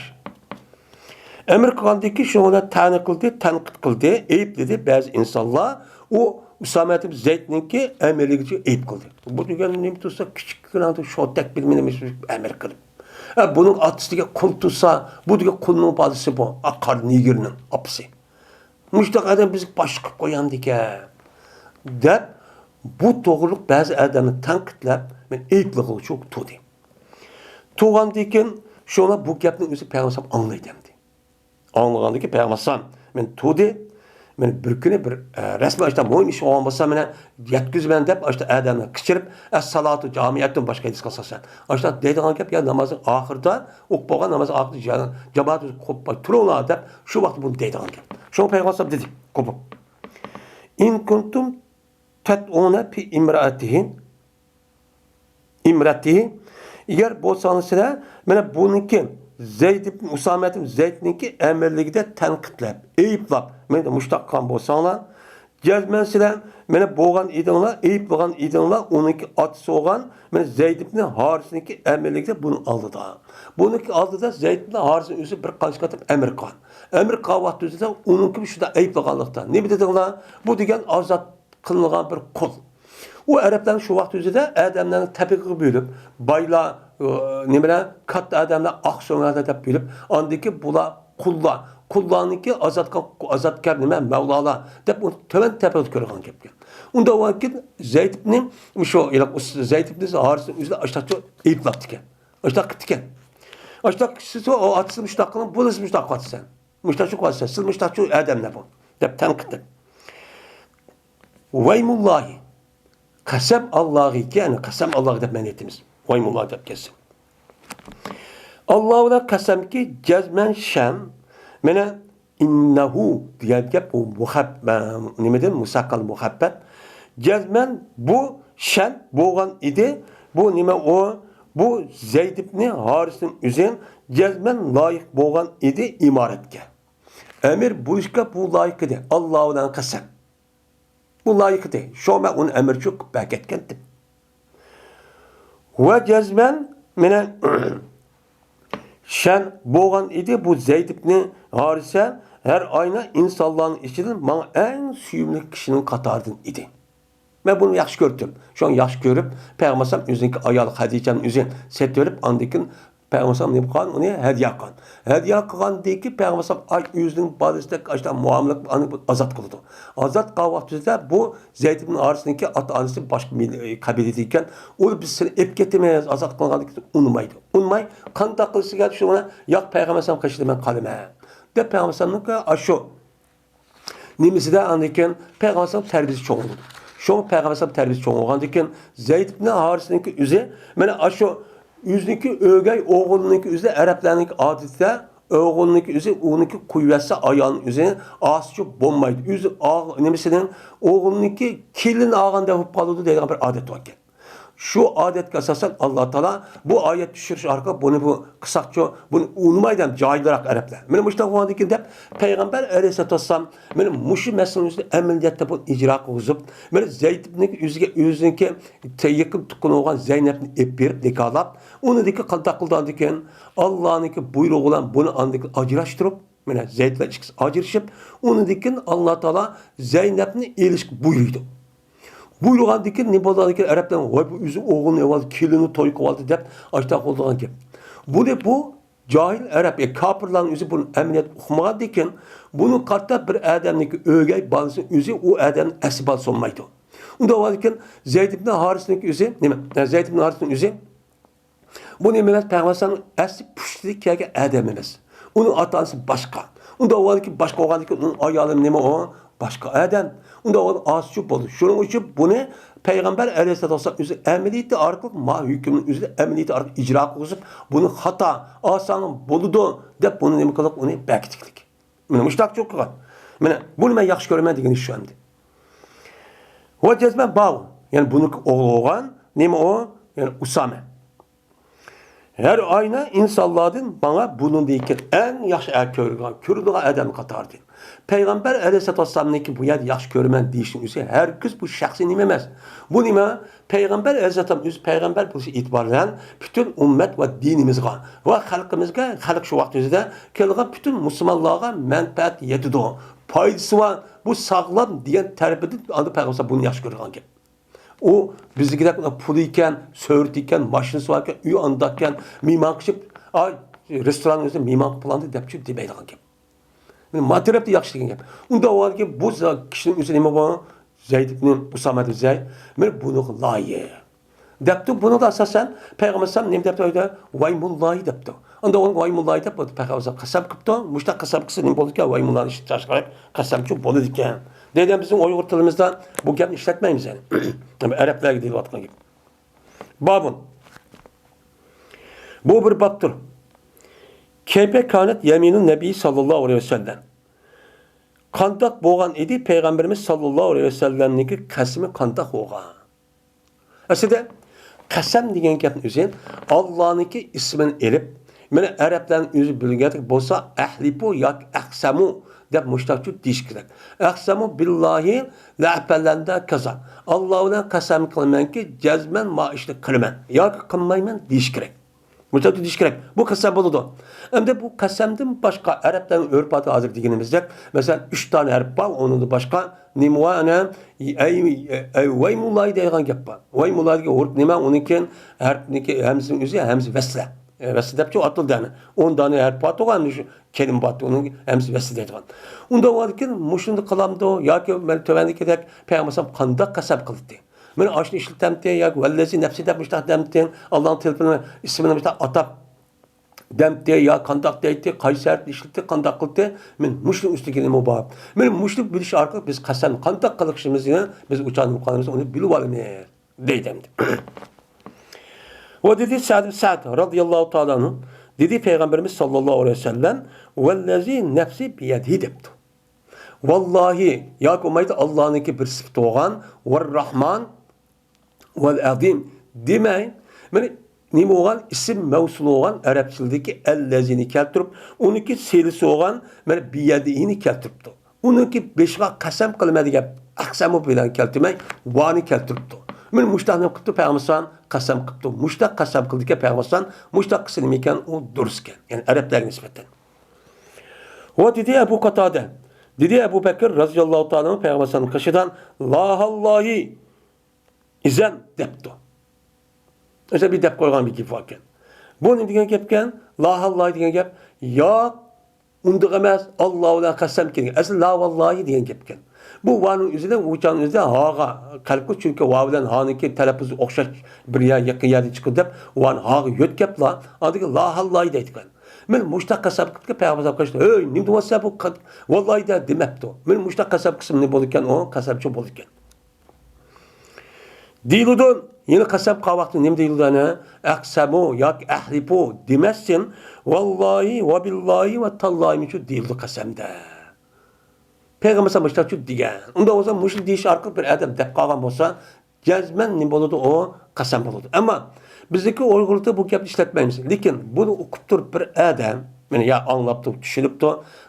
ئەمىر قىلغاندىن كېيىن شۇنىڭ بىلەن تەنقىد قىلدى، تەنقىد قىلدى، ئەيىبلىدى بەزى ئىنسانلار. ئۇ ئۇسامە ئىبن زەيدنىڭكى ئەمىرلىكىگە ئەيىب قىلدى. بۇ دېگەن نېمە تۇرسا، كىچىككىنە شوتەك بىلمىنى ئەمىر قىلىپ. ئە، بۇنىڭ ئاتىسى دېگەن قۇل تۇرسا، بۇ دېگەن قۇلنىڭ بالىسى بۇ. ئا، قارا نېگىرنىڭ ئاپىسى. مۇشۇنداق ئادەم بىزگە باشلىق قىلىپ قويامدىكەن، دەپ، بۇ توغرىلىق بەزى ئادەمنى تەنقىدلەپ، مېنى ئەيىبلىگىلى تۇردى. تۇرغاندىن كېيىن شۇڭا بۇ گەپنى ئۆزى پەيغەمبەر ئاڭلايدۇ ئەمدى. ئاڭلىغاندىن كېيىن پەيغەمبەر ئەلەيھىسسالام مېنى تۇردى. مېنى بىر كۈنى بىر، ئە، رەسمىي ئاشتا مۇھىم ئىش بولغان بولسا، مېنى يەتكۈزىمەن دەپ، ئاشتا ئادەمنى قىچىرىپ، ئەسسالاتۇ جامىئەتۇن باشقا ھەدىسكە ئاساسەن. ئاشتا دەيدىغان گەپ، يا نامازنىڭ ئاخىرىدا، ئوقۇپ بولغان ناماز ئاخىرىدا جا-، جامائەت قوپۇپ تۇرۇڭلار دەپ، شۇ ۋاقىتتا بۇنى دەيدىغان گەپ. شۇڭا پەيغەمبەر ئەلەيھىسسالام دېدى، قوپۇپ. ئىن كۇنتۇم تەتئۇنە پى ئىمراتىھى، ئىمراتىھى، ئەگەر بولساڭلار سىلەر، مانا بۇنىڭكى زەيد ئىبن ئۇسامە ئىبن زەيدنىڭكى ئەمىرلىكىدە تەنقىدلەپ، ئەيىبلاپ، مانا مۇشتاق قىلغان بولساڭلار، جەزمەن سىلەر مانا بولغان ئىدىڭلار، ئەيىبلىغان ئىدىڭلار، ئۇنىڭكى ئاتىسى بولغان مانا زەيد ئىبن ھارىسنىڭكى ئەمىرلىكىدە بۇنىڭ ئالدىدا. بۇنىڭكى ئالدىدا زەيد ئىبن ھارىسنىڭ ئۆزى بىر قانچە قېتىم ئەمىر قىلغان. ئەمىر قىلغان ۋاقتىدا ئۇنىڭكى شۇنداق ئەيىبلىغانلىقتا. نېمە دېدىڭلار؟ بۇ دېگەن ئازاد قىلىنغان بىر قۇل. ئۇ ئەرەبلەرنى شۇ ۋاقىت ئۆزىدە ئادەملەرنى تەبىقىگە بۆلۈپ، بايلار، ئى، نېمىلەر، كاتتا ئادەملەر، ئاقسۆڭەكلەر دەپ بۆلۈپ، ئاندىن كېيىن بۇلار قۇللار، قۇللارنىڭكى ئازاد، ئازادكار نېمە، مەۋلالار دەپ ئۇنى تۆۋەن تەبىقىدە كۆرگەن گەپكەن. ئۇنداق بولغاندىن كېيىن زەيد ئىبنى، شۇ، زەيد ئىبنى ھارىسنىڭ ئۆزىنى ئاشتاقچە ئەيىبلاپتىكەن. ئاشتاق قىپتىكەن. ئاشتاق كىشىسى ئۇ ئاتىسى مۇشتاق قىلىپ، بۇنىسى مۇشتاق قىلىۋاتىسەن. مۇشتاق چۈشۈپ قالسا، سىز مۇشتاق چۈشۈپ ئادەملەر بۇ، دەپ تەنقىد قىلدى. ۋەيمۇللاھى، قەسەم ئاللاغىكى، يەنى قەسەم ئاللاغا دەپ مەنە ئېيتىمىز. ۋەيمۇللاھ دەپ كەتسە. ئاللا بىلەن قەسەمكى، جەزمەن شەن، مانا، ئىننەھۇ دېگەن گەپ، ئۇ مۇخەپ-، نېمىدىن؟ مۇسەققەل مۇخەپپەپ. جەزمەن بۇ شەن بولغان ئىدى. بۇ نېمە ئۇ؟ بۇ زەيد ئىبنى ھارىسنىڭ ئۆزى جەزمەن لايىق بولغان ئىدى ئىمارەتكە. ئەمىر بولۇشقا بۇ لايىق ئىدى. ئاللا بىلەن قەسەم. بۇ لايىق ئىدى. شۇ مەن ئۇنى ئەمىرچۇ قىلىپ بەركەتكەنتىم. ۋە جەزمەن مېنى شەن بولغان ئىدى. بۇ زەيد ئىبنى ھارىسە ھەر ئاينا ئىنسانلارنىڭ ئىچىدىن ماڭا ئەڭ سۆيۈملۈك كىشىنىڭ قاتارىدىن ئىدى. مەن بۇنى ياخشى كۆردۈم. شۇڭا ياخشى كۆرۈپ، پەيغەمبەر ئالەيھىسسالام ئۆزىنىڭكى ئايالى خەدىچەنى ئۆزى سېتىۋېلىپ، ئاندىن كېيىن پەيغەمبەر ئالەيھىسسالام نېمە قىلغان؟ ئۇنى ھەدىيە قىلغان. ھەدىيە قىلغاندىن كېيىن پەيغەمبەر ئالەيھىسسالام ئاي ئۆزىنىڭ بالىسىدەك ئاشۇنداق مۇئامىلە قىلىپ، ئۇنى ئازاد قىلىدۇ. ئازاد قىلغان ۋاقتىدا بۇ زەيد ئىبن ھارىسنىڭكى ئاتا-ئانىسى باشقا مىل-، قەبىلىدە ئىكەن. ئۇ، بىز سېنى ئېلىپ كېتىمىز، ئازاد قىلغاندىن كېيىن ئۇنىمايدۇ. ئۇنىماي، قانداق قىلسا كېلىدۇ شۇنى، ياق، پەيغەمبەر ئالەيھىسسالام قېشىدا مەن قالىمەن، دەپ پەيغەمبەر ئالەيھىسسالامنىڭ ئاشۇ نېمىسىدە ئاندىن كېيىن پەيغەمبەر ئەلەيھىسسالام تەربىيىسى چوڭ بولىدۇ. شۇڭا پەيغەمبەر ئەلەيھىسسالام تەربىيىسى چوڭ بولغاندىن كېيىن زەيد ئىبن ھارىسنىڭكى ئۆزى مانا ئاشۇ ئۆزىنىڭكى ئۆگەي ئوغلىنىڭكى ئۆزى ئەرەبلەرنىڭكى ئادىتىدە ئوغلىنىڭكى ئۆزى ئۇنىڭكى قويۇۋەتسە ئايالىنىڭ ئۆزىنى ئاسىچۇ بولمايدۇ. ئۆزى ئاغ-، نېمىسىنىڭ ئوغلىنىڭكى كېلىن ئالغاندەك بولۇپ قالىدۇ دەيدىغان بىر ئادەت باركەن. شۇ ئادەتكە ئاساسەن ئاللا تائالا بۇ ئايەت چۈشۈرۈش ئارقىلىق بۇنى بۇ قىلساقچۇ، بۇنى ئۇنىمايدۇ ھەم جاھىلراق ئەرەبلەر. مانا مۇشۇنداق بولغاندىكىن دەپ پەيغەمبەر ئەلەيھىسسالاتۇ ۋەسسالام مانا مۇشۇ مەسىلىنىڭ ئۈستىدە ئەمەلىيەتتە بۇنى ئىجرا قىلغۇزۇپ، مانا زەيدنىڭ ئۆزىگە، ئۆزىنىڭكى يېقىن تۇغقىنى بولغان زەينەپنى ئېلىپ بېرىپ نىكاھلاپ، ئۇنىڭدىن كېيىن قانداق قىلىدۇ ئاندىن كېيىن؟ ئاللانىڭكى بۇيرۇغى بىلەن بۇنى ئاندىن كېيىن ئاجراشتۇرۇپ، مانا زەيد بىلەن ئىككىسى ئاجرىشىپ، ئۇنىڭدىن كېيىن ئاللا تائالا زەينەپنى ئېلىشقا بۇيرۇيدۇ. بۇيرۇغاندىن كېيىن نېمە بولىدىغاندىن كېيىن ئەرەبلەر، ۋاي، بۇ ئۆزى ئوغلىنى ئېلىۋالدى، كېلىننى توي قىلىۋالدى دەپ ئاشۇنداق بولىدىغان گەپ. بۇنى بۇ جاھىل ئەرەب، يا كاپىرلارنىڭ ئۆزى بۇنى ئەمەلىيەتتە ئۇقمىغاندىن كېيىن، بۇنىڭغا قارىتا بىر ئادەمنىڭكى ئۆگەي بالىسىنىڭ ئۆزى ئۇ ئادەمنىڭ ئەسلى بالىسى بولمايدۇ. ئۇنداق بولغاندىن كېيىن زەيد ئىبن ھارىسنىڭكى ئۆزى، نېمە، زەيد ئىبن ھارىسنىڭ ئۆزى بۇ نېمە ئەمەس؟ پەيغەمبەر ئەلەيھىسسالام ئەسلى پۇشتىدىن كەلگەن ئادەم ئەمەس. ئۇنىڭ ئاتا-ئانىسى باشقا. ئۇنداق بولغاندىكىن، باشقا بولغاندىكىن ئۇنىڭ ئايالى نېمە ئۇ؟ باشقا ئادەم. ئۇنداق بولغان ئاسىچۇ بولدى. شۇنىڭ ئۈچۈن بۇنى پەيغەمبەر ئەلەيھىسسالاتۇ ۋەسسالام ئۆزى ئەمەلىيىتى ئارقىلىق، ما ھۆكۈمنى ئۆزى ئەمەلىيىتى ئارقىلىق ئىجرا قىلغۇزۇپ، بۇنى خاتا، ئاسان بولىدۇ دەپ بۇنى نېمە قىلىپ ئۇنى بەكىتىكلىك. مانا مۇشۇنداق چوق قىلغان. مانا بۇنى مەن ياخشى كۆرىمەن دېگىنى شۇ ئەمدى. ۋە جەزمەن باۋ، يەنى بۇنىڭكى ئوغلى بولغان نېمە ئۇ؟ يەنى ئۇسامە. ھەر ئاينى ئىنسانلاردىن ماڭا بۇنىڭدىن كېيىن ئەڭ ياخشى ئە-، كۆرىدىغان، كۆرىدىغان ئادەم قاتارىدىن. پەيغەمبەر ئەلەيھىسسالاتۇ ۋەسسالامنىڭكى بۇ يەردە ياخشى كۆرىمەن دېيىشنىڭ ئۆزى ھەرگىز بۇ شەخسىي نېمە ئەمەس. بۇ نېمە؟ پەيغەمبەر ئەلەيھىسسالام ئۆزى پەيغەمبەر بولۇشى ئېتىبارى بىلەن پۈتۈن ئۈممەت ۋە دىنىمىزغا ۋە خەلقىمىزگە، خەلق شۇ ۋاقىت ئۆزىدە كېلىدىغان پۈتۈن مۇسۇلمانلارغا مەنپەئەت يېتىدۇ، پايدىسى بار، بۇ ساغلام دېگەن تەرىپىدىن ئاندىن پەيغەمبەر بۇنى ياخشى كۆرىدىغان گەپ. ئۇ بىزدىكىدەك پۇلى ئىكەن، شۆھرىتى ئىكەن، ماشىنىسى باركەن، ئۆيى ئانداقكەن، مېھمان قىلىپ، ئاي، رېستوراننىڭ ئۆزىدە مېھمان قىلىپ پالاندا دەپ چۈ دېمەيدىغان گەپ. مانا تەرەپتە ياخشى دېگەن گەپ. ئۇنداق بولغاندىكىن بۇ ز-، كىشىنىڭ ئۆزى نېمە بۇ؟ زەيد ئىبنى ئۇسامە دېسە، مانا بۇنىڭغا لايىق. دەپتۇ، بۇنىڭدا ئاساسەن پەيغەمبەر ئەلەيھىسسالام نېمە دەپتۇ ئۆيدە؟ ۋايمۇللاھى دەپتۇ. ئاندا ئۇنىڭ ۋايمۇللاھى دەپ پەيغەمبەر قەسەم قىپتۇ. مۇشۇنداق قەسەم قىلسا نېمە بولىدىكەن؟ ۋايمۇللاھى ئىشلىتىش ئارقىلىق قەسەمچۇ بولىدىكەن. دەيدىغان بىزنىڭ ئۇيغۇر تىلىمىزدا بۇ گەپنى ئىشلەتمەيمىز يەنى. ئەرەبلەرگە دېيىلىۋاتقان گەپ. بابۇن. بۇ بىر بابتۇر. كەيپە كانەت يەمىنۇ نەبىي ساللاللاھۇ ئەلەيھى ۋەسەللەم. قانداق بولغان ئىدى پەيغەمبىرىمىز ساللاللاھۇ ئەلەيھى ۋەسەللەمنىڭكى قەسىمى قانداق بولغان؟ ئەسلىدە قەسەم دېگەن گەپنى ئۆزى ئاللانىڭكى ئىسمىنى ئېلىپ، مانا ئەرەبلەرنىڭ ئۆزى بىلگەندەك بولسا، ئەھلىپۇ ياكى ئەقسەمۇ دەپ مۇشتاقچۇ دېيىش كېرەك. ئەقسەمۇ بىللاھى لەئەپئەلەننە كازا. ئاللا بىلەن قەسەم قىلىمەنكى، جەزمەن ما ئىشنى قىلىمەن ياكى قىلمايمەن دېيىش كېرەك. مۇشۇنداق دېيىش كېرەك. بۇ قەسەم بولىدۇ. ئەمدى بۇ قەسەمدىن باشقا ئەرەبلەرنىڭ ئۆرپ-ئادىتى ھازىر دېگىنىمىزدەك، مەسىلەن، ئۈچ دانە ھەرپ بار، ئۇنىڭدىن باشقا نېمە بار؟ ئەنە، ئەي، ئەي، ۋەيمۇللاھى دەيدىغان گەپ بار. ۋەيمۇللاھى دېگەن ھۇرۇپ نېمە؟ ئۇنىڭكى ھەرپنىڭكى ھەمزىنىڭ ئۆزى ھەمزە ۋەسلە. ئە، ۋەسلە دەپچۇ ئاتىلىدۇ ئەنە. ئون دانە ھەرپ بار تۇغان، شۇ كەلىمە بار، ئۇنىڭ ھەمزە ۋەسلە دەيدىغان. ئۇنداق بولغاندىكىن مۇشۇنداق قىلامدۇ ياكى مەن تۆۋەندىكىدەك پەيغەمبەر قانداق قەسەم قىلدى؟ مانا ئاشۇنى ئىشلىتەمتى ياكى ۋەللەزى نەپسى دەپ مۇشۇنداق دەمتى، ئاللانىڭ تېلېفونى ئىسمىنى مۇشۇنداق ئاتاپ دەمتى يا قانداق دەيتتى، قايسى ھەرپنى ئىشلىتتى، قانداق قىلدى؟ مانا مۇشۇنىڭ ئۈستىگە نېمە بار؟ مانا مۇشۇنى بىلىش ئارقىلىق بىز قەسەمنى قانداق قىلىشىمىزنى بىز ئۇچانىپ قالىمىز، ئۇنى بىلىۋالىمىز دەيدۇ ئەمدى. ۋە دېدى سەئد ئىبن سەئد رازىياللاھۇ تائالا ئەنھۇ، دېدى پەيغەمبىرىمىز ساللاللاھۇ ئەلەيھى ۋەسەللەم، ۋەللەزى نەپسى بىيەدىھى دەپتۇ. ۋاللاھى، ياكى بولمايدۇ ئاللانىڭكى بىر سۈپىتى بولغان، ۋەرراھمان، ۋەلئەزىم دېمەي، مانا نېمە بولغان ئىسىم مەۋسۇل بولغان ئەرەبچىلىكتىكى ئەللەزىنى كەلتۈرۈپ، ئۇنىڭكى سىلىسى بولغان مانا بىيەدىھىنى كەلتۈرۈپتۇ. ئۇنىڭكى بېشىغا قەسەم قىلىمەن دېگەن ئەقسەمۇ بىلەن كەلتۈرمەي، ۋانى كەلتۈرۈپتۇ. مانا مۇشۇنداق نېمە قىپتۇ پەيغەمبەر ئەلەيھىسسالام؟ قەسەم قىپتۇ. مۇشۇنداق قەسەم قىلدىكەن پەيغەمبەر ئەلەيھىسسالام، مۇشۇنداق قىلسا نېمە ئىكەن؟ ئۇ دۇرۇس ئىكەن. يەنى ئەرەبلەرگە نىسبەتەن. ۋە دېدى ئەبۇ قاتادە، دېدى ئەبۇ بەكىر رازىياللاھۇ تائالا ئەنھۇ پەيغەمبەر ئەلەيھىسسالامنىڭ قېشىدىن، لاھاللاھى ئىزەن دەپتۇ. ئۆزى بىر دەپ قويغان بىر گېپى باركەن. بۇ نېمە دېگەن گەپكەن؟ لاھاللاھى دېگەن گەپ، ياق، ئۇنداق ئەمەس، ئاللا بىلەن قەسەم كېلگەن. ئەسلى لاۋاللاھى دېگەن گەپكەن. بۇ ۋانىڭ ئۆزىدە، ئۇچانىڭ ئۆزىدە ھاغا قەلب قىلىپ، چۈنكى ۋاۋ بىلەن ھانىڭكى تەلەپپۇزى ئوخشاش بىر يەر، يېقىن يەردىن چىقىدۇ دەپ، ۋانى ھاغا يۆتكەپلا، ئاندىن كېيىن لاھاللاھى دەيدىكەن. مانا مۇشۇنداق قەسەم قىلىپتىكەن پەيغەمبەر ئەلەيھىسسالام قېشىدا، ھەي، نېمە دېۋاتسەن بۇ قەت-، ۋاللاھى دە دېمەپتۇ. مانا مۇشۇنداق قەسەم قىلسا نېمە بولىدىكەن؟ ئۇ قەسەمچى بولىدىكەن. دېيىلىدۇ، يەنە قەسەم قىلغان ۋاقتىدا نېمە دېيىلىدۇ ئەنە؟ ئەقسەمۇ ياكى ئەھلىپۇ دېمەستىن، ۋاللاھى ۋە بىللاھى ۋە تاللاھىمۇچۇ دېيىلىدۇ قەسەمدە. پەيغەمبەر ئەلەيھىسسالام مۇشۇنداقچۇ دېگەن. ئۇنداق بولسا مۇشۇنى دېيىش ئارقىلىق بىر ئادەم دەپ قالغان بولسا، جەزمەن نېمە بولىدۇ؟ ئۇ قەسەم بولىدۇ. ئەمما بىزنىڭكى ئۇيغۇرلاردا بۇ گەپنى ئىشلەتمەيمىز. لېكىن بۇنى ئوقۇپ تۇرۇپ بىر ئادەم، يەنى يا ئاڭلاپتۇ، چۈشىنىپتۇ.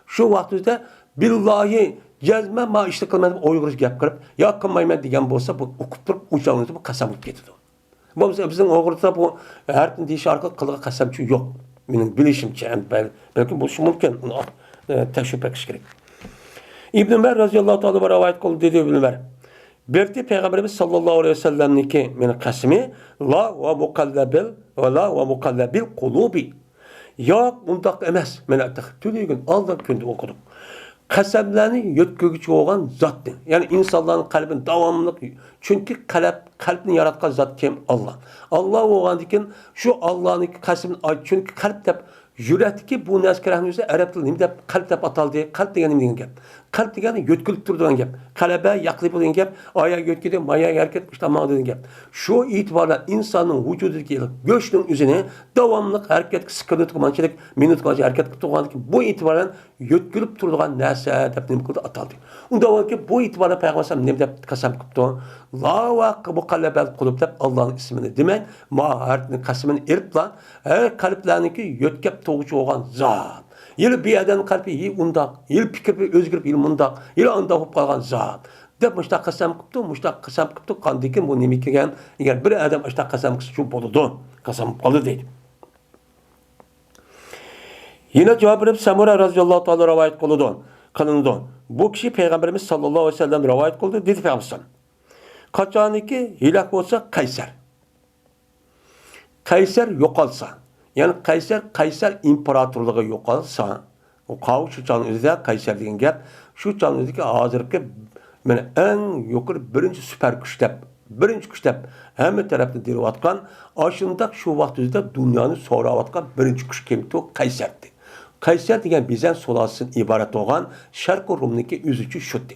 شۇ ۋاقتىدا بىللاھى جەزمەن ما ئىشنى قىلىمەن دەپ ئۇيغۇرچە گەپ قىلىپ، يا قىلمايمەن دېگەن بولسا، بۇ ئوقۇپ تۇرۇپ ئۇ چاغدا بۇ قەسەم بولۇپ كېتىدۇ. بولمىسا بىزنىڭ ئۇيغۇردا بۇ ھەرپنى دېيىش ئارقىلىق قىلىدىغان قەسەمچۇ يوق. مېنىڭ بىلىشىمچە، ئەمدى بەل-، بەلكىم بولۇشى مۇمكىن. ئۇنى، ئە، تەكشۈرۈپ بېقىش كېرەك. ئىبن ئۆمەر رازىياللاھۇ تائالا رىۋايەت قىلدى، دېدى ئىبن ئۆمەر. بىر پەيغەمبىرىمىز ساللاللاھۇ ئەلەيھى ۋەسەللەمنىڭكى مېنىڭ قەسىمى، لا ۋە مۇقەللەبىل، ۋە لا ۋە مۇقەللەبىل قۇلۇبى. ياق، ئۇنداق ئەمەس. مانا تېخى تۈنۈگۈن ئالدىن كۈندە ئوقۇدۇق. قەسەملەرنى يۆتكىگۈچى بولغان زاتنى، يەنى ئىنسانلارنىڭ قەلبىنى داۋاملىق، چۈنكى قەلب، قەلبنى ياراتقان زات كىم؟ ئاللا. ئاللا بولغاندىكىن شۇ ئاللانىڭكى قەسىمىنى ئاي-، چۈنكى قەلب دەپ يۈرەكتىكى بۇ نەرسىگە نېمە دەپ، قەلب دەپ ئاتالدى؟ قەلب دېگەن نېمە دېگەن گەپ؟ قەلب دېگەن يۆتكىلىپ تۇرىدىغان گەپ. قەلەبە ياقلىپ بولىدىغان گەپ. ئايا يۆتكىدى، مايا ھەرىكەت قىلىشتا ماڭىدۇ دېگەن گەپ. شۇ ئېتىبار بىلەن ئىنساننىڭ ۋۇجۇدىدىكى گۆشنىڭ ئۆزىنى داۋاملىق ھەرىكەتكە، سېكۇنتقا مانچىلىك، مىنۇتقا مانچىلىك ھەرىكەت قىلىپ تۇرغاندىكىن، بۇ ئېتىبار بىلەن يۆتكىلىپ تۇرىدىغان نەرسە دەپ نېمە قىلدى؟ ئاتالدى. ئۇنداق بولغاندىكىن بۇ ئېتىبار بىلەن پەيغەمبەر ئەلەيھىسسالام نېمە دەپ قەسەم قىپتۇ؟ لا ۋە مۇقەللەبەل قۇلۇب دەپ ئاللانىڭ ئىسمىنى دېمەي، ما ھەرپنىڭ قەسىمىنى ئېلىپلا، ھەر قەلبلەرنىڭكى يۆتكەپ تۇغۇچى بولغان زات. يىلى بۇ ئادەمنىڭ قەلبى ھى ئۇنداق، يىلى پىكرى ئۆزگىرىپ، يىلى مۇنداق، يىلى ئانداق بولۇپ قالغان زات. دەپ مۇشتاق قەسەم قىپتۇ، مۇشتاق قەسەم قىپتۇ، قاندىكىن بۇ نېمە كەلگەن؟ ئەگەر بىر ئادەم ئاشتاق قەسەم قىلسا شۇ بولىدۇ، قەسەم قىلدى دەيدۇ. يەنە جابىر ئىبن سەمۇرە رەزىياللاھۇ تائالا رىۋايەت قىلىدۇ، قىلىنىدۇ. بۇ كىشى پەيغەمبىرىمىز ساللاللاھۇ ئەلەيھى ۋەسەللەم رىۋايەت قىلدى، دېدى پەيغەمبەر. قاچانكى ھېلاك بولسا قەيسەر. قەيسەر يوقالسا، يەنى قەيسەر، قەيسەر ئىمپېراتورلۇقى يوقالسا، ئۇ قاۋۇ شۇ چاغنىڭ ئۆزىدە قەيسەر دېگەن گەپ، شۇ چاغنىڭ ئۆزىدىكى ھازىرقى مانا ئەڭ يۇقىرى بىرىنچى سۈپەر كۈچ دەپ، بىرىنچى كۈچ دەپ ھەممە تەرەپنى دېيىۋاتقان، ئاشۇنداق شۇ ۋاقىت ئۆزىدە دۇنيانى سوراۋاتقان بىرىنچى كۈچ كىمتۇ؟ قەيسەردى. قەيسەر دېگەن بىزەن سۇلالىسىدىن ئىبارەت بولغان شەرقىي رومنىڭكى ئۆزىچۇ شۇتى.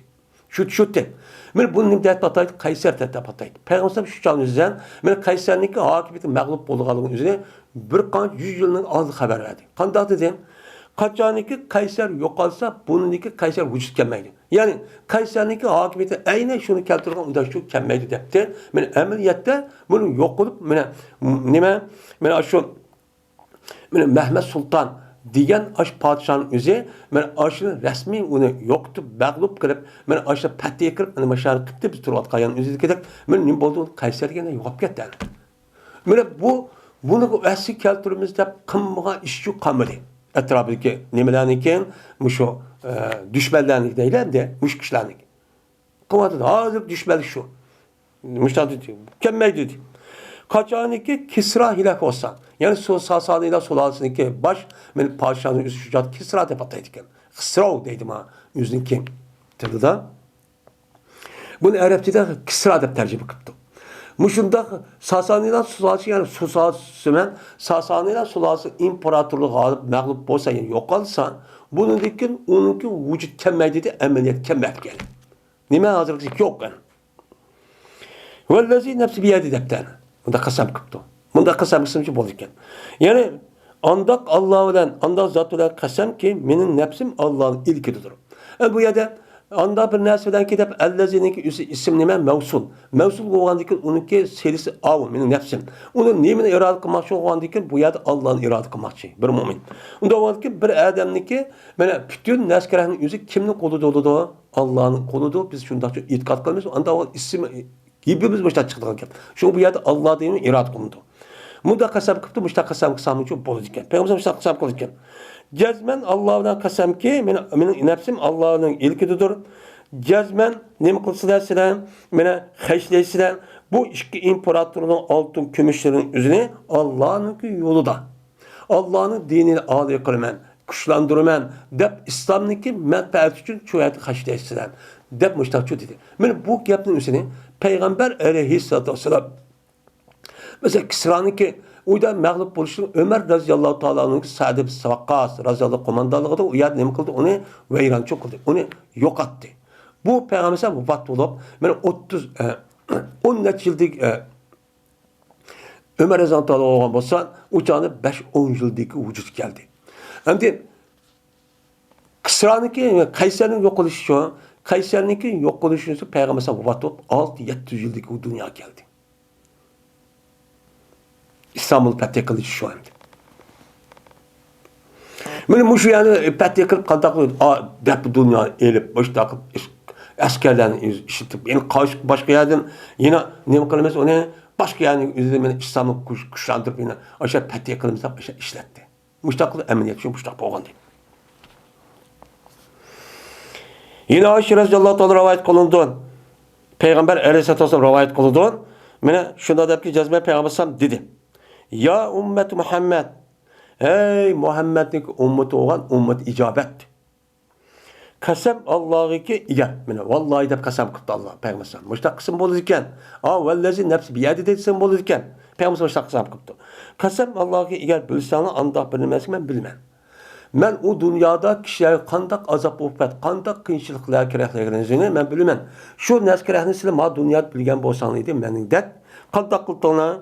شۇت، شۇتى. مانا بۇنى نېمە دەپ ئاتايدۇ؟ قەيسەر دەپ ئاتايدۇ. پەيغەمبەر شۇ چاغنىڭ ئۆزىدە مانا قەيسەرنىڭكى ھاكىمىيىتى مەغلۇپ بولىدىغانلىقىنى ئۆزىنى بىر قانچە يۈز يىلنىڭ ئالدىدا خەۋەر بەردى. قانداق دېدى؟ قاچانكى قەيسەر يوقالسا، بۇنىڭدىكى قەيسەر ۋۇجۇدقا كەلمەيدۇ. يەنى قەيسەرنىڭكى ھاكىمىيىتى ئەينەن شۇنى كەلتۈرىدىغان ئۇنداق شۇ كەلمەيدۇ دەپتۇ. مانا ئەمەلىيەتتە بۇنى يوقىلىپ، مانا نېمە، مانا شۇ مانا مەھمەت سۇلتان دېگەن ئاشۇ پادىشاھنىڭ ئۆزى مانا ئاشۇنى رەسمىي ئۇنى يوقىتىپ، مەغلۇپ قىلىپ، مانا ئاشۇ پەتھى قىلىپ، مانا مۇشۇنى قىپتى بىز تۇرۇۋاتقان يەنى ئۆزىدىكىدەك، مانا نېمە بولدى؟ قەيسەر دېگەندە يوقاپ كەتتى. مانا بۇ، بۇنى ئەسلىگە كەلتۈرىمىز دەپ قىلمىغان ئىشچۇ قالمىدى. ئەتراپىدىكى نېمىلەرنىڭكى، مۇشۇ، ئە، دۈشمەنلەرنىڭكى دەيلى ئەمدى، مۇشۇ كىشىلەرنىڭكى. قىلىۋاتىدۇ. ھازىر دۈشمەنلىك شۇ. مۇشۇنداق دېدى. كەلمەيدۇ دېدى. قاچانكى كىسرا ھېلاك بولسا، يەنى سۇ-، ساسانىيلار سۇلالىسىنىڭكى باش، مانا پادىشاھنىڭ ئۆزى شۇجائەت كىسرا دەپ ئاتايدىكەن. خىسرو دەيدۇ مانا ئۆزىنىڭكى تىلىدا. بۇنى ئەرەبچىدە كىسرا دەپ تەرجىمە قىپتۇ. مۇشۇنداق ساسانىيلار سۇلالىسى، يەنى سۇ-، ساسانىيلار سۇلالىسى ئىمپېراتورلۇقى غالىب، مەغلۇپ بولسا، يەنى يوقالسا، بۇنىڭدىن كېيىن ئۇنىڭكى ۋۇجۇد كەلمەيدۇ دېدى، ئەمەلىيەت كەلمەپتىكەن. نېمە ھازىرغىچە يوق ئەنە. ۋەللەزى نەپسى بىيەدى دەپتۇ ئەنە. مۇنداق قەسەم قىپتۇ. مۇنداق قەسەم قىلسىمچە بولىدىكەن. يەنى ئانداق ئاللا بىلەن، ئانداق زات بىلەن قەسەمكى، مېنىڭ نەپسىم ئاللانىڭ ئىلكىدىدۇر. ئەنە بۇ يەردە ئانداق بىر نەرسە بىلەنكى دەپ، ئەللەزىنىڭكى ئۆزى ئىسىم نېمە؟ مەۋسۇل. مەۋسۇل بولغاندىكىن ئۇنىڭكى سىلىسى ئاۋۇ، مېنىڭ نەپسىم. ئۇنى نېمىنى ئىرادە قىلماقچى بولغاندىكىن، بۇ يەردە ئاللانى ئىرادە قىلماقچى. بىر مۆمىن. ئۇنداق بولغاندىكىن بىر ئادەمنىڭكى مانا پۈتۈن نەرسە-كەرەكنىڭ ئۆزى كىمنىڭ قولىدا بولىدۇ؟ ئاللانىڭ قولىدا، بىز شۇنداقچە ئېتىقاد قىلىمىز. ئانداق ئىسىم گېپىمىز مۇشۇنداق چىقىدىغان گەپ. شۇڭا بۇ يەردە ئاللا دېگىنى ئىرادە قىلىنىدۇ. مۇنداق قەسەم قىپتۇ، مۇشۇنداق قەسەم قىلسامچۇ بولىدىكەن. پەيغەمبەر مۇشۇنداق قەسەم قىلىدىكەن. جەزمەن ئاللا بىلەن قەسەمكى، مېنىڭ، مېنىڭ نەپسىم ئاللانىڭ ئىلكىدىدۇر. جەزمەن نېمە قىلسىلەر سىلەر، مېنى خەجلەيسىلەر. بۇ ئىككى ئىمپېراتورنىڭ ئالتۇن كۈمۈشلىرىنىڭ ئۆزىنى ئاللانىڭكى يولىدا، ئاللانىڭ دىنىنى ئالىي قىلىمەن، كۈچلەندۈرىمەن دەپ، ئىسلامنىڭكى مەنپەئەتى ئۈچۈن شۇ يەردە خەجلەيسىلەر دەپ مۇشۇنداقچۇ دېدى. مانا بۇ گەپنىڭ ئۆزىنى پەيغەمبەر ئەلەيھىسسالاتۇ ۋەسسالام مەسىلەن، كىسرانىڭكى ئۇ يەردە مەغلۇپ بولۇشىنىڭ ئۆمەر رەزىياللاھۇ تائالا ئانھۇ، سەئد ئىبن ۋەققاس رەزىياللاھۇ قوماندانلىقىدا ئۇ يەردە نېمە قىلدى؟ ئۇنى ۋەيرانچىلىق قىلدى، ئۇنى يوقاتتى. بۇ پەيغەمبەر ئەلەيھىسسالام ۋاپات بولۇپ، مانا ئوتتۇز، ئە، ئون نەچچە يىلدىن، ئە، ئۆمەر رەزىياللاھۇ تائالا بولغان بولسا، ئۇ چاغدا بەش ئون يىلدىكى ۋۇجۇدقا كەلدى. ئەمدى كىسرانىڭكى، قەيسەرنىڭ يوقىلىشى شۇ. قەيسەرنىڭكى يوقىلىشى شۇ، پەيغەمبەر ئەلەيھىسسالام ۋاپات بولۇپ، ئالتە يەتتە يۈز يىلدىكى ئۇ دۇنياغا كەلدى. ئىستانبۇل پەتھى قىلىش شۇ ئەمدى. مانا مۇشۇ يەرنى پەتھى قىلىپ، قانداق قىلىپ، ئا، دەپ دۇنيانى ئېلىپ، مۇشۇنداق قىلىپ ئەسكەرلەرنى ئىش-، ئىشلىتىپ، يەنە قاش-، باشقا يەردىن يەنە نېمە قىلىمىز ئۇنى؟ باشقا يەرنى ئۆزىنى مانا ئىستانبۇل كۈچ-، كۈچلەندۈرۈپ، يەنە ئاشۇ پەتھى قىلىمىز دەپ ئاشۇ ئىشلەتتى. مۇشۇنداق قىلىپ ئەمەلىيەتتە شۇ مۇشۇنداق بولغانىدى. يەنە ئائىشە رەزىياللاھۇ تائالا رىۋايەت قىلىنىدۇ. پەيغەمبەر ئەلەيھىسسالاتۇ ۋەسسالام رىۋايەت قىلىدۇ. مانا شۇنداق دەپكى جەزمەن پەيغەمبەر ئەلەيھىسسالام دېدى: يا ئۈممەتى مۇھەممەد، ھەي مۇھەممەدنىڭ ئۈممىتى بولغان ئۈممىتى ئىجابەت. قەسەم ئاللاغىكى ئىگە. مانا ۋاللاھى دەپ قەسەم قىپتۇ ئاللا پەيغەمبەر ئەلەيھىسسالام. مۇشۇنداق قىلسىمۇ بولىدىكەن. ئا، ۋەللەزى نەپسى بىيەدى دېسىمۇ بولىدىكەن. پەيغەمبەر مۇشۇنداق قەسەم قىپتۇ. قەسەم ئاللاغىكى ئىگە، بىلسەڭلار ئانداق بىر نەرسىنى مەن بىلىمەن. مەن ئۇ دۇنيادا كىشىلەرگە قانداق ئازاب-ئوقۇبەت، قانداق قىيىنچىلىقلار كېرەكلىكىنى مەن بىلىمەن. شۇ نەرسە كېرەكنى سىلەر ما دۇنيادا بىلگەن بولساڭلار ئىدى مەنىڭدەك. قانداق قىلدىڭلار؟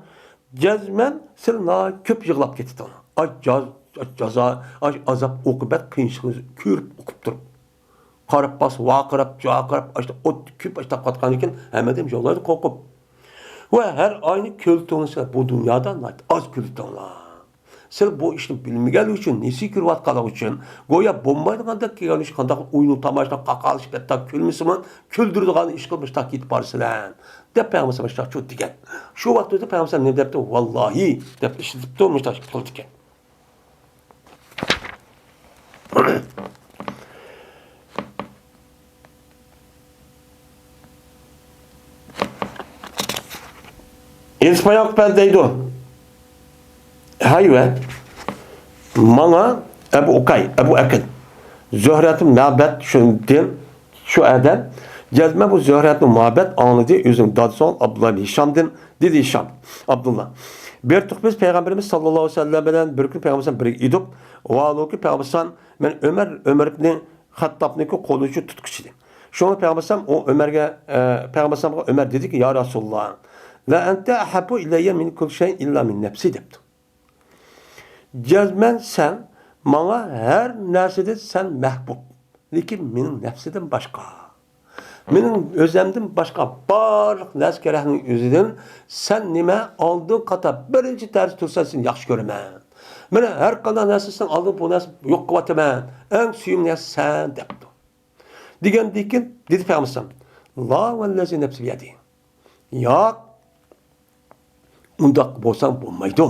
جەزمەن سىلەر ناھايىتى كۆپ يىغلاپ كېتىتىڭلار. ئاچ جاز-، ئاچ جازا، ئاچ ئازاب-ئوقۇبەت قىيىنچىلىقنى كۆرۈپ ئوقۇپ تۇرۇپ. قاراپ باقسا، ۋارقىراپ، جارقىراپ، ئاشتا ئوت كۆپ ئاشتا قاتقاندىكىن، ھەممىدىن يوللايدۇ قورقۇپ. ۋە ھەر ئاينى كۆلىتىڭلار، بۇ دۇنيادا ناھايىتى ئاز كۆلىتىڭلار. سىلەر بۇ ئىشنى بىلمىگەنلىكى ئۈچۈن، نېسى كۆرۈۋاتقانلىقى ئۈچۈن، گويا بولمايدىغاندەك كەلگەن ئىش، قانداق ئويۇن تاماشىلار، قاقالىشىپ، ھەتتا كۈلمىسىمۇ، كۈلدۈرىدىغان ئىشقا مۇشتاق كېتىپ بارىسىلەر، دەپ پەيغەمبەر مۇشتاق دېگەن. شۇ ۋاقىتتا پەيغەمبەر نېمە دەپتۇ؟ ۋاللاھى دەپ ئىشلىتىپتۇ، مۇشتاق قىلىدىكەن. ئېلىسپاياق پەل دەيدۇ. ھەيۋە. ماڭا ئەبۇ ئۇكاي، ئەبۇ ئەقىل، زۆھرەتۇ مەبەد شۇندىن شۇ ئادەم جەزمەن بۇ زۆھرەتۇ مەبەد ئاڭلىدى، ئۆزىنىڭ دادىسى ئابدۇللا ئىبن ھىشامدىن، دېدى ھىشام، ئابدۇللا. بىر تۇق بىز پەيغەمبىرىمىز ساللاللاھۇ ئەلەيھى ۋەسەللەم بىلەن بىر كۈن پەيغەمبەر بىلەن بىرگە ئىدۇق. ۋالۇكى پەيغەمبەر مەن ئۆمەر، ئۆمەر ئىبنى خەتتابنىڭكى قولىنى شۇ تۇتقۇچى ئىدى. شۇڭا پەيغەمبەر ئۇ ئۆمەرگە، ئە، پەيغەمبەر ئۇ ئۆمەر دېدىكى، يا رەسۇلاللا، لا ئەنتە ئەھەببۇ ئىلەييە مىن كۇللى شەيئىن ئىللا مىن نەپسى دەپتۇ. جەزمەن سەن ماڭا ھەر نەرسىدىن سەن مەھبۇب، لېكىن مېنىڭ نەپسىدىن باشقا، مېنىڭ ئۆزەمدىن باشقا بارلىق نەرسە كېرەكنىڭ ئۆزىدىن سەن نېمە ئالدىن قاتار بىرىنچى تەرەپتە تۇرسا سېنى ياخشى كۆرىمەن. مانا ھەر قانداق نەرسە سېنىڭ ئالدىڭ بۇ نەرسە يوق قىلىۋاتىمەن. ئەڭ سۆيۈملۈك نەرسە سەن دەپتۇ. دېگەندىن كېيىن دېدى پەيغەمبەر، لا ۋەللەزى نەپسى بىيەدى، ياق، ئۇنداق بولساڭ بولمايدۇ.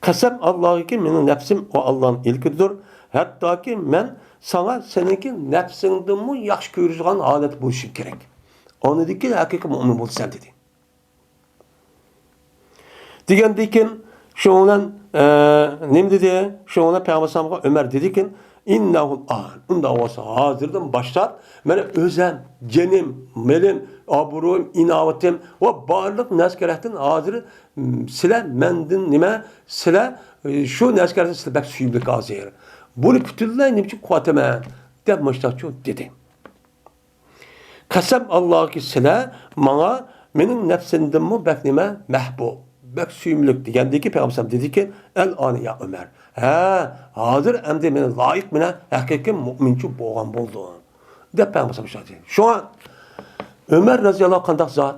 قەسەم ئاللاھكى مېنىڭ نەپسىم ئۇ ئاللانىڭ ئىلكىدىدۇر. ھەتتاكى مەن ساڭا سېنىڭكى نەپسىڭدىنمۇ ياخشى كۆرىدىغان ھالەتتە بولۇشۇم كېرەك. ئاندىن كېيىن ھەقىقىي مۆمىن بولىسەن دېدى. دېگەندىن كېيىن شۇنىڭ بىلەن، ئە، نېمە دېدى؟ شۇنىڭ بىلەن پەيغەمبەر ئەلەيھىسسالامغا ئۆمەر دېدىكىن، ئىننەھۇ ئان، ئۇنداق بولسا ھازىردىن باشلاپ مېنىڭ ئۆزەم، جېنىم، مېلىم، ئابرۇيۇم، ئىناۋىتىم ۋە بارلىق نەرسە كېرەكتىن ھازىر، م، سىلە مەندىن نېمە، سىلە، ئى، شۇ نەرسە كېرەكتىن سىلە بەك سۆيۈملۈك ھازىر. بۇنى پۈتۈنلەي نېمە ئۈچۈن قىلىۋاتىمەن دەپ مۇشتاقچۇ دېدى. قەسەم ئاللاھكى سىلە ماڭا مېنىڭ نەپسىمدىنمۇ بەك نېمە؟ مەھبۇب، بەك سۆيۈملۈك دېگەندىكى پەيغەمبەر دېدىكى، ئەل ئانە يا ئۆمەر. ھە، ھازىر ئەمدى مېنى لايىق مېنە ھەقىقىي مۆمىنچۇ بولغان بولدۇڭ. دەپ پەيغەمبەر شۇنداق دېدى. شۇڭا ئۆمەر رەزىياللاھۇ قانداق زات؟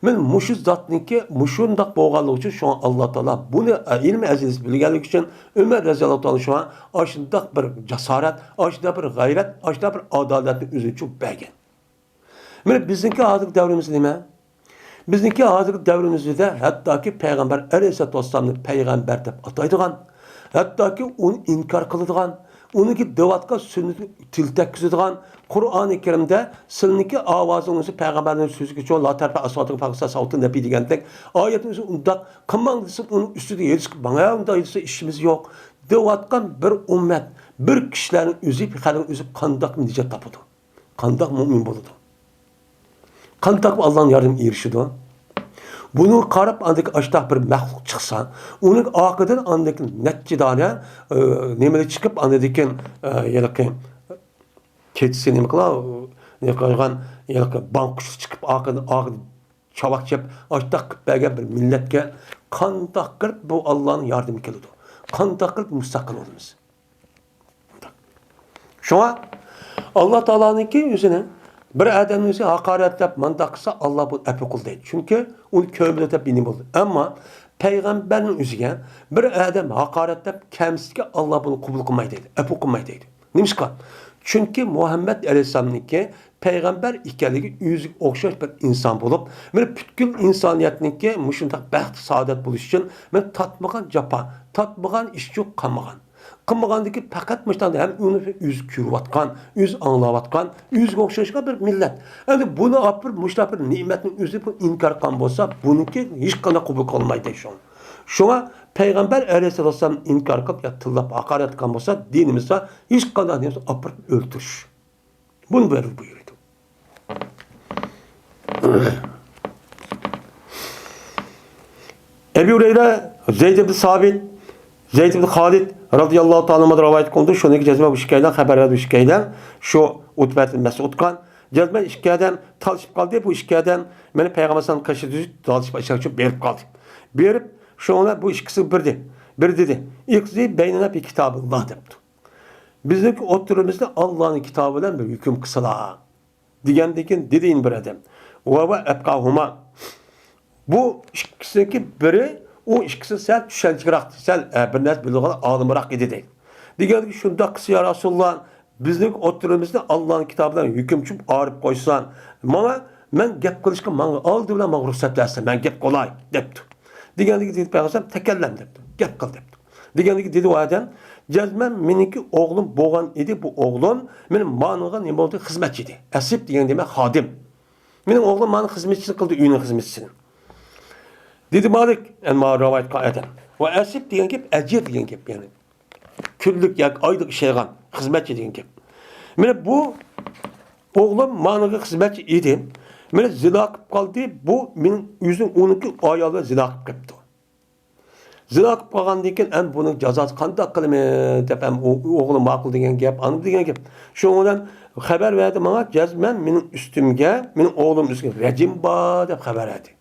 مەن مۇشۇ زاتنىڭكى مۇشۇنداق بولغانلىقى ئۈچۈن شۇڭا ئاللا تائالا بۇنى ئىلمى ئەزىز بىلگەنلىكى ئۈچۈن ئۆمەر رەزىياللاھۇ تائالا شۇڭا ئاشۇنداق بىر جاسارەت، ئاشۇنداق بىر غەيرەت، ئاشۇنداق بىر ئادالەتنى ئۆزىنى چۈشۈپ بەرگەن. مانا بىزنىڭكى ھازىرقى دەۋرىمىز نېمە؟ بىزنىڭكى ھازىرقى دەۋرىمىزدە ھەتتاكى پەيغەمبەر ئەلەيھىسسالاتۇ ۋەسسالامنى پەيغەمبەر دەپ ئاتايدىغان، ھەتتاكى ئۇنى ئىنكار قىلىدىغان، ئۇنىڭكى دەۋاتقان سۈننىتىگە تىل تەگكۈزىدىغان، قۇرئانى كەرىمدە سىلىنىڭكى ئاۋازىڭىزنى پەيغەمبەرنىڭ سۆزىگە چوڭ، لا تەرفەئۇ ئەسۋاتىكۇم فەۋقە سەۋتىن نەبىي دېگەندەك، ئايەتنى ئۆزى ئۇنداق قىلماڭ دېسە، ئۇنىڭ ئۈستىدە ھېلىسى ماڭا ئۇنداق دېسە ئىشىمىز يوق دەۋاتقان بىر ئۈممەت، بىر كىشىلەرنىڭ ئۆزى، خەلقنىڭ ئۆزى قانداق نىجات تاپىدۇ؟ قانداق مۆمىن بولىدۇ؟ قانداق ئاللانىڭ ياردىمىگە ئېرىشىدۇ؟ بۇنىڭغا قاراپ ئاندىن كېيىن ئاشتاق بىر مەخلۇق چىقسا، ئۇنىڭ ئارقىدىن ئاندىن كېيىن نەچچە دانە، ئە، نېمىلەر چىقىپ، ئاندىن كېيىن، ئە، ھېلىقى كېچىسى نېمە قىلا، نېمە قىلغان، ھېلىقى بانقۇشلۇق چىقىپ، ئارقىدىن، ئارقىدىن چاۋاك چېپ، ئاشتاق قىلىپ بەرگەن بىر مىللەتكە قانداق قىلىپ بۇ ئاللانىڭ ياردىمى كېلىدۇ؟ قانداق قىلىپ مۇستەقىل بولىمىز؟ شۇڭا ئاللا تائالانىڭكى ئۆزىنى بىر ئادەمنى ئۆزى ھاقارەتلەپ مانداق قىلسا، ئاللا بۇنى ئەپۇ قىل دەيدۇ. چۈنكى ئۇنى كۆرمىدى دەپ بىنى بولدى. ئەمما پەيغەمبەرنىڭ ئۆزىگە بىر ئادەم ھاقارەتلەپ كەمسىتكەن، ئاللا بۇنى قوبۇل قىلماي دەيدۇ، ئەپۇ قىلماي دەيدۇ. نېمىشقا؟ چۈنكى مۇھەممەد ئەلەيھىسسالامنىڭكى پەيغەمبەر ئىكەنلىكى ئۆزىگە ئوخشاش بىر ئىنسان بولۇپ، مانا پۈتكۈل ئىنسانىيەتنىڭكى مۇشۇنداق بەخت سائادەت بولۇشى ئۈچۈن مانا تارتمىغان جاپا، تارتمىغان ئىش يوق قالمىغان. قىلمىغاندىكى پەقەت مۇشۇنداق ھەم ئۇنى ئۆزى كۆرۈۋاتقان، ئۆزى ئاڭلاۋاتقان، ئۆزىگە ئوخشاشقان بىر مىللەت. ئەمدى بۇنى ئاپىرىپ مۇشۇنداق بىر نېمەتنىڭ ئۆزى بۇ ئىنكار قىلغان بولسا، بۇنىڭكى ھېچقانداق قوبۇل قىلىنمايدۇ شۇڭا. شۇڭا پەيغەمبەر ئەلەيھىسسالام ئىنكار قىلىپ يا تىللاپ ھاقارەت قىلغان بولسا، دىنىمىزدا ھېچقانداق نېمىسى ئاپىرىپ ئۆلتۈرۈش. بۇنى بۇيرۇيدۇ. ئەبۇ ھۇرەيرە، زەيد ئىبن سابىت، زەيد ئىبن خالىد رازىياللاھۇ تائالا ئانھۇمدىن رىۋايەت قىلىنىدۇ. شۇنىڭكى جەزمەن بۇ ئىككىيلەن خەۋەر بەردى، بۇ ئىككىيلەن شۇ ئۇتبەت ئەسۋەدكە. جەزمەن ئىككى ئادەم تالىشىپ قالدى، بۇ ئىككى ئادەم مانا پەيغەمبەر ئەلەيھىسسالامنىڭ قېشىدا تالىشىپ ئاشۇ بېرىپ قالدى. بېرىپ شۇنىڭ بىلەن بۇ ئىككىسى بىردى. بىر دېدى، ئىقزى بەينەنا بى كىتابىللا دەپتۇ. بىزنىڭكى ئوتتۇرىمىزدا ئاللانىڭ كىتابى بىلەن بىر ھۆكۈم قىلسىلا. دېگەندىن كېيىن دېدى يەنە بىر ئادەم. ۋە، ۋە ئەبقاھۇما. بۇ ئىككىسىنىڭكى بىرى، ئۇ ئىككىسى سەل چۈشەنچىلىكراق، سەل، ئە، بىر نەرسە بىلىدىغان ئالىمراق ئىدى دەيدۇ. دېگەندىكىن شۇنداق قىلسا يا رەسۇلاللا، بىزنىڭ ئوتتۇرىمىزدا ئاللانىڭ كىتابى بىلەن ھۆكۈم چۈشۈپ ئايرىپ قويسا، ماڭا، مەن گەپ قىلىشقا ماڭا ئالدى بىلەن ماڭا رۇخسەت بەرسە، مەن گەپ قىلاي دەپتۇ. دېگەندىكىن دېدى پەيغەمبەر، تەكەللەم دەپتۇ، گەپ قىل دەپتۇ. دېگەندىكىن دېدى ئۇ ئادەم، جەزمەن مېنىڭكى ئوغلۇم بولغان ئىدى، بۇ ئوغلۇم مېنىڭ مانىڭغا نېمە بولدى، خىزمەتچى ئىدى. ئەسىب دېگەن دېمەك خادىم. مېنىڭ ئوغلۇم مانا خىزمەتچىلىك قىلدى، ئۆينىڭ خىزمەتچىسىنى. دېدى مالىك، يەنى مانا رىۋايەت قىلغان ئادەم. ۋە ئەسىب دېگەن گەپ ئەجىر دېگەن گەپ، يەنى كۈنلۈك ياكى ئايلىق ئىشلەيدىغان خىزمەتچى دېگەن گەپ. مانا بۇ ئوغلۇم مانىڭغا خىزمەتچى ئىدى. مانا زىنا قىلىپ قالدى، بۇ مېنىڭ ئۆزۈم ئۇنىڭكى ئايالى بىلەن زىنا قىلىپ قېپتۇ. زىنا قىلىپ قالغاندىن كېيىن، ئەمدى بۇنىڭ جازاسى قانداق قىلىمىز دەپ، ئەمدى ئۇ، ئوغلۇم ماقۇل دېگەن گەپ، ئانا دېگەن گەپ. شۇنىڭ بىلەن خەۋەر بەردى ماڭا، جەزمەن مېنىڭ ئۈستۈمگە، مېنىڭ ئوغلۇم ئۈستىگە رەجىم بار دەپ خەۋەر بەردى.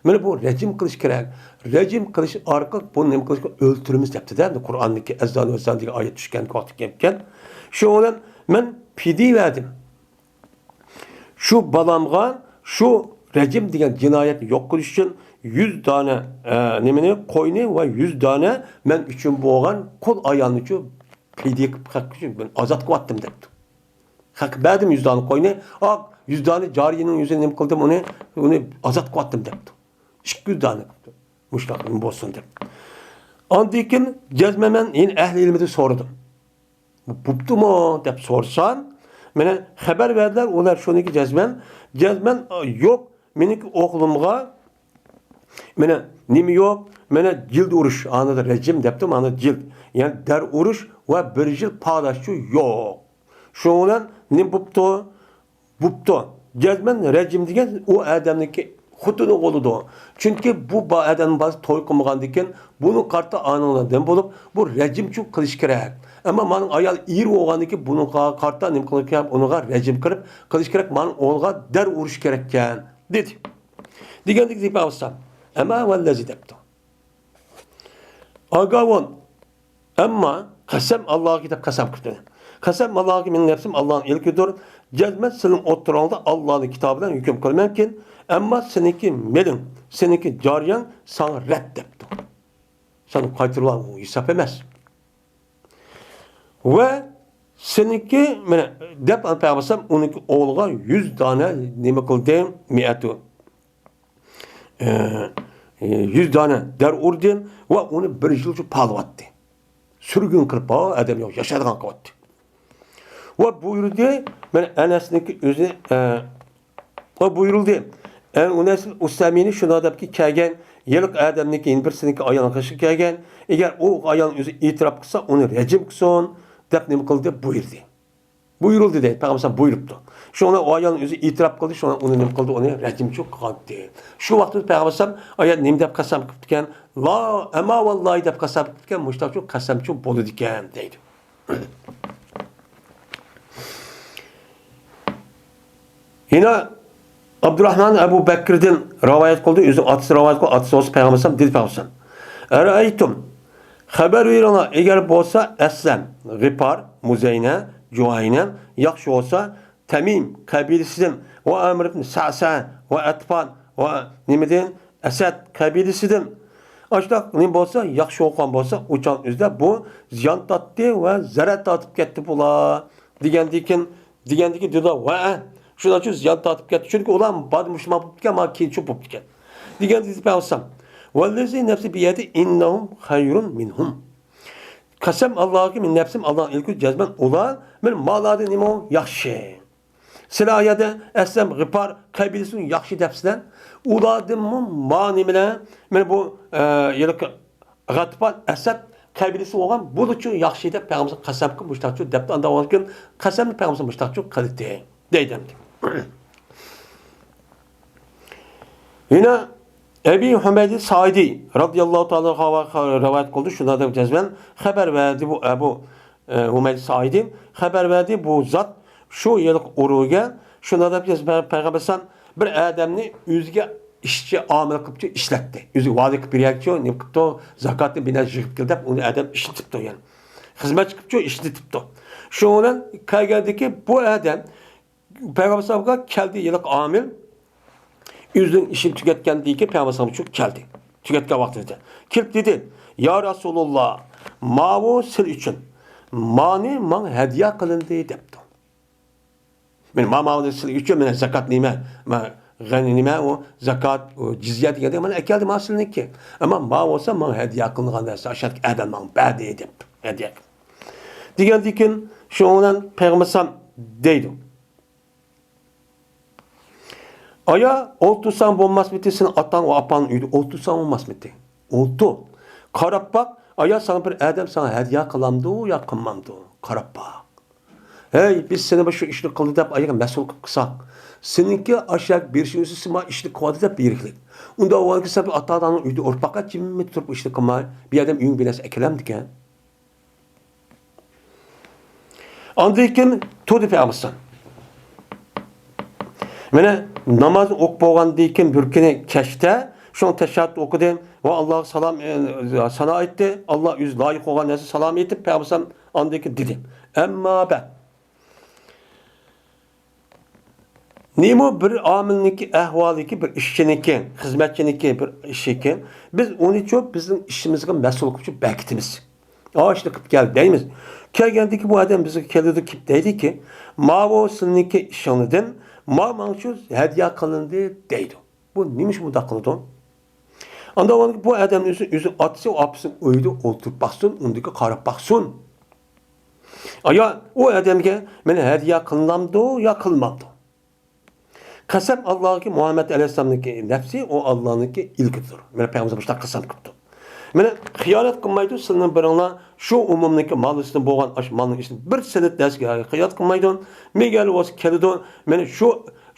مانا بۇ رەجىم قىلىش كېرەك. رەجىم قىلىش ئارقىلىق بۇنى نېمە قىلىشقا، ئۆلتۈرىمىز دەپتۇ-دە. ئەمدى قۇرئاندىكى ئەززانۇ ۋەززان دېگەن ئايەت چۈشكەن ۋاقتى كېلىپكەن. شۇنىڭ بىلەن مەن پىدىيە بەردىم. شۇ بالامغا شۇ رەجىم دېگەن جىنايەتنى يوق قىلىش ئۈچۈن يۈز دانە، ئە، نېمىنى، قوينى ۋە يۈز دانە مەن ئۈچۈن بولغان قۇل ئايالنىچۇ پىدىيە قىلىپ خەق ئۈچۈن مەن ئازاد قىلىۋەتتىم دەپتۇ. خەق بەردىم يۈز دانە قوينى، ئا، يۈز دانە جارىيىنىڭ يۈزىنى نېمە قىلدىم، ئۇنى، ئۇنى ئازاد قىلىۋەتتىم دەپتۇ. ئىككى يۈز دانە قىپتۇ. مۇشۇنداق نېمە بولسۇن دەپ. ئاندىن كېيىن جەزمەن مەن يەنە ئەھلى ئىلمىدىن سورىدىم. بۇ بوپتۇمۇ دەپ سورىسام، مانا خەۋەر بەردىلەر، ئۇلار شۇنىڭكى جەزمەن، جەزمەن، ئا، يوق، مېنىڭكى ئوغلۇمغا، مانا، نېمە يوق، مانا، جىلد ئۇرۇش، ئانىدا رەجىم دەپتۇ، مانا جىلد، يەنى دەر ئۇرۇش ۋە بىر يىل پاداشچۇ يوق. شۇنىڭ بىلەن نېمە بوپتۇ؟ بوپتۇ. جەزمەن رەجىم دېگەن ئۇ ئادەمنىڭكى خوتۇنى بولىدۇ. چۈنكى بۇ با-، ئادەمنىڭ بالىسى توي قىلمىغاندىن كېيىن، بۇنىڭغا قارىتا ئانىڭلاردىن بولۇپ، بۇ رەجىمچۇ قىلىش كېرەك. ئەمما مانا ئايال ئېرى بولغاندىن كېيىن، بۇنىڭغا قارىتا نېمە قىلىش كېرەك؟ ئۇنىڭغا رەجىم قىلىپ، قىلىش كېرەك. مانا ئۇنىڭغا دەر ئۇرۇش كېرەككەن، دېدى. دېگەندىكىن دېيىپ ئالسام، ئەمما ۋەللەزى دەپتۇ. ئاگاۋون، ئەمما قەسەم ئاللاغا دەپ قەسەم قىپتۇ. قەسەم ئاللاغا، مېنىڭ نەپسىم ئاللانىڭ ئىلكىدۇر. جەزمەن سېنىڭ ئوتتۇراڭدا ئاللانىڭ كىتابى بىلەن ھۆكۈم قىلىمەنكىن، ئەمما سېنىڭكى مېلىڭ، سېنىڭكى جارىيەڭ ساڭا رەت دەپتۇ. سەن قايتۇرۇلغان ھېساب ئەمەس. ۋە سېنىڭكى، مانا، دەپ پەيغەمبەر ئۇنىڭكى ئوغلىغا يۈز دانە نېمە قىلدى؟ مىئەتۇ. ئە، يۈز دانە دەر ئۇردى ۋە ئۇنى بىر يىلچە پالىۋەتتى. سۈرگۈن قىلىپ، ھا، ئادەم يوق، ياشايدىغان قىلىۋەتتى. ۋە بۇيرۇدى، مانا ئەنەسنىڭكى ئۆزى، ئە، ۋە بۇيرۇلدى. ئەن ئۇنەس ئۇسەمىنى شۇنداق دەپكى كەلگەن، ھېلىقى ئادەمنىڭكى يەنە بىرسىنىڭكى ئايالىنىڭ قېشىغا كەلگەن. ئەگەر ئۇ ئايال ئۆزى ئېتىراپ قىلسا، ئۇنى رەجىم قىلسۇن، دەپ نېمە قىلدى؟ بۇيرۇدى. بۇيرۇلدى دەيدۇ، پەيغەمبەر بۇيرۇپتۇ. شۇڭا ئۇ ئايال ئۆزى ئېتىراپ قىلدى، شۇڭا ئۇنى نېمە قىلدى؟ ئۇنى رەجىمچۇ قىلغانتى. شۇ ۋاقىتتا پەيغەمبەر ئايال نېمە دەپ قەسەم قىپتىكەن؟ لا، ئەما ۋاللاھى دەپ قەسەم قىپتىكەن، مۇشتاقچۇ قەسەمچۇ بولىدىكەن دەيدۇ. يەنە ئابدۇراخمان ئەبۇ بەكردىن رىۋايەت قىلدى، ئۆزىنىڭ ئاتىسى رىۋايەت قىلدى، ئاتىسى بولسا پەيغەمبەر دېدى پەيغەمبەر، ئەرەئەيتۇم، خەۋەر بېرىڭلار، ئەگەر بولسا ئەسلەم، غىپار، مۇزەينە، جۇھەينە، ياخشى بولسا، تەمىم قەبىلىسىدىن ۋە ئامىر ئىبن سەسە ۋە ئەتفان ۋە نېمىدىن؟ ئەسەد قەبىلىسىدىن. ئاشۇنداق نېمە بولسا، ياخشى بولغان بولسا، ئۇ چاغ ئۆزىدە بۇ زىيان تارتتى ۋە زەرەر تارتىپ كەتتى بۇلار. دېگەندىكىن، دېگەندىكىن دېدى، ۋە شۇنىڭ ئۈچۈن زىيان تارتىپ كەتتى. چۈنكى ئۇلار باردا مۇشۇلمان بوپتىكەن، مانا كېيىن شۇ بوپتىكەن. دېگەن دېدى پەيغەمبەر، ۋەللەزى نەپسى بىيەدى ئىننەھۇم خەيرۇن مىنھۇم. قەسەم ئاللاھكى، مېنىڭ نەپسىم ئاللاھنىڭ ئىلكى، جەزمەن ئۇلار، مېنىڭ مالادىن نېمە ياخشى. سىلەر ئايەدە ئەسلەم غىپار قەبىلىسىنى ياخشى دەپسىلەر. ئۇلاردىنمۇ ما نېمىلەر، مانا بۇ، ئە، ھېلىقى غەتىپان ئەسەد قەبىلىسى بولغان بۇلىچۇ ياخشى دەپ پەيغەمبەرگە قەسەم قىلىپ مۇشتاقچۇ دەپتۇ. ئانداق بولغاندىكىن قەسەمنى پەيغەمبەر مۇشتاقچۇ قىلدى دەيدۇ. يەنە ئەبى ھۇمەيدى سائىدى رازىياللاھۇ تائالا ئەنھۇ رىۋايەت قىلدى، شۇنداق دەپ جەزمەن خەۋەر بەردى بۇ ئەبۇ، ئە، ھۇمەيدى سائىدى خەۋەر بەردى، بۇ زات شۇ يىلقى ئۇرۇگە شۇنداق دەپ جەزمەن پەيغەمبەر ئەلەيھىسسالام بىر ئادەمنى ئۆزىگە ئىشچى، ئامىل قىلىپچۇ ئىشلەتتى. ئۆزىگە ۋەدە قىلىپ بېرەيلىچۇ، نېمە قىپتۇ، زاكاتنى بىر نەچچە يىغىپ كېلى دەپ ئۇنى ئادەم ئىشلىتىپتۇ يەنى. خىزمەتچى قىپچۇ ئىشلىتىپتۇ. شۇنىڭ بىلەن كەلگەندىكى بۇ ئادەم پەيغەمبەر ئەلەيھىسسالامغا كەلدى، ھېلىقى ئامىل ئۆزىنىڭ ئىشىنى تۈگەتكەندىن كېيىن پەيغەمبەر ئەلەيھىسسالام شۇ كەلدى. تۈگەتكەن ۋاقتىدا كېلىپ دېدى، يا رەسۇلۇللا، ماۋۇ سىز ئۈچۈن، مانى ماڭا ھەدىيە قىلىندى دەپتۇ. مەن ما ماۋۇ سىز ئۈچۈن مەن زاكات نېمە، ما غەنى نېمە ئۇ زاكات، ئۇ جىزيە دېگەندەك مانا ئەكەلدى ما سىزنىڭكى. ئەمما ما بولسا ماڭا ھەدىيە قىلىنغان نەرسە، ئاشۇ ئادەم ماڭا بەردى دەپتۇ. ھەدىيە. دېگەندىن كېيىن شۇنىڭ بىلەن پەيغەمبەر ئەلەيھىسسالام دەيدۇ. ئايا، ئولتۇرساڭ بولماسمىتى؟ سېنىڭ ئاتاڭ ۋە ئاپاڭنىڭ ئۆيىدە ئولتۇرساڭ بولماسمىتى؟ ئولتۇر. قاراپ باق، ئايا، ساڭا بىر ئادەم ساڭا ھەدىيە قىلامدۇ يا قىلمامدۇ؟ قاراپ باق. ھەي، بىز سېنى بۇ شۇ ئىشنى قىلدى دەپ ئاياغ مەسئۇل قىلىپ قىلساق، سېنىڭكى ئاشۇ بېرىشىڭ ئۈچۈن سېنى ما ئىشنى قىلىۋاتىدۇ دەپ بېرىكلىك. ئۇنداق بولغاندىكىن سەن ئاتا-ئاناڭنىڭ ئۆيىدە ئولتۇرۇپ باققىن، جىممىدە تۇرۇپ ئىشنى قىلماي، بۇ ئادەم ئۆيۈڭگە بىر نەرسە ئەكېلەمدىكەن؟ ئاندىن كېيىن تۇردى پەيغەمبەر. مانا نامازنى ئوقۇپ بولغاندىن كېيىن بىر كۈنى كەچتە شۇڭا تەشەھھۇد ئوقۇدى ۋە ئاللاغا سالام، ئە، سانا ئېيتتى. ئاللا ئۆزى لايىق بولغان نەرسە سالام ئېيتىپ، پەيغەمبەر ئاندىن كېيىن دېدى، ئەمما بەد. نېمە بىر ئامىلنىڭكى ئەھۋالىكى، بىر ئىشچىنىڭكى، خىزمەتچىنىڭكى بىر ئىشىكى، بىز ئۇنىچۇ بىزنىڭ ئىشىمىزغا مەسئۇل قىلىپ بەكىتىمىز. ئاشۇنى قىلىپ كەل دەيمىز. كەلگەندىكى بۇ ئادەم بىزگە كېلىدۇ، كېلىپ دەيدىكى، ماۋۇ سىلىنىڭكى ئىشىڭلاردىن ما ماڭا شۇ ھەدىيە قىلىندى دەيدۇ. بۇ نېمە ئۈچۈن بۇنداق قىلىدۇ؟ ئاندىن بۇ ئادەمنى ئۆزى، ئۆزى ئاتىسى، ئۇ ئاپىسىنىڭ ئۆيىدە ئولتۇرۇپ باقسۇن، ئۇنىڭدىكى قاراپ باقسۇن. ئايا، ئۇ ئادەمگە مانا ھەدىيە قىلىنامدۇ يا قىلمامدۇ؟ قەسەم ئاللاھكى، مۇھەممەد ئەلەيھىسسالامنىڭكى نەپسى، ئۇ ئاللانىڭكى ئىلكىدۇر. مانا پەيغەمبەر مۇشۇنداق قەسەم قىپتۇ. مانا خىيانەت قىلمايدۇ، سىلىنىڭ بىرىڭلار شۇ ئومۇمنىڭكى مال ئىچىدىن بولغان ئاشۇ مالنىڭ ئىچىدىن بىر سېنىت نەرسىگە خىيانەت قىلمايدۇ. مېگەر بولسا كېلىدۇ، مانا شۇ،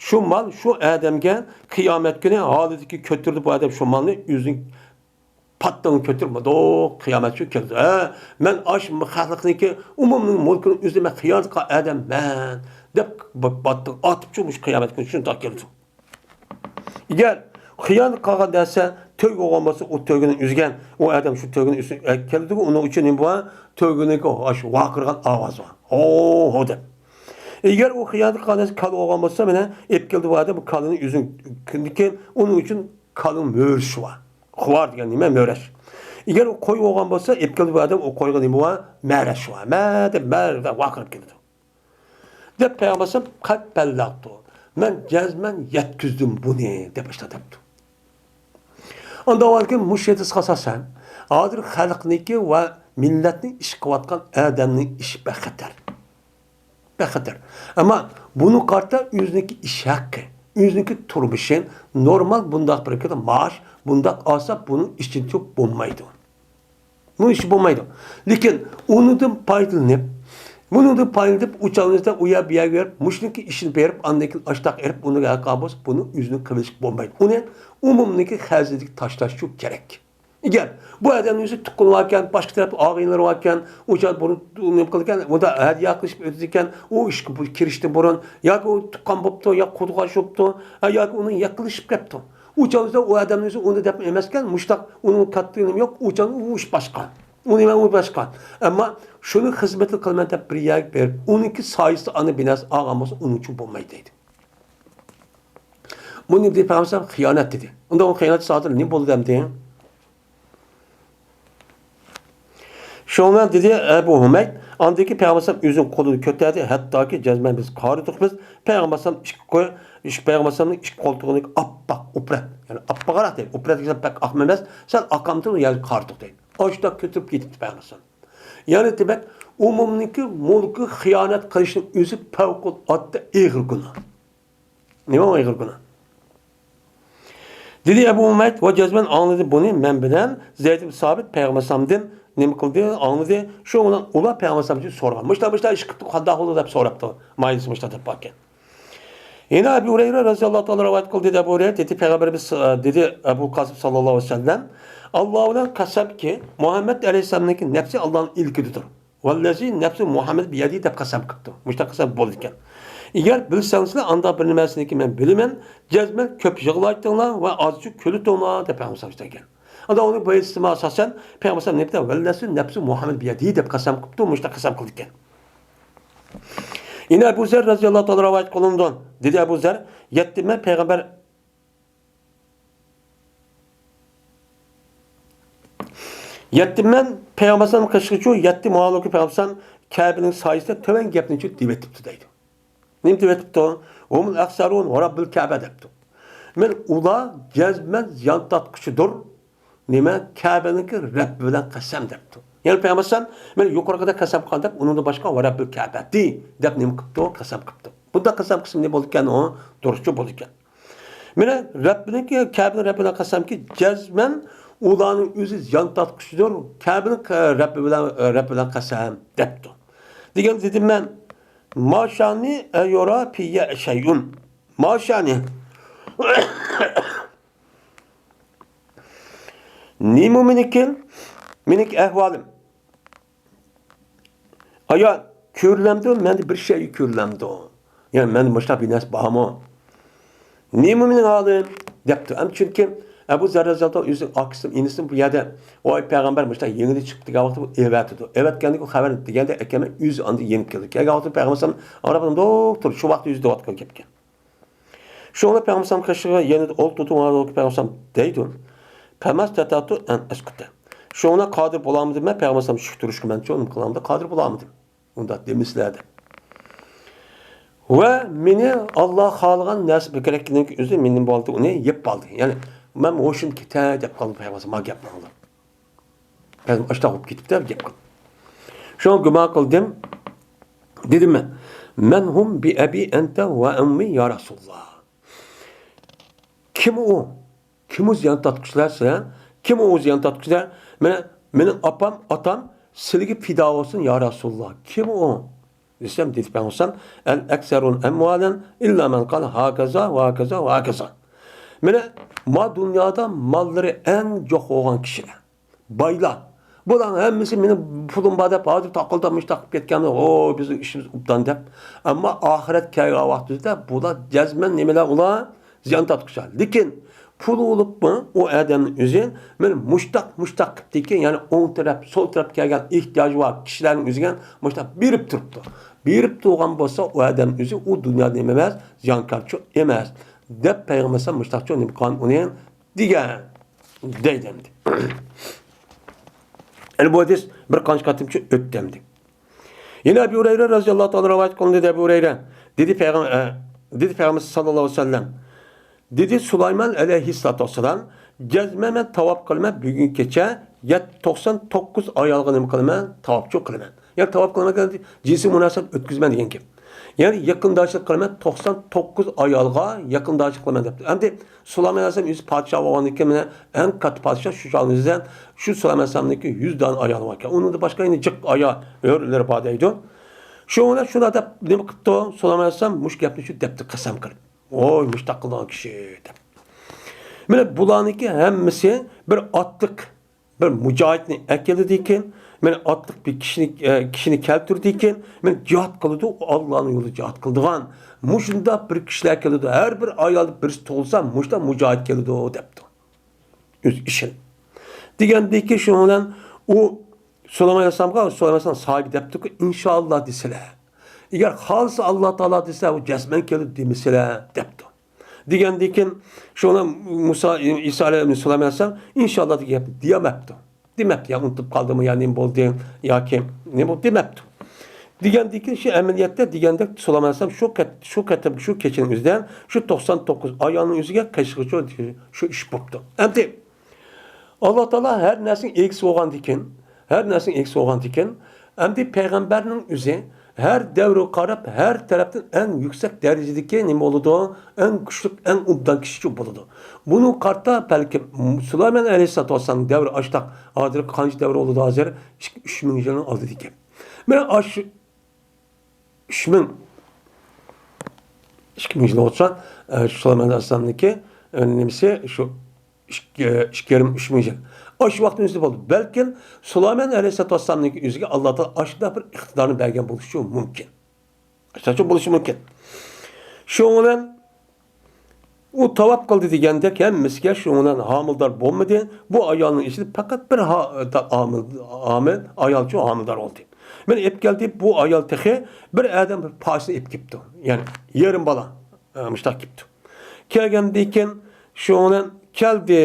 شۇ مال شۇ ئادەمگە قىيامەت كۈنى ھالىدىكى كۆتۈرىدۇ بۇ ئادەم شۇ مالنى ئۆزىنىڭ پاتتىڭ كۆتۈرمىدۇق، قىيامەت شۇ كېلىدۇ. ھە، مەن ئاشۇ خەلقنىڭكى ئومۇمنىڭ مۇلكىنىڭ ئۆزىنى مەن خىيانەت قىلغان ئادەممەن دەپ، ب-، پاتتىڭ ئاتىپ شۇ مۇشۇ قىيامەت كۈنى شۇنداق كېلىدۇ. ئەگەر خىيانەت قىلغان دەسە، تۆگە بولغان بولسا، ئۇ تۆگىنى ئۈزگەن، ئۇ ئادەم شۇ تۆگىنى ئۈزۈپ كېلىدىغۇ، ئۇنىڭ ئۈچۈن نېمە بار؟ تۆگىنىڭكى ئاشۇ ۋارقىرىغان ئاۋازى بار. ھو، ھو دەپ. ئەگەر ئۇ خىيانەت قىلغان دەسە، كالا بولغان بولسا، مانا ئېلىپ كېلىدۇ بۇ ئادەم، بۇ كالىنى ئۈزۈپ كېلىدىكەن، ئۇنىڭ ئۈچۈن كالىنىڭ مۆرىشى بار. خۇۋار دېگەن نېمە؟ مۆرەش. ئەگەر ئۇ قوي بولغان بولسا، ئېلىپ كېلىدۇ بۇ ئادەم، ئۇ قويغا نېمە بار؟ مەرەش بار. مە دەپ، مە دەپ ۋارقىراپ كېلىدۇ. دەپ پەيغەمبەر ئەلەيھىسسالام قەتئىي بەللەپتۇ. مەن جەزمەن يەتكۈزدۈم بۇنى دەپ ئاشۇنداق دەپتۇ. ئاندىن كېيىن مۇشۇ ھەدىسكە ئاساسەن، ھازىر خەلقنىڭكى ۋە مىللەتنىڭ ئىش قىلىۋاتقان ئادەمنىڭ ئىشى بەخەتەر. بەخەتەر. ئەمما بۇنىڭغا قارىتا ئۆزىنىڭكى ئىش ھەققى، ئۆزىنىڭكى تۇرمۇشى، نورمال بۇنداق بىر مائاش، بۇنداق ئالسا بۇنىڭ ئىچىدە بولمايدۇ. بۇ ئىش بولمايدۇ. لېكىن ئۇنىڭدىن پايدىلىنىپ، بۇنىڭدىن پايدىلىنىپ، ئۇ چاغنىڭىزدا ئۇ يەر بۇ يەرگە بېرىپ، مۇشۇنىڭكى ئىشىنى بېرىپ، ئاندىن كېيىن ئاشتاق ئېرىپ، ئۇنىڭ ھەققى بولسا، بۇنى ئۆزىنىڭ قىلىشقا بولمايدۇ. ئۇنى ئومۇمنىڭكى خەزىنىگە تاشلاشچۇ كېرەك. ئەگەر بۇ ئادەمنىڭ ئۆزى تۇغقىنى باركەن، باشقا تەرەپتە ئاغىنىلىرى باركەن، ئۇ چاغ بۇنى نېمە قىلىدىكەن، بۇندا ھەدىيە قىلىشىپ ئۆتىدىكەن، ئۇ ئىشقا بۇ كىرىشتىن بۇرۇن، ياكى ئۇ تۇغقان بوپتۇ، يا قۇدىغاش بوپتۇ، ھە، ياكى ئۇنىڭ يېقىنلىشىپ كەپتۇ. ئۇ چاغدا ئۇ ئادەمنىڭ ئۆزى ئۇنى دەپ ئەمەسكەن، مۇشتاق ئۇنىڭ كاتتا نېمە يوق، ئۇ چاغدا ئۇ ئىش باشقا. ئۇ نېمە، ئۇ باشقا. ئەمما شۇنى خىزمىتىنى قىلىمەن دەپ بىر يەرگە بېرىپ، ئۇنىڭكى سايىسىدا ئانا بىناسى ئالغان بولسا، ئۇنىڭ ئۈچۈن بولمايدۇ دەيدۇ. بۇنى دېدى پەيغەمبەر خىيانەت دېدى. ئۇندا ئۇ خىيانەت سادىر نېمە بولدى ئەمدى؟ شۇڭا دېدى ئەبۇ ھۇمەيد، ئاندىن كېيىن پەيغەمبەر ئۆزىنىڭ قولىنى كۆتەردى، ھەتتاكى جەزمەن بىز قارىدۇق بىز، پەيغەمبەر ئىككى قوي، ئىش، پەيغەمبەر ئىككى قولتۇقىنىڭ ئاپئاق ئوپرەت، يەنى ئاپئاقراق دەيدۇ، ئوپرەت دېگەن بەك ئاقمۇ ئەمەس، سەل ئاقامتى يەنى قارىدۇق دەيدۇ. ئاشۇنداق كۆتۈرۈپ كېتىپتۇ پەيغەمبەر. يەنى دېمەك، ئومۇمنىڭكى مۇلكىغا خىيانەت قىلىشنىڭ ئۆزى پەۋقۇلئاددە ئېغىر گۇناھ. نېمە ئېغىر گۇناھ؟ دېدى ئەبۇ ھۇمەيد ۋە جەزمەن ئاڭلىدى بۇنى مەن بىلەن زەيد ئىبن سابىت پەيغەمبەر ئەلەيھىسسالامدىن نېمە قىلدى، ئاڭلىدى. شۇ بىلەن ئۇلار پەيغەمبەر ئەلەيھىسسالام ئۈچۈن سورىغان. مۇشۇنداق، مۇشۇنداق ئىش قىپتۇ، قانداق بولدى دەپ سوراپتۇ. مايىلسى مۇشۇنداق دەپ باركەن. يەنە ئەبۇ ھۇرەيرە رەزىياللاھۇ تائالا رىۋايەت قىلدى، دېدى ئەبۇ ھۇرەيرە، دېدى پەيغەمبىرىمىز، دېدى ئەبۇ قاسىم ساللاللاھۇ ئەلەيھى ۋەسەللەم، ئاللا بىلەن قەسەمكى، مۇھەممەد ئەلەيھىسسالامنىڭكى نەپسى ئاللانىڭ ئىلكىدىدۇر. ۋەللەزى نەپسۇ مۇھەممەد بىيەدىھى دەپ قەسەم قىپتۇ. مۇشۇنداق قەسەم بولىدىكەن. ئەگەر بىلسەڭلار ئانداق بىر نېمىسىنىكى مەن بىلىمەن، جەزمەن كۆپ يىغلايتىڭلار ۋە ئازچە كۈلىتىڭلار دەپ پەيغەمبەر ئەلەيھىسسالام دېگەن. ئاندا ئۇنىڭ بۇ ھەدىسىمۇ ئاساسەن پەيغەمبەر ئەلەيھىسسالام نېمە دېدى؟ ۋەللەزى نەپسۇ مۇھەممەد بىيەدىھى دەپ قەسەم قىپتۇ، مۇشۇنداق قەسەم قىلىدىكەن. يەنە ئەبۇ زەر رەزىياللاھۇ تائالا رىۋايەت قىلىنىدۇ. دېدى ئەبۇ زەر، يەتتىمەن پەيغەمبەر، يەتتىمەن پەيغەمبەر ئەلەيھىسسالام قېشىغىچۇ، يەتتە مۇھاجىرلار پەيغەمبەر ئەلەيھىسسالام كەبىنىڭ سايىسىدە تۆۋەن گەپنىچۇ دېيىۋېتىپتۇ دەيدۇ. نېمە دېيىۋېتىپتۇ؟ ھۇمۇل ئەخسەرۇن ۋە رەببىل كەبە دەپتۇ. مەن ئۇلار جەزمەن زىيان تارتقۇچىدۇر. نېمە؟ كەبىنىڭكى رەببى بىلەن قەسەم دەپتۇ. يەنى پەيغەمبەر ئەلەيھىسسالام، مەن يۇقىرىقىدا قەسەم قىلغان دەپ، ئۇنىڭدىن باشقا ۋە رەببىل كەبەتى دەپ نېمە قىپتۇ؟ قەسەم قىپتۇ. بۇنداق قەسەم قىلسا نېمە بولىدىكەن؟ ئۇ دۇرۇسچۇ بولىدىكەن. مانا رەببىنىڭكى، كەبىنىڭ رەببىنىڭ قەسەمكى، جەزمەن ئۇلارنىڭ ئۆزى زىيان تارتقۇچىدۇر. كەبىنىڭ رەببى بىلەن، رەببى بىلەن قەسەم دەپتۇ. دېگەن دېدىم مەن، ما شانى ئەيۇرا پىيە شەيئۇن. ما شانى. نېمە مېنىڭكى؟ مېنىڭكى ئەھۋالىم. ئايا، كۆرۈلەمدۇ؟ مەندە بىر شەيئى كۆرۈلەمدۇ؟ يەنى مەندە مۇشۇنداق بىر نەرسە بارمۇ؟ نېمە مېنىڭ ھالىم؟ دەپتۇ. ئەمدى چۈنكى ئەبۇ زەر رەزىياللاھۇ ئۆزى ئاكىسىنىڭ، ئىنىسىنىڭ بۇ يەردە، ۋاي پەيغەمبەر مۇشۇنداق يېڭىدىن چىقىپ دېگەن ۋاقىتتا ئۇ ئېۋەتىدۇ. ئېۋەتكەندىكىن خەۋەرنى دېگەندە ئەكەمەن ئۆزى ئاندىن يېنىپ كېلىدۇ. كەلگەن ۋاقىتتا پەيغەمبەر ئالەيھىسسالام ئارقىدىن دوختۇر شۇ ۋاقىتتا يۈز دەۋاتقان گەپكەن. شۇڭا پەيغەمبەر قېشىغا يەنە ئولتۇردۇم، پەيغەمبەر دەيدۇ، پەمەستەتەتۇ ئەن ئەسكۇتە. شۇڭا قادىر بولالمىدىم مەن پەيغەمبەر شۇ تۇرۇشقا، مەن شۇنى قىلامدا قادىر بولالمىدىم. ئۇنداق دېمىسىلە دەپ. ۋە مېنى ئاللا خالىغان نەرسە بىر كېرەككىنىڭ ئۆزى مېنى بولدى، ئۇنى يەپ قالدى. يەنى مەن ھوشۇم كېتە دەپ قالدىم پەيغەمبەر ما گەپنى ئاڭلاپ. بەزى ئاشتاق بولۇپ كېتىپتۇ گەپ قىلىپ. شۇڭا گۇمان قىلدىم، دېدىم مەن، مەن ھۇم بىئەبى ئەنتە ۋە ئۇممى يا رەسۇلاللا. كىم ئۇ؟ كىم ئۇ زىيان تارتقۇچىلار سىلەر؟ كىم ئۇ زىيان تارتقۇچىلار؟ مېنىڭ، مېنىڭ ئاپام، ئاتام سىلىگە پىدا بولسۇن يا رەسۇلاللا. كىم ئۇ؟ دېسەم، دېدى پەيغەمبەر، ئەل ئەكسەرۇن ئەمۋالەن ئىللا مەن قال ھاكازا ۋە ھاكازا ۋە ھاكازا. مانا ما دۇنيادا ماللىرى ئەڭ جوق بولغان كىشىلەر. بايلار. بۇلارنىڭ ھەممىسى مېنىڭ پۇلۇم بار دەپ، ھازىر تاقىلداپ مۇشۇنداق قىلىپ كەتكەن، ھو، بىزنىڭ ئىشىمىز ئوبدان دەپ. ئەمما ئاخىرەت كەلگەن ۋاقتىدا بۇلار جەزمەن نېمىلەر ئۇلار؟ زىيان تارتقۇچىلار. لېكىن پۇلى بولۇپمۇ ئۇ ئادەمنىڭ ئۆزى مانا مۇشتاق، مۇشتاق قىپتىكەن، يەنى ئوڭ تەرەپ، سول تەرەپ كەلگەن ئېھتىياجى بار كىشىلەرنىڭ ئۆزىگە مۇشتاق بېرىپ تۇرۇپتۇ. بېرىپ تۇرغان بولسا، ئۇ ئادەم ئۆزى ئۇ دۇنيادا نېمە ئەمەس، زىيانكارچۇ ئەمەس، دەپ پەيغەمبەر مۇشتاقچۇ نېمە قىلغان ئۇنى دېگەن دەيدۇ ئەمدى. يەنى بۇ ھەدىس بىر قانچە قېتىمچە ئۆتتى ئەمدى. يەنە ئەبۇ ھۇرەيرە رەزىياللاھۇ تائالا رىۋايەت قىلىندى، دەيدۇ ئەبۇ ھۇرەيرە. دېدى پەيغەم-، ئە، دېدى پەيغەمبەر ساللاللاھۇ ئەلەيھى ۋەسەللەم. دېدى سۇلايمان ئەلەيھىسسالاتۇ ۋەسسالام، جەزمەن مەن تاۋاپ قىلىمەن، بۈگۈن كېچە يەت-، توقسان توققۇز ئايالغا نېمە قىلىمەن؟ تاۋاپچۇ قىلىمەن. يەنى تاۋاپ قىلىمەن دېگەن جىنسىي مۇناسىۋەت ئۆتكۈزىمەن دېگەن گەپ. يەنى يېقىنداشلىق قىلىمەن، توقسان توققۇز ئايالغا يېقىنداشلىق قىلىمەن دەپتۇ. ئەمدى سۇلايمان ئەلەيھىسسالام ئۆزى پادىشاھ بولغاندىن كېيىن، مانا ئەڭ كاتتا پادىشاھ شۇ چاغنىڭ ئۆزىدە شۇ سۇلايمان ئەلەيھىسسالامنىڭكى يۈز دانە ئايالى باركەن. ئۇنىڭدىن باشقا يەنە جىق ئايال ھۆرلىرى بار دەيدۇ. شۇڭا شۇنداق دەپ نېمە قىپتۇ؟ سۇلايمان ئەلەيھىسسالام مۇشۇ گەپنى شۇ دەپتۇ، قەسەم قىلىپ. ۋوي، مۇشتاق قىلىدىغان كىشى دەپ. مانا بۇلارنىڭكى ھەممىسى بىر ئاتلىق بىر مۇجاھىدنى ئەكېلىدىكەن، مانا ئاتلىق بىر كىشىنى، ئە، كىشىنى كەلتۈرىدىكەن، مانا جىھاد قىلىدۇ، ئاللانىڭ يولىدا جىھاد قىلىدىغان. مۇشۇنداق بىر كىشىلەر كېلىدۇ، ھەر بىر ئايالدا بىرسى تۇغۇلسا، مۇشۇنداق مۇجاھىد كېلىدۇ دەپتۇ. ئۆزى ئىشىنىپ. دېگەندىكى شۇنىڭ بىلەن ئۇ سۇلايمان ئەلەيھىسسالامغا، سۇلايمان ئەلەيھىسسالام ساھىبى دەپتۇكى، ئىنشائاللا دېسىلە. ئەگەر خالىسا ئاللا تائالا دېسە، ئۇ جەزمەن كېلىدۇ دېمىسىلە دەپتۇ. دېگەندىن كېيىن شۇنى مۇسا، ئىسا ئەلەيھىسسالام، سۇلايمان ئەلەيھىسسالام ئىنشاللا دېگەن گەپنى دېيەلمەپتۇ. دېمەپتۇ، يا ئۇنتۇپ قالدىمۇ، يا نېمە بولدى، ياكى نېمە بولدى دېمەپتۇ. دېگەندىن كېيىن شۇ ئەمەلىيەتتە دېگەندەك سۇلايمان ئەلەيھىسسالام شۇ قېت-، شۇ قېتىمقى شۇ كېچىنىڭ ئۆزىدە شۇ توقسان توققۇز ئايالنىڭ ئۆزىگە قېشىغىچە شۇ ئىش بوپتۇ. ئەمدى ئاللا تائالا ھەر نەرسىنىڭ ئىگىسى بولغاندىكىن، ھەر نەرسىنىڭ ئىگىسى بولغاندىكىن، ئەمدى پەيغەمبەرنىڭ ئۆزى ھەر دەۋرگە قاراپ، ھەر تەرەپتىن ئەڭ يۈكسەك دەرىجىدىكى نېمە بولىدۇ؟ ئەڭ كۈچلۈك، ئەڭ ئوبدان كىشى بولىدۇ. بۇنىڭغا قارىتا بەلكىم سۇلايمان ئەلەيھىسسالاتۇ ۋەسسالامنىڭ دەۋرى ئاشتاق، ھازىرقى قانچە دەۋر بولىدۇ ھازىر؟ ئىككى، ئۈچ مىڭ يىلنىڭ ئالدىدىكى. مانا ئاشۇ ئۈچ مىڭ، ئىككى مىڭ يىل بولسا، ئە، سۇلايمان ئەلەيھىسسالامنىڭكى، ئە، نېمىسى، شۇ ئىككى، ئىككى يېرىم، ئۈچ مىڭ يىل. ئاشۇ ۋاقىتنىڭ ئۆزىدە بولدى. بەلكىم سۇلايمان ئەلەيھىسسالاتۇ ۋەسسالامنىڭكى ئۆزىگە ئاللا تائالا ئاشۇنداق بىر ئىقتىدارنى بەرگەن بولۇشى مۇمكىن. ئاشۇنداق بولۇشى مۇمكىن. شۇنىڭ بىلەن ئۇ تاۋاپ قىلدى دېگەندەك ھەممىسىگە شۇنىڭ بىلەن ھامىلىدار بولمىدى. بۇ ئايالنىڭ ئىچىدە پەقەت بىر ھا-، ھامىل-، ھامىل-، ئايالچۇ ھامىلىدار بولدى. مەن ئېلىپ كەلدى، بۇ ئايال تېخى بىر ئادەم بىر پاشىنى ئېلىپ كېلىپتۇ. يەنى يېرىم بالا، ئە، مۇشتاق كېلىپتۇ. كەلگەندىن كېيىن شۇنىڭ بىلەن كەلدى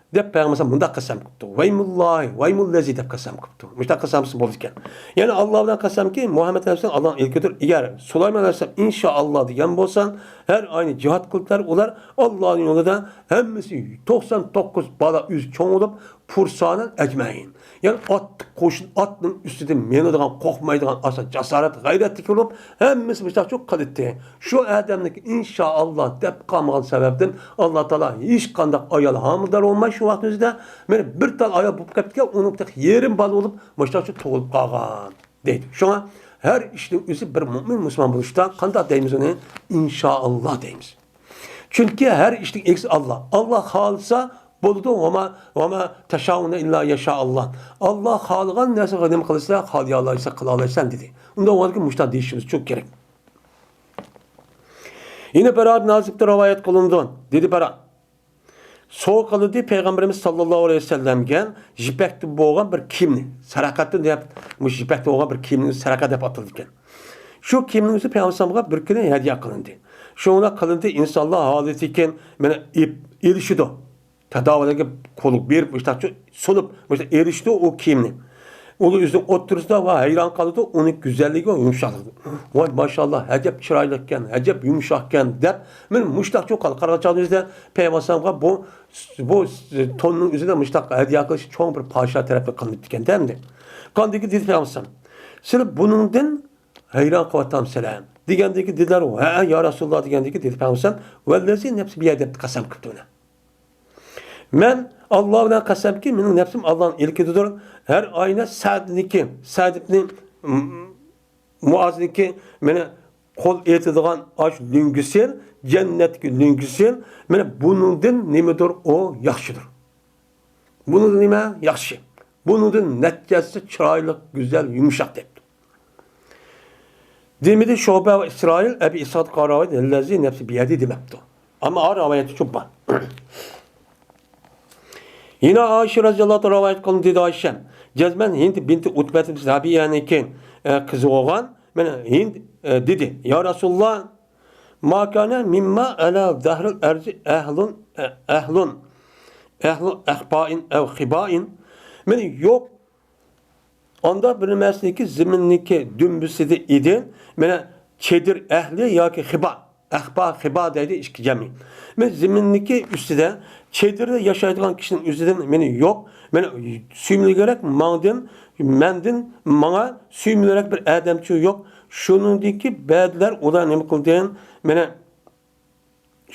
دەپ پەيغەمبەر مۇنداق قەسەم قىپتۇ. ۋەيمۇللاھى، ۋەيمۇللەزى دەپ قەسەم قىپتۇ. مۇشۇنداق قەسەم قىلسا بولىدىكەن. يەنى ئاللا بىلەن قەسەمكى، مۇھەممەد ئەلەيھىسسالام ئاللانىڭ ئېلكىدۇر. ئەگەر سۇلايمان ئەلەيھىسسالام ئىنشائاللا دېگەن بولسا، ھەر ئاينى جىھاد قىلىپلار ئۇلار ئاللانىڭ يولىدا، ھەممىسى توقسان توققۇز بالا ئۆزى چوڭ بولۇپ، پۇرسانەن ئەجمەئىن. يەنى ئاتلىق قوشۇن، ئاتنىڭ ئۈستىدىن مىنىدىغان، قورقمايدىغان ئاسان جاسارەت، غەيرەتلىك بولۇپ، ھەممىسى مۇشۇنداق چوق قىلىتتى. شۇ ئادەمنىڭكى ئىنشائاللا دەپ قالمىغان سەۋەبتىن، ئاللا تائالا ھېچقانداق ئايال ھامىلىدار بولماي شۇ ۋاقىت ئۆزىدە، مانا بىر تال ئايال بولۇپ كەپتىكەن، ئۇنىڭ تېخى يېرىم بالا بولۇپ، مۇشۇنداق چوق تۇغۇلۇپ قالغان دەيدۇ. شۇڭا ھەر ئىشنىڭ ئۆزى بىر مۆمىن مۇسۇلمان بولۇشتا قانداق دەيمىز ئۇنى؟ ئىنشائاللا دەيمىز. چۈنكى ھەر ئىشنىڭ ئىگىسى ئاللا. ئاللا خالىسا بولىدۇ. ۋەما، ۋەما تەشائۇنە ئىللا يەشائاللا. ئاللا خالىغان نەرسىگە نېمە قىلسا، خالىيالايسەن، قىلالايسەن دېدى. ئۇنداق بولغاندىكىن مۇشۇنداق دېيىشىمىز چوق كېرەك. يەنە بىر ئازىبتە رىۋايەت قىلىنىدۇ. دېدى بىراق، سوۋغا قىلدى پەيغەمبىرىمىز ساللاللاھۇ ئەلەيھى ۋەسەللەمگە يىپەكتىن بولغان بىر كىيىمنى، سەرەقەتتىن دەپ، مۇشۇ يىپەكتىن بولغان بىر كىيىمنى سەرەقە دەپ ئاتىلىدىكەن. شۇ كىيىمنىڭ ئۆزى پەيغەمبەر بىر كۈنى ھەدىيە قىلىندى. شۇنداق قىلىندى، ئىنسانلار ھالىتىكەن، مانا ئېپ-، ئېلىشىدۇ. تاداۋىلەرگە قولۇق بېرىپ، مۇشۇنداق سۇنۇپ، مۇشۇنداق ئېلىشتى ئۇ كىيىمنى. ئۇلار ئۆزىنىڭ ئوتتۇرىسىدا ۋە ھەيران قالىدۇ، ئۇنىڭ گۈزەللىكى ۋە يۇمشاقلىقى. ۋاي ماشائاللا، ئەجەب چىرايلىقكەن، ئەجەب يۇمشاقكەن دەپ، مانا مۇشۇنداق چوقۇل قارىغان چاغدا ئۆزىدە پەيغەمبەر بۇ، بۇ توننىڭ ئۆزىدە مۇشۇنداق ھەدىيە قىلىش چوڭ بىر پادىشاھ تەرەپىدىن قىلىنىپتىكەن دە ئەمدى. قاندىكى دېدى پەيغەمبەر، سىلەر بۇنىڭدىن ھەيران قېلىۋاتامسىلەر؟ دېگەندىكى دېدىلەر، ھە، يا رەسۇلاللا دېگەندىكى دېدى پەيغەمبەر، ۋەللەزى نەپسى بىيەدى دەپ قەسەم قىپتۇ ئۇنى. مەن ئاللا بىلەن قەسەمكى، مېنىڭ نەپسىم ئاللانىڭ ئىلكىدىدۇر. ھەر ئاينى سەدنىكى، سەد ئىبنى مۇئازنىكى مانا قول ئېتىدىغان ئاش لۆڭگىسى، جەننەتتىكى لۆڭگىسى، مانا بۇنىڭدىن نېمىدۇر ئۇ ياخشىدۇر. بۇنىڭدىن نېمە ياخشى؟ بۇنىڭدىن نەچچە ھەسسە چىرايلىق، گۈزەل، يۇمشاق دەپتۇ. دېمىدى شۇبە ۋە ئىسرائىل، ئەبى ئىسھاق قاراۋايت، ھەللەزى نەپسى بىيەدى دېمەپتۇ. ئەمما ئا رىۋايەت ئۈچۈن بار. يەنە ئائىشە رەزىياللاھۇ تائالا رىۋايەت قىلىندى، دېدى ئائىشە، جەزمەن ھىند بىنتى ئۇتبەت رەبىيەنىڭكى، ئە، قىزى بولغان، مانا ھىند، ئە، دېدى، يا رەسۇلاللا، ما كان مما ئەلا زەھرىل ئەرزى ئەھلۇن، ئە، ئەھلۇن، ئەھلۇ ئەخبائىن ئەۋ خىبائىن. مانا يوق ئاندا بىر نېمەسىنىڭكى زېمىننىڭكى دۈمبىسىدە ئىدى. مانا چېدىر ئەھلى ياكى خىبا. ئەخبا، خىبا دەيدۇ ئىككى جەمئى. مانا زېمىننىڭكى ئۈستىدە چېدىردا ياشايدىغان كىشىنىڭ ئۆزىدىن مانا يوق. مانا سۆيۈملۈكرەك ماڭدىن، مەندىن، ماڭا سۆيۈملۈكرەك بىر ئادەمچۇ يوق. شۇنىڭدىكى بەزىلەر ئۇلار نېمە قىلدى؟ مانا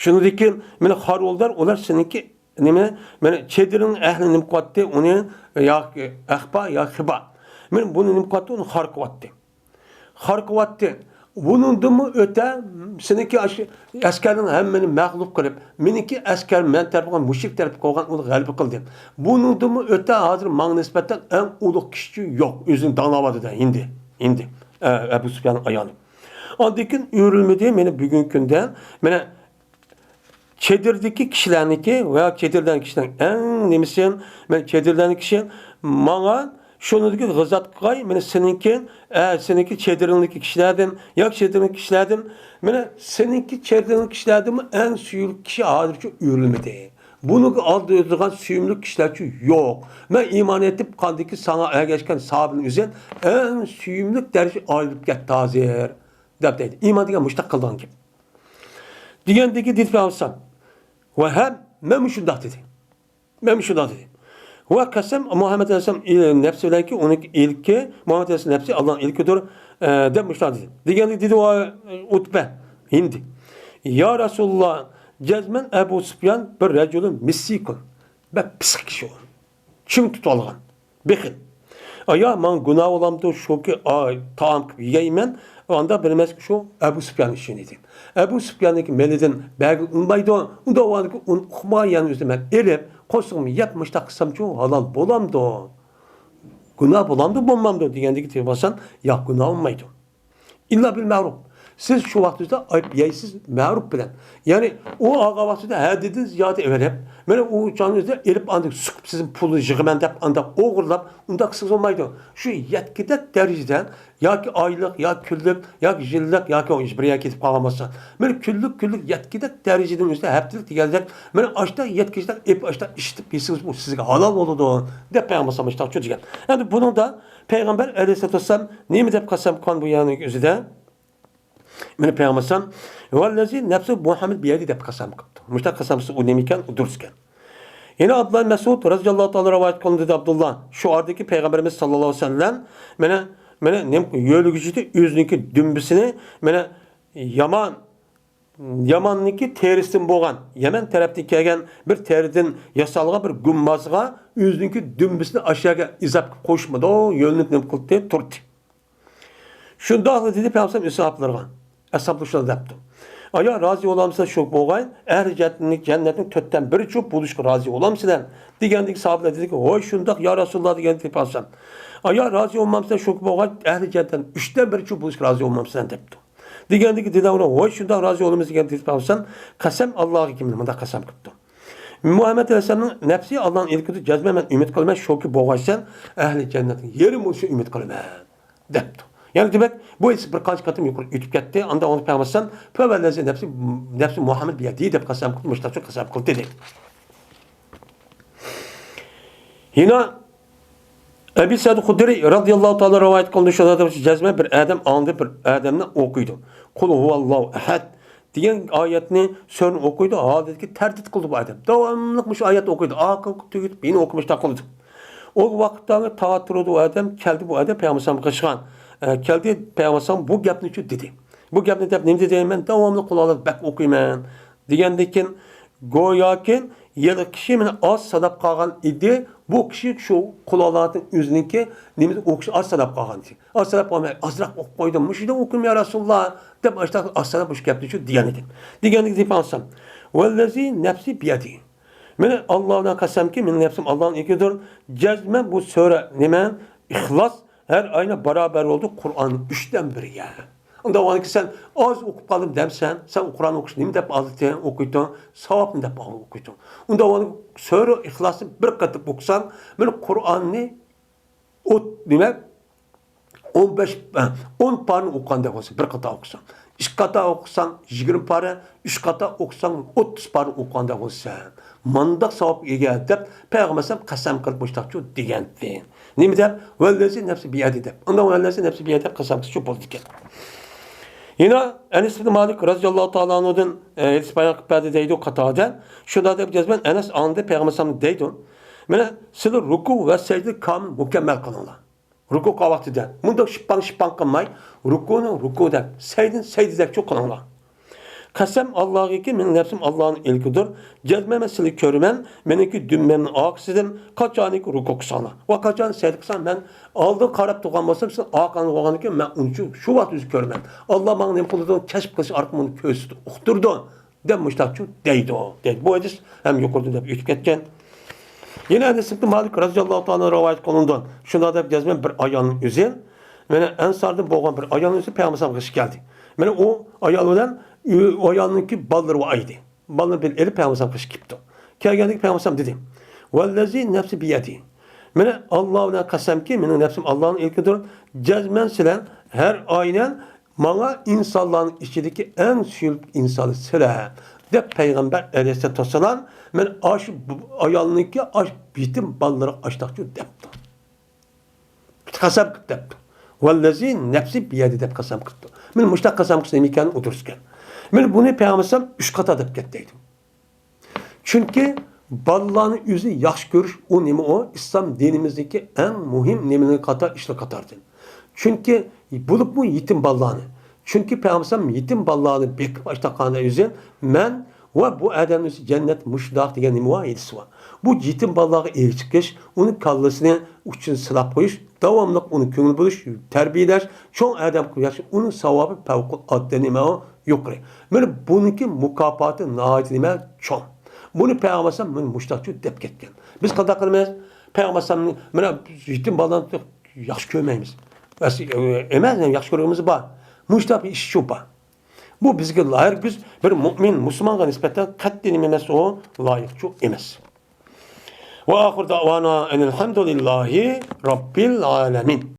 شۇنىڭدىن كېيىن مانا خارولدار ئۇلار سېنىڭكى نېمە، مانا چېدىرنىڭ ئەھلى نېمە قىلىۋەتتى ئۇنى، ياكى ئەخبا يا خىبا. مانا بۇنى نېمە قىلىۋەتتى؟ ئۇنى خار قىلىۋەتتى. خار قىلىۋەتتى. بۇنىڭدىنمۇ ئۆتە سېنىڭكى ئاشۇ ئەسكەرنىڭ ھەممىنى مەغلۇپ قىلىپ، مېنىڭكى ئەسكەر مەن تەرەپ قىلغان مۇشرىك تەرەپ قىلغان ئۇنى غەلىبە قىلدى. بۇنىڭدىنمۇ ئۆتە ھازىر ماڭا نىسبەتەن ئەڭ ئۇلۇغ كىشىچۇ يوق. ئۆزىنى داڭلاۋاتىدۇ ھىندى، ھىندى، ئە، ئەبۇ سۇپياننىڭ ئايالى. ئاندىن كېيىن ئۆرۈلمىدى. مانا بۈگۈنكى كۈندە مانا چېدىردىكى كىشىلەرنىڭكى ۋە چېدىردىكى كىشىلەرنىڭ ئەڭ نېمىسى، مانا چېدىردىكى كىشى ماڭا شۇنىڭدىكى غىزات قىلغاي، مانا سېنىڭكى، ئە، سېنىڭكى چېدىرىڭدىكى كىشىلەردىن ياكى چېدىرىڭدىكى كىشىلەردىن، مانا سېنىڭكى چېدىرىڭدىكى كىشىلەردىنمۇ ئەڭ سۆيۈملۈك كىشى ھازىرچۇ ئۆرۈلمىدى. بۇنىڭغا ئالدىرىدىغان سۆيۈملۈك كىشىلەرچۇ يوق. مەن ئىمان ئېيتىپ قاندىكى ساڭا ئەگەشكەن ساھابىنىڭ ئۆزى ئەڭ سۆيۈملۈك دەرىجىگە ئايرىلىپ كەتتى ھازىر، دەپ دەيدۇ. ئىمان دېگەن مۇشۇنداق قىلىدىغان گەپ. دېگەندىكى دېدى پەيغەمبەر. ۋە ھەم مەنمۇ شۇنداق دېدى. مەنمۇ شۇنداق دېدى. ۋە قەسەم مۇھەممەد ئەلەيھىسسالام ئىل-، نەپسى بىلەنكى ئۇنىڭ ئىلكى، مۇھەممەد ئەلەيھىسسالام نەپسى ئاللانىڭ ئىلكىدۇر، ئە، دەپ مۇشۇنداق دېدى. دېگەندىكى دېدى ۋە ئۇتبە ھىندى. يا رەسۇلاللا، جەزمەن ئەبۇ سۇپيان بىر رەجۇلۇن مىسسىكۇن. بەك پىسىق كىشى ئۇ. چىڭ تۇتۇۋالغان. بېخىل. ئايا، ماڭا گۇناھ بولامدۇ شۇكى، ئاي، تائام قىلىپ يېگەيمەن، ئاندا بىلمەسكى شۇ ئەبۇ سۇپيان ئۈچۈن ئىدى. ئەبۇ سۇپياننىڭكى مېلىدىن بەرگىلى ئۇنىمايدۇ، ئۇنداق بولغاندىكىن ئۇنى ئۇقماي يەنە ئۆزى مەن ئېلىپ، قورسىقىمنى يەپ مۇشتاق قىلسامچۇ ھالال بولامدۇ؟ گۇناھ بولامدۇ، بولمامدۇ دېگەندىكى تېۋىباسان، ياق، گۇناھ بولمايدۇ. ئىللا بىل مەغرۇب. سىز شۇ ۋاقىت ئۆزىدە ئايپ يەيسىز مەرۇپ بىلەن. يەنى ئۇ ئالغان ۋاقتىدا ھە دېدى، زىيادە ئېۋەرىپ، مانا ئۇ چاغنىڭ ئۆزىدە ئېلىپ ئاندىن سۈكۈپ سىزنىڭ پۇلىنى يىغىمەن دەپ ئانداق ئوغرىلاپ، ئۇنداق قىلسىڭىز بولمايدۇ. شۇ يەتكۈدەك دەرىجىدە ياكى ئايلىق، ياكى كۈنلۈك، ياكى يىللىق، ياكى بىر يەرگە كېتىپ قالغان بولسا، مانا كۈنلۈك، كۈنلۈك يەتكۈدەك دەرىجىدىن ئۆزىدە ھەپتىلىك دېگەندەك، مانا ئاشتا يەتكۈدەك ئېپ، ئاشتا ئىشلىتىپ يېسىڭىز، بۇ سىزگە ھالال بولىدۇ، دەپ پەيغەمبەر ئەلەيھىسسالام دېگەن. ئەمدى بۇنىڭدا پەيغەمبەر ئەلەيھىسسالام نېمە دەپ قەسەم قىلغان بۇ يەرنىڭ ئۆزىدە؟ مانا پەيغەمبەر ئەلەيھىسسالام، ۋەللەزى نەپسۇ مۇھەممەد بىيەدى دەپ قەسەم قىپتۇ. مۇشۇنداق قەسەم قىلسا، ئۇ نېمە ئىكەن؟ ئۇ دۇرۇس ئىكەن. يەنە ئابدۇللا مەسئۇد رەزىياللاھۇ تائالا رىۋايەت قىلىندى، دېدى ئابدۇللا، شۇ ئارىدىكى پەيغەمبىرىمىز ساللاللاھۇ ئەلەيھى ۋەسەللەم مانا، مانا نېمە يۆلىگۈچىدە ئۆزىنىڭكى دۈمبىسىنى، مانا يامان، ياماننىڭكى تېرىسىدىن بولغان، يەمەن تەرەپتىن كەلگەن بىر تېرىدىن ياسالغان بىر گۇمبازغا ئۆزىنىڭكى دۈمبىسىنى ئاشۇ يەرگە ئىزاپ قىلىپ قويۇشمىدى، يۆلىنىپ نېمە قىلدى، تۇردى. شۇنداقلا دېدى پەيغەمبەر ئەلەيھىسسالام ئەسھابلىرىغا، ئەسھابلار شۇنداق دەپتۇ، ئايا، رازى بولامسىلەر شۇ بولغاي، ئەھلى جەننەتنىڭ، جەننەتنىڭ تۆتتىن بىرىچۇ بولۇشقا رازى بولامسىلەر؟ دېگەندىكى ساھابىلەر دېدىكى، ھوي، شۇنداق، يا رەسۇلاللا، دېگەندىكى پەيغەمبەر ئەلەيھىسسالام، ئايا، رازى بولمامسىلەر شۇ بولغاي، ئەھلى جەننەتنىڭ ئۈچتىن بىرىچۇ بولۇشقا رازى بولمامسىلەر؟ دەپتۇ. دېگەندىكى دېدى ئۇلار، ھوي، شۇنداق، رازى بولىمىز، دېگەندىكى پەيغەمبەر ئەلەيھىسسالام، قەسەم ئاللاغا، كىم مۇنداق قەسەم قىپتۇ، مۇھەممەد ئەلەيھىسسالامنىڭ نەپسى ئاللانىڭ ئىلكىدۇر، جەزمەن مەن ئۈمىد قىلىمەن، شۇكى بولغايسەن، ئەھلى جەننەتنىڭ يېرىمى بولۇشىنى ئۈمىد قىلىمەن. دەپتۇ. يەنى دېمەك، بۇ ھەدىس بىر قانچە قېتىم يۇقىرى ئۆتۈپ كەتتى. ئاندىن ئۇنى پەيغەمبەر ئەلەيھىسسالام، فەۋەللەزى نەپسى، نەپسى مۇھەممەد بىيەدى دەپ قەسەم قىلدى، مۇشۇنداق قەسەم قىلدى دېدى. يەنە ئەبى سەئىد خۇدرىي رەزىياللاھۇ تائالا رىۋايەت قىلىندى، شۇنىڭ جەزمەن بىر ئادەم ئاڭدى، بىر ئادەمنى ئوقۇيدۇ. قۇل ھۇۋاللاھۇ ئەھەد دېگەن ئايەتنى، سۈرىنى ئوقۇيدۇ، ھالىدىكى تەردىد قىلىدۇ بۇ ئادەم. داۋاملىق مۇشۇ ئايەتنى ئوقۇيدۇ. ئاخىرقى تۈگىتىپ يەنە ئوقۇمۇشتاق قىلىدۇ. ئۇ ۋاقىتتا تاتۇرۇدۇ ئادەم كەلدى، بۇ ئادەم پەيغەمبەر ئەلەيھىسسالامغا قېچىشقان. ئە، كەلدى، پەيغەمبەر ئەلەيھىسسالام بۇ گەپنى شۇ دېدى. بۇ گەپنى دەپ نېمە دېدى؟ مەن داۋاملىق قۇل ئەئۇزۇنى بەك ئوقۇيمەن، دېگەندىن كېيىن، گوياكى ھېلىقى كىشى مېنى ئاز ساناپ قالغان ئىدى. بۇ كىشى شۇ قۇل ئەئۇزۇنى ئۆزىنىڭكى نېمىسى، ئۇ كىشى ئاز ساناپ قالغان ئىدى. ئاز ساناپ قالماي، ئازراق ئوقۇپ قويدۇم، مۇشۇنداق ئوقۇيمەن يا رەسۇلاللا، دەپ ئاشۇنداق ئاز ساناپ مۇشۇ گەپنى شۇ دېگەن ئىدى. دېگەندىن كېيىن پەيغەمبەر ئەلەيھىسسالام، ۋەللەزى نەپسى بىيەدىھى، مېنى ئاللا بىلەن قەسەمكى، مېنىڭ نەپسىم ئاللانىڭ ئىلكىدۇر. جەزمەن بۇ سۈرە نېمە؟ ئىخلاس ھەر ئاينى باراۋەر بولىدۇ قۇرئاننىڭ ئۈچتىن بىرىگە. ئۇنداق بولغاندىكىن سەن ئاز ئوقۇپ قالدىم دەمسەن، سەن قۇرئان ئوقۇش نېمە دەپ ئادىتى ئوقۇيتتۇڭ؟ ساۋابنى دەپ ئوقۇيتتۇڭ. ئۇنداق بولغاندا سۈرە ئىخلاسنى بىر قېتىم ئوقۇساڭ، مېنى قۇرئاننى ئوت، نېمە؟ ئون بەش، ئە، ئون پارىنى ئوقۇغاندەك بولسا، بىر قاتا ئوقۇساڭ. ئىككى قاتا ئوقۇساڭ، يىگىرمە پارە، ئۈچ قاتا ئوقۇساڭ، ئوتتۇز پارىنى ئوقۇغاندەك بولىسەن. مانداق ساۋابقا ئىگە، دەپ پەيغەمبەر ئەلەيھىسسالام قەسەم قىلىپ مۇشۇنداقچۇ دېگەنتى. نېمە دەپ؟ ۋەللەزى نەپسى بىيەدى دەپ. ئۇنداق ۋەللەزى نەپسى بىيەدى دەپ قەسەم قىلسىچۇ بولىدىكەن. يەنە ئەنەس ئىبن مالىك رەزىياللاھۇ تائالا ئەنھۇدىن، ئە، ھەدىس بايان قىلىپ بەردى دەيدۇ قاتادە. شۇنداق دەپ جەزمەن ئەنەس ئاڭدى پەيغەمبەر ئەلەيھىسسالام دەيدۇ. مانا سىلەر رۇكۇ ۋە سەجدە كامىل مۇكەممەل قىلىڭلار. رۇكۇ قىلغان ۋاقتىدا مۇنداق شىپپاڭ-شىپپاڭ قىلماي، رۇكۇنى رۇكۇدەك، سەجدىنى سەجدىدەكچۇ قىلىڭلار. قەسەم ئاللاغىكى، مېنىڭ نەپسىم ئاللانىڭ ئىلكىدۇر. جەزمەن مەن سىلىنى كۆرىمەن، مېنىڭكى دۈمبەمنىڭ ئارقىسىدىن، قاچانكى رۇكۇ قىلساڭلار. ۋە قاچان سەجدە قىلساڭ، مەن ئالدىغا قاراپ تۇرغان بولسام، سىلەر ئارقاڭدا بولغاندىكىن، مەن ئۇنى شۇ، شۇ ۋاقىت ئۆزى كۆرىمەن. ئاللا ماڭا نېمە قىلىدۇ؟ كەشىپ قىلىش ئارقىلىق مېنى كۆرسىتىدۇ، ئۇقتۇرىدۇ. دەپ مۇشتاقچۇ دەيدۇ، دەيدۇ. بۇ ھەدىس ھەم يۇقىرىدا دەپ ئۆتۈپ كەتكەن. يەنە ئەنەس ئىبن مالىك رەزىياللاھۇ تائالا رىۋايەت قىلىنىدۇ. شۇنداق دەپ جەزمەن بىر ئايالنىڭ ئۆزى، مانا ئەنساردىن بولغان بىر ئايالنىڭ ئۆزى پەيغەمبەر ئەلەيھىسسالامغا قېچىپ كەلدى. مانا ئۇ ئايال بىلەن ئۇ ئايالنىڭكى بالىلىرى بار ئىدى. بالىنى بىلەن ئېلىپ پەيغەمبەر ئەلەيھىسسالامغا قېچىپ كېپتۇ. كەلگەندىكى پەيغەمبەر ئەلەيھىسسالام دېدى، ۋەللەزى نەپسى بىيەدى، مانا ئاللا بىلەن قەسەمكى، مېنىڭ نەپسىم ئاللانىڭ ئىلكىدۇر. جەزمەن سىلەر ھەر ئاينى ماڭا ئىنسانلارنىڭ ئىچىدىكى ئەڭ سۆيۈملۈك ئىنسانى سىلەر، دەپ پەيغەمبەر ئەلەيھىسسالاتۇ ۋەسسالام مانا ئاشۇ بۇ ئايالنىڭكى ئاش يېتىم بالىلىرىغا ئاشتاقچۇ دەپتۇ. قەسەم قىلىپ دەپتۇ. ۋەللەزى نەپسى بىيەدى دەپ قەسەم قىپتۇ. مانا مۇشۇنداق قەسەم قىلسا نېمە ئىكەنلىكى ئۇدۇرۇس ئىكەن. مانا بۇنى پەيغەمبەر ئەلەيھىسسالام ئۈچ قاتا دەپ كەتتى دەيدۇ. چۈنكى بالىلارنى ئۆزى ياخشى كۆرۈش، ئۇ نېمە ئۇ؟ ئىسلام دىنىمىزدىكى ئەڭ مۇھىم نېمىلەرنىڭ قاتار، ئىشلار قاتارىدىن. چۈنكى بولۇپمۇ يېتىم بالىلارنى. چۈنكى پەيغەمبەر ئەلەيھىسسالام يېتىم بالىلارنى بېقىپ ئاشتاققاندا ئۆزى، مەن ۋە بۇ ئادەمنىڭ ئۆزى جەننەت مۇشۇنداق دېگەن نېمە بار؟ ھەدىسى بار. بۇ يېتىم بالىلارغا ئېگىز چىقىش، ئۇنىڭ كاللىسىنى ئۇچىنى سىلاپ قويۇش، داۋاملىق ئۇنى كۆڭۈل بۆلۈش، تەربىيەلەش، چوڭ ئادەم قىلىپ ياشاش، ئۇنىڭ ساۋابى پەۋقۇلئاددە نېمە يۇقىرى. مانا بۇنىڭكى مۇكاپاتى ناھايىتى نېمە چوڭ. بۇنى پەيغەمبەر ئەلەيھىسسالام مانا مۇشۇنداقچۇ دەپ كەتكەن. بىز قانداق قىلىمىز؟ پەيغەمبەر ئەلەيھىسسالامنى مانا يېتىم بالىلارنى ياخشى كۆرمەيمىز. ئەس-، ئەمەس، ياخشى كۆرگىنىمىز بار. مۇشۇنداق بىر ئىشچۇ بار. بۇ بىزگە ھەرگىز بىر مۇئمىن، مۇسۇلمانغا نىسبەتەن قەتئىي نېمە ئەمەس، ئۇ لايىقچۇ ئەمەس. ۋە ئاخىر دەۋانا ئەنىل ھەمدۇلىللاھى رەببىل ئالەمىن.